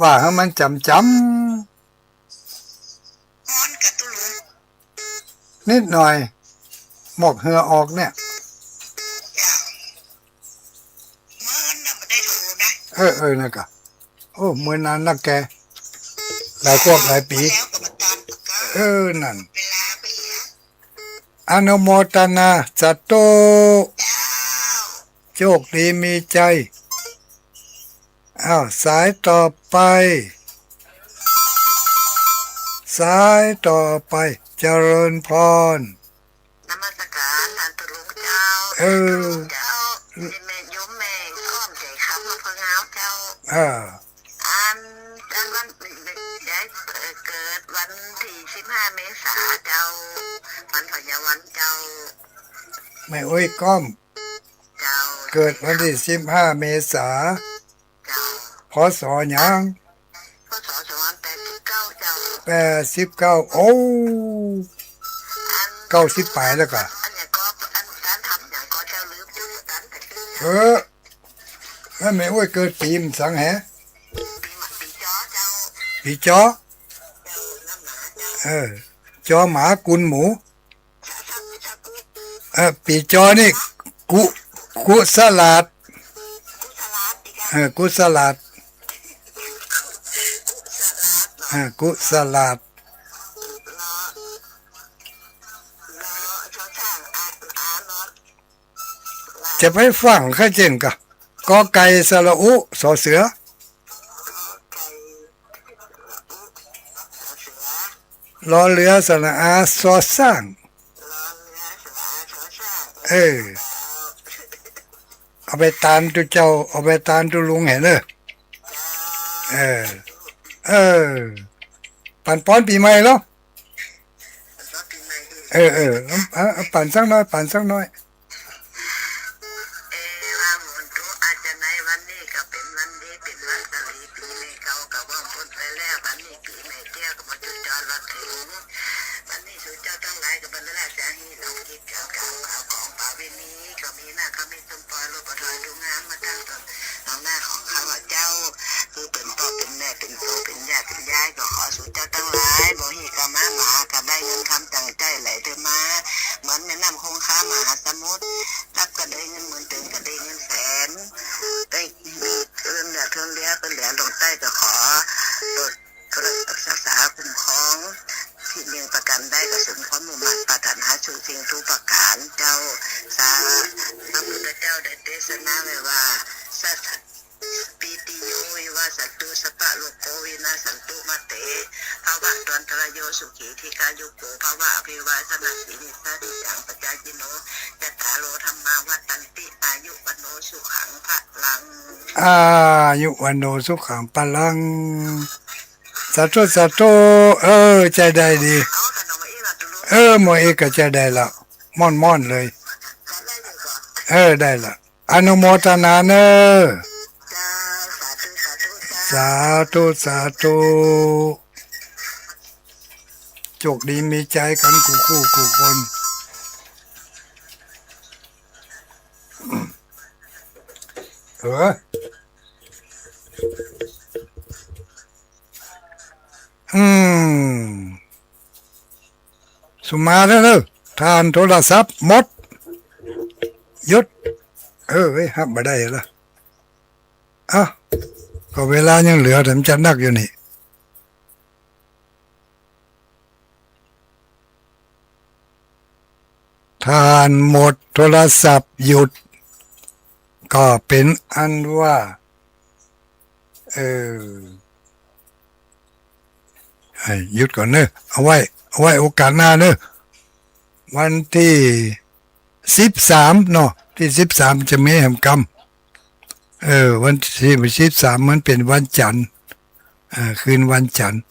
ว่าหื้อมันจ๋ำจ๋ำ นิดหน่อย หมวกเหงื่อออกเนี่ย เออ เออ นั่นกะ โอ้ เมินนานนักแก หลายครอบหลายปี๋ เออ นั่น อนุโมทนา สาธุ โชคดีมีชัย อ้าว สายต่อไป สายต่อไป เจริญพร นมัสการหลวงปู่เจ้า เออ เจ้า แม่โยมแม่ก้อมใจ๋คำ เมืองพะเยาเจ้า อ่า อัน อันวัน ยาย เอ่อ เกิดวันตี้สิบห้าเมษาเจ้า วันพะเยาวันเจ้า แม่อุ๊ยก้อม เจ้า เกิดวันตี้สิบห้าเมษา เจ้า พ.ศ. หยัง พ.ศ. สองพันแปดสิบเก้าเจ้า แปดสิบเก้า โอ้ อัน เก้าสิบป๋ายแล้วกะ อันหยังก็ อัน อันก๋านทำหยังก็เจ้า ลืมจื้อกั๋น เออ แล้วแม่อุ๊ยเกิดปี๋สังแห ปี๋มะ ปี๋จอเจ้า ปี๋จอ เออ จอหมากุนหมู เออ ปี๋จอนี่ กุ กุสลาด เออ กุสลาด เออ กุสลาด จะไปฟังใค่เจ้นก่อ กอไก่ สระอุ สอเสือ รอเรือ สระอา ซอซ้าง เออ เอาไปตานตุ๊เจ้า เอาไปตานตุ๊ลุงแหมเน่อ เออ เออ ปั๋นปอนปี๋ใหม่เนาะ เออ เออ เอา เอา เอาปั๋นสักหน้อย ปั๋นสักหน้อย เอวัง โหนตุ อาจจะในวันนี้ก็เป๋นวันดี เป๋นวันสะหลี ปี๋ใหม่เก่าก็ว่างป๊นไปแล้ว วันนี้ปี๋ใหม่เตี้ยก็มาจุดจอดรอดเถิง วันนี้ สูเจ้าตังหลายก็บรรดาจาฮี ลองกิจกรรม ข้าวของประเวณีก็มีนะ ก็มีต้นปอยรูปปอยดูงามมาตั้งต่อหน้าของข้าพเจ้า คือเป๋นป้อเป๋นแม่ เป๋นปู่เป๋นย่าเป๋นยาย ก็ขอสูเจ้าตังหลาย บ่ฮี่กามา หมาก็ได้เงินคำตั้งใจ๋ไหลเถิงมา เหมือนแม่น้ำคงคามหาสมุทร รับก็ได้เงินหมื่น เถิงก็ได้เงินแสน ได้มีเอิ้นเหลือเถิงเหลือ เปิ้นเหลือลงใต้ก็ขอ โปรดรักษาคุ้มครอง สิ่งหนึ่งประการใดก็สมความมุ่งมั่นปรารถนาทุกสิ่งทุกประการเจ้า สา พระพุทธเจ้าได้เตสนาไว้ว่า สัพพะ ปีติโย วิวัสสันตุ สัพพะโรโค วินัสสันตุ มาเต ภวัตวันตรายโย สุขี ทีฆายุโก ภวะ อภิวาทะนะสีลิสสะนิจจัง ปัจจายิโน จัตตาโร ธัมมา วัฑฒันติ อายุ วัณโณ สุขัง พลัง อายุ วัณโณ สุขัง พลัง สาธุ สาธุ เออ ใจ๊ได้ดี เออ หมอเอกก็ใจ๊ได้ละ ม่อนๆ เลย เออ ได้ละ อนุโมทนาเน่อ สาธุ สาธุ โจคดีมีใจ๋กั๋นกู้คู่กู้คน เออ อืม สุมาเน่อ ต้านโทรศัพท์หมด หยุด เออ เว้ย ฮับบ่ได้ละ อ่ะ ก็เวลายังเหลือ แต่มันจะนักอยู่นี่ ต้านหมด โทรศัพท์หยุด ก็เป๋นอันว่า เออ ให้หยุดก่อนเน่อ เอาไว้ เอาไว้โอกาสหน้าเน่อ วันตี้สิบสามเนาะ ตี้สิบสามจะมีแหมกำ เออ วันตี้สิบสามมันเป๋นวันจันทร์ เออ คืนวันจันทร์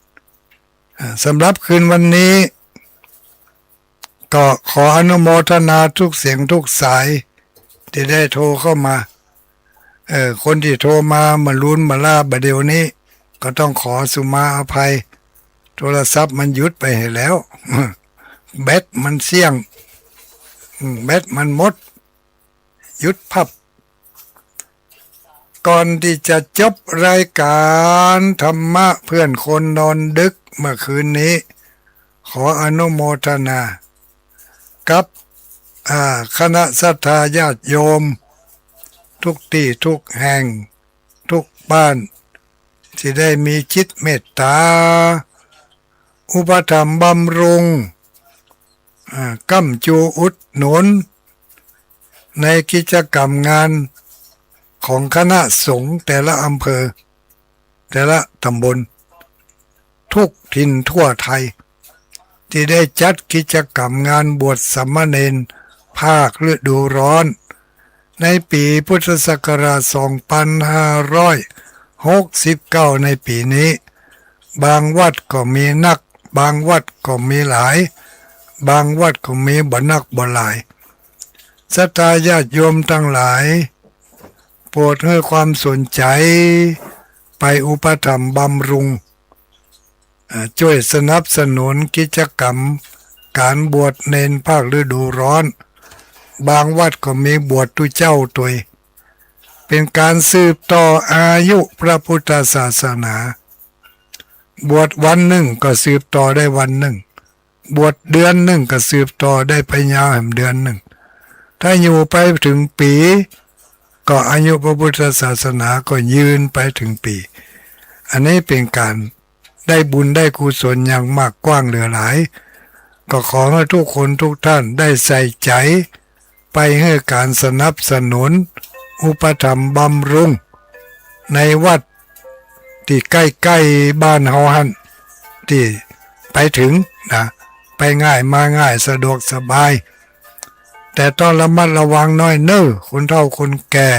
เออ สำหรับคืนวันนี้ ก็ขออนุโมทนาทุกเสียงทุกสายตี้ได้โทรเข้ามา เออ คนตี้โทรมาบ่าลูนบ่าลาบ่าเดี่ยวนี้ ก็ต้องขอสุมาอภัย โทรศัพท์มันหยุดไปเหียแล้ว แบตมันเสี้ยง อืม แบตมันหมด หยุดพับ ก่อนตี้จะจบรายก๋านธรรมะเพื่อนคนนอนดึกเมื่อคืนนี้ ขออนุโมทนากับ อ่า คณะศรัทธาญาติโยม ทุกตี้ทุกแห่ง ทุกบ้าน ตี้ได้มีจิตเมตต๋า อุปถัมภ์บำรุง อ่า ค้ำจูอุดหนุน ในกิจกรรมงานของคณะสงฆ์แต่ละอำเภอ แต่ละตำบล ทุกถิ่นทั่วไทย ตี้ได้จัดกิจกรรมงานบวชสามเณรภาคฤดูร้อน ในปี๋พุทธศักราชสองปันห้าร้อยหกสิบเก้า ในปี๋นี้ บางวัดก็มีนัก บางวัดก็มีหลาย บางวัดก็มีบ่นักบ่หลาย ศรัทธาญาติโยมตังหลาย โปรดหื้อความสนใจ๋ ไปอุปถัมภ์บำรุง อ่า จ้วยสนับสนุนกิจกรรมก๋านบวชเณรภาคฤดูร้อน บางวัดก็มีบวชตุ๊เจ้าตวย เป๋นก๋านสืบต่ออายุพระพุทธศาสนา บวชวันนึ่งก็สืบต่อได้วันนึ่ง บวชเดือนนึ่งก็สืบต่อได้ไปยาวแหมเดือนนึ่ง ถ้าอยู่ไปเถิงปี๋ ก็อายุพระพุทธศาสนาก็ยืนไปเถิงปี๋ อันนี้เป๋นก๋านได้บุญได้กุศลอย่างมากกว้างเหลือหลาย ก็ขอหื้อทุกคนทุกท่านได้ใส่ใจ๋ ไปหื้อก๋านสนับสนุน อุปถัมภ์บำรุง ในวัดตี้ใก้ๆ บ้านเฮาหั้น ตี้ไปเถิงนะ ไปง่ายมาง่าย สะดวกสบาย แต่ต้องระมัดระวังหน้อยเน่อ คนเฒ่าคนแก่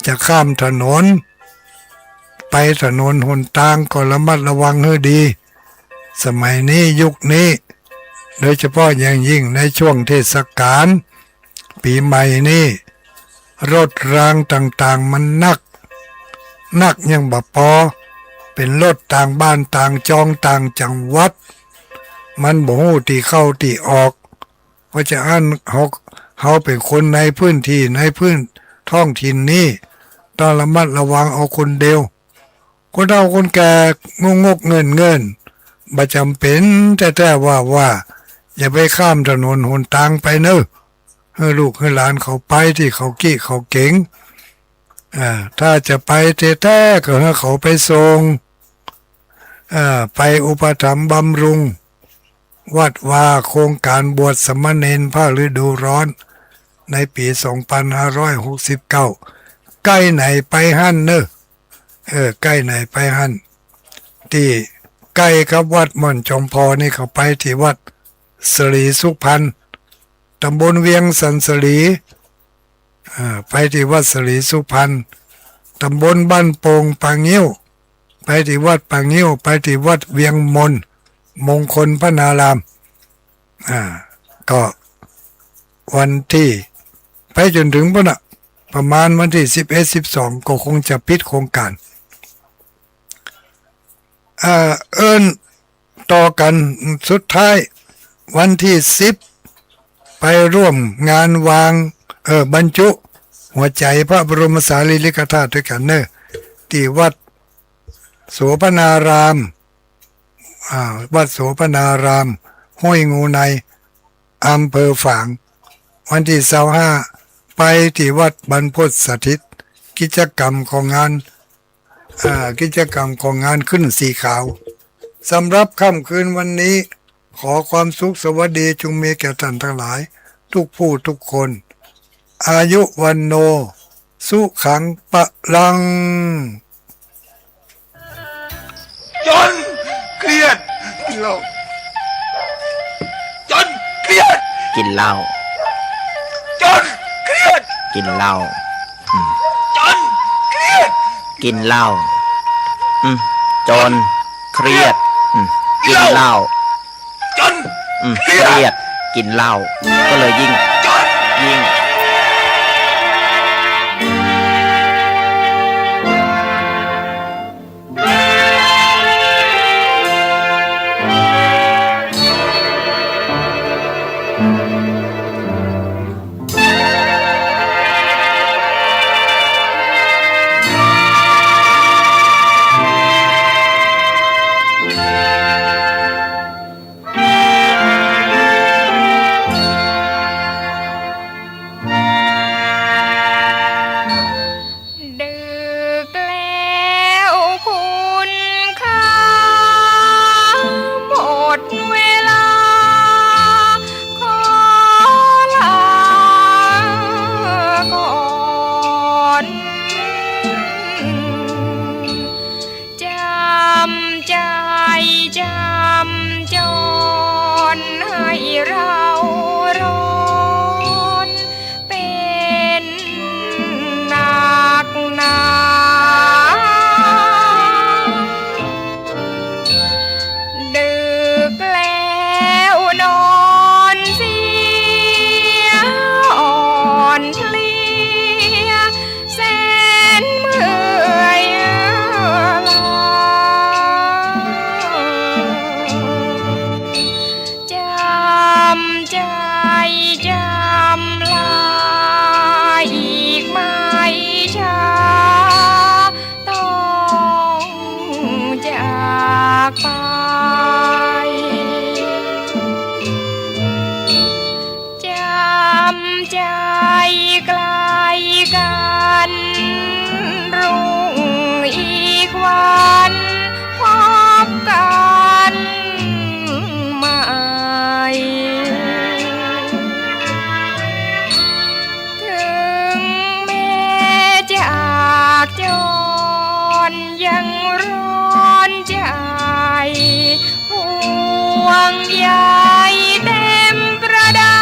จะข้ามถนน ไปถนนหนตางก็ระมัดระวังหื้อดี สมัยนี้ยุคนี้ โดยเฉพาะอย่างยิ่งในช่วงเทศกาลปี๋ใหม่นี้ รถรางต่างๆ มันนัก นักยังบ่ปอ เป๋นรถต่างบ้านต่างจองต่างจังหวัด มันบ่ฮู้ตี้เข้าตี้ออก เพราะฉะนั้นเฮา เฮาเป๋นคนในพื้นที่ในพื้นท้องถิ่นนี้ ต้องระมัดระวังเอาคนเดียว คนเฒ่าคนแก่งกๆเงินๆ บ่จ๋ำเป๋นแต๊ๆ ว่าๆ อย่าไปข้ามถนนหนตางไปเน่อ หื้อลูกหื้อหลานเขาไปตี้เขากี้เขาเก๋ง อ่า ถ้าจะไปแต๊ๆ ก็หื้อเขาไปส่ง อ่า ไปอุปถัมภ์บำรุง วัดวา โครงก๋านบวชสามเณรภาคฤดูร้อน ในปี๋สองปันห้าร้อยหกสิบเก้า ใก้ไหนไปหั้นเน่อ เออ ใก้ไหนไปหั้น ตี้ใก้กับวัดม่อนจอมพอนี่เขาไปตี้วัดสลีสุพรรณ ตำบลเวียงสันสลี อ่า ไปตี้วัดสลีสุพรรณ ตำบลบ้านโป่งป่างิ้ว ไปตี้วัดป่างิ้ว ไปตี้วัดเวียงมน มงคลพนาราม อ่า ก็วันตี้ ไปจ๋นเถิงปู๊นน่ะ ประมาณวันตี้สิบเอ็ด สิบสอง ก็คงจะปิดโครงก๋าน อ่า เอิ้นต่อกั๋นสุดท้าย วันตี้สิบ ไปร่วมงานวาง เอ่อ บรรจุหัวใจ๋พระบรมสารีริกธาตุตวยกั๋นเน่อ ตี้วัดโสภณาราม อ่า วัดโสภณาราม ห้วยงูใน อำเภอฝาง วันตี้ซาวห้า ไปตี้วัดบรรพตสถิต กิจกรรมของงาน อ่า กิจกรรมของงานขึ้นสีขาว สำหรับค่ำคืนวันนี้ ขอความสุขสวัสดีจงมีแก่ต้านตังหลาย ทุกผู้ทุกคน อายุวัณโณ สุขัง พะลัง จ๋นเครียด กิ๋นเหล้า จ๋นเครียด กิ๋นเหล้า จ๋นเครียด กิ๋นเหล้า อืม จ๋นเครียด กิ๋นเหล้า อืม จ๋นเครียด อืม กิ๋นเหล้า จ๋น อืม เครียด เครียด กิ๋นเหล้า ก็เลยยิ่ง จ๋น ยิ่งดึกแล้วคุณข้า หมดเวลา ขอลาก่อน จำใจจำจนให้เราร้อนเป็นหนักหนา ดึกแล้วนอนเสียอ่อนเพลีย แสนเมื่อยล้า จำใจจำลา อีกไม่ช้า ต้องจากไป จำใจไกลกัน รุ่งอีกวันพบกันใหม่ ถึงแม้จากจรยังร้อนใจ ห่วงใยเต็มประดา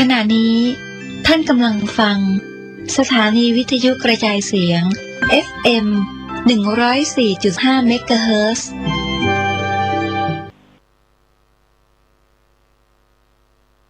ขณะนี้ท่านกำลังฟังสถานีวิทยุกระจายเสียง เอฟเอ็ม หนึ่งร้อยสี่จุดห้า เมกะเฮิรตซ์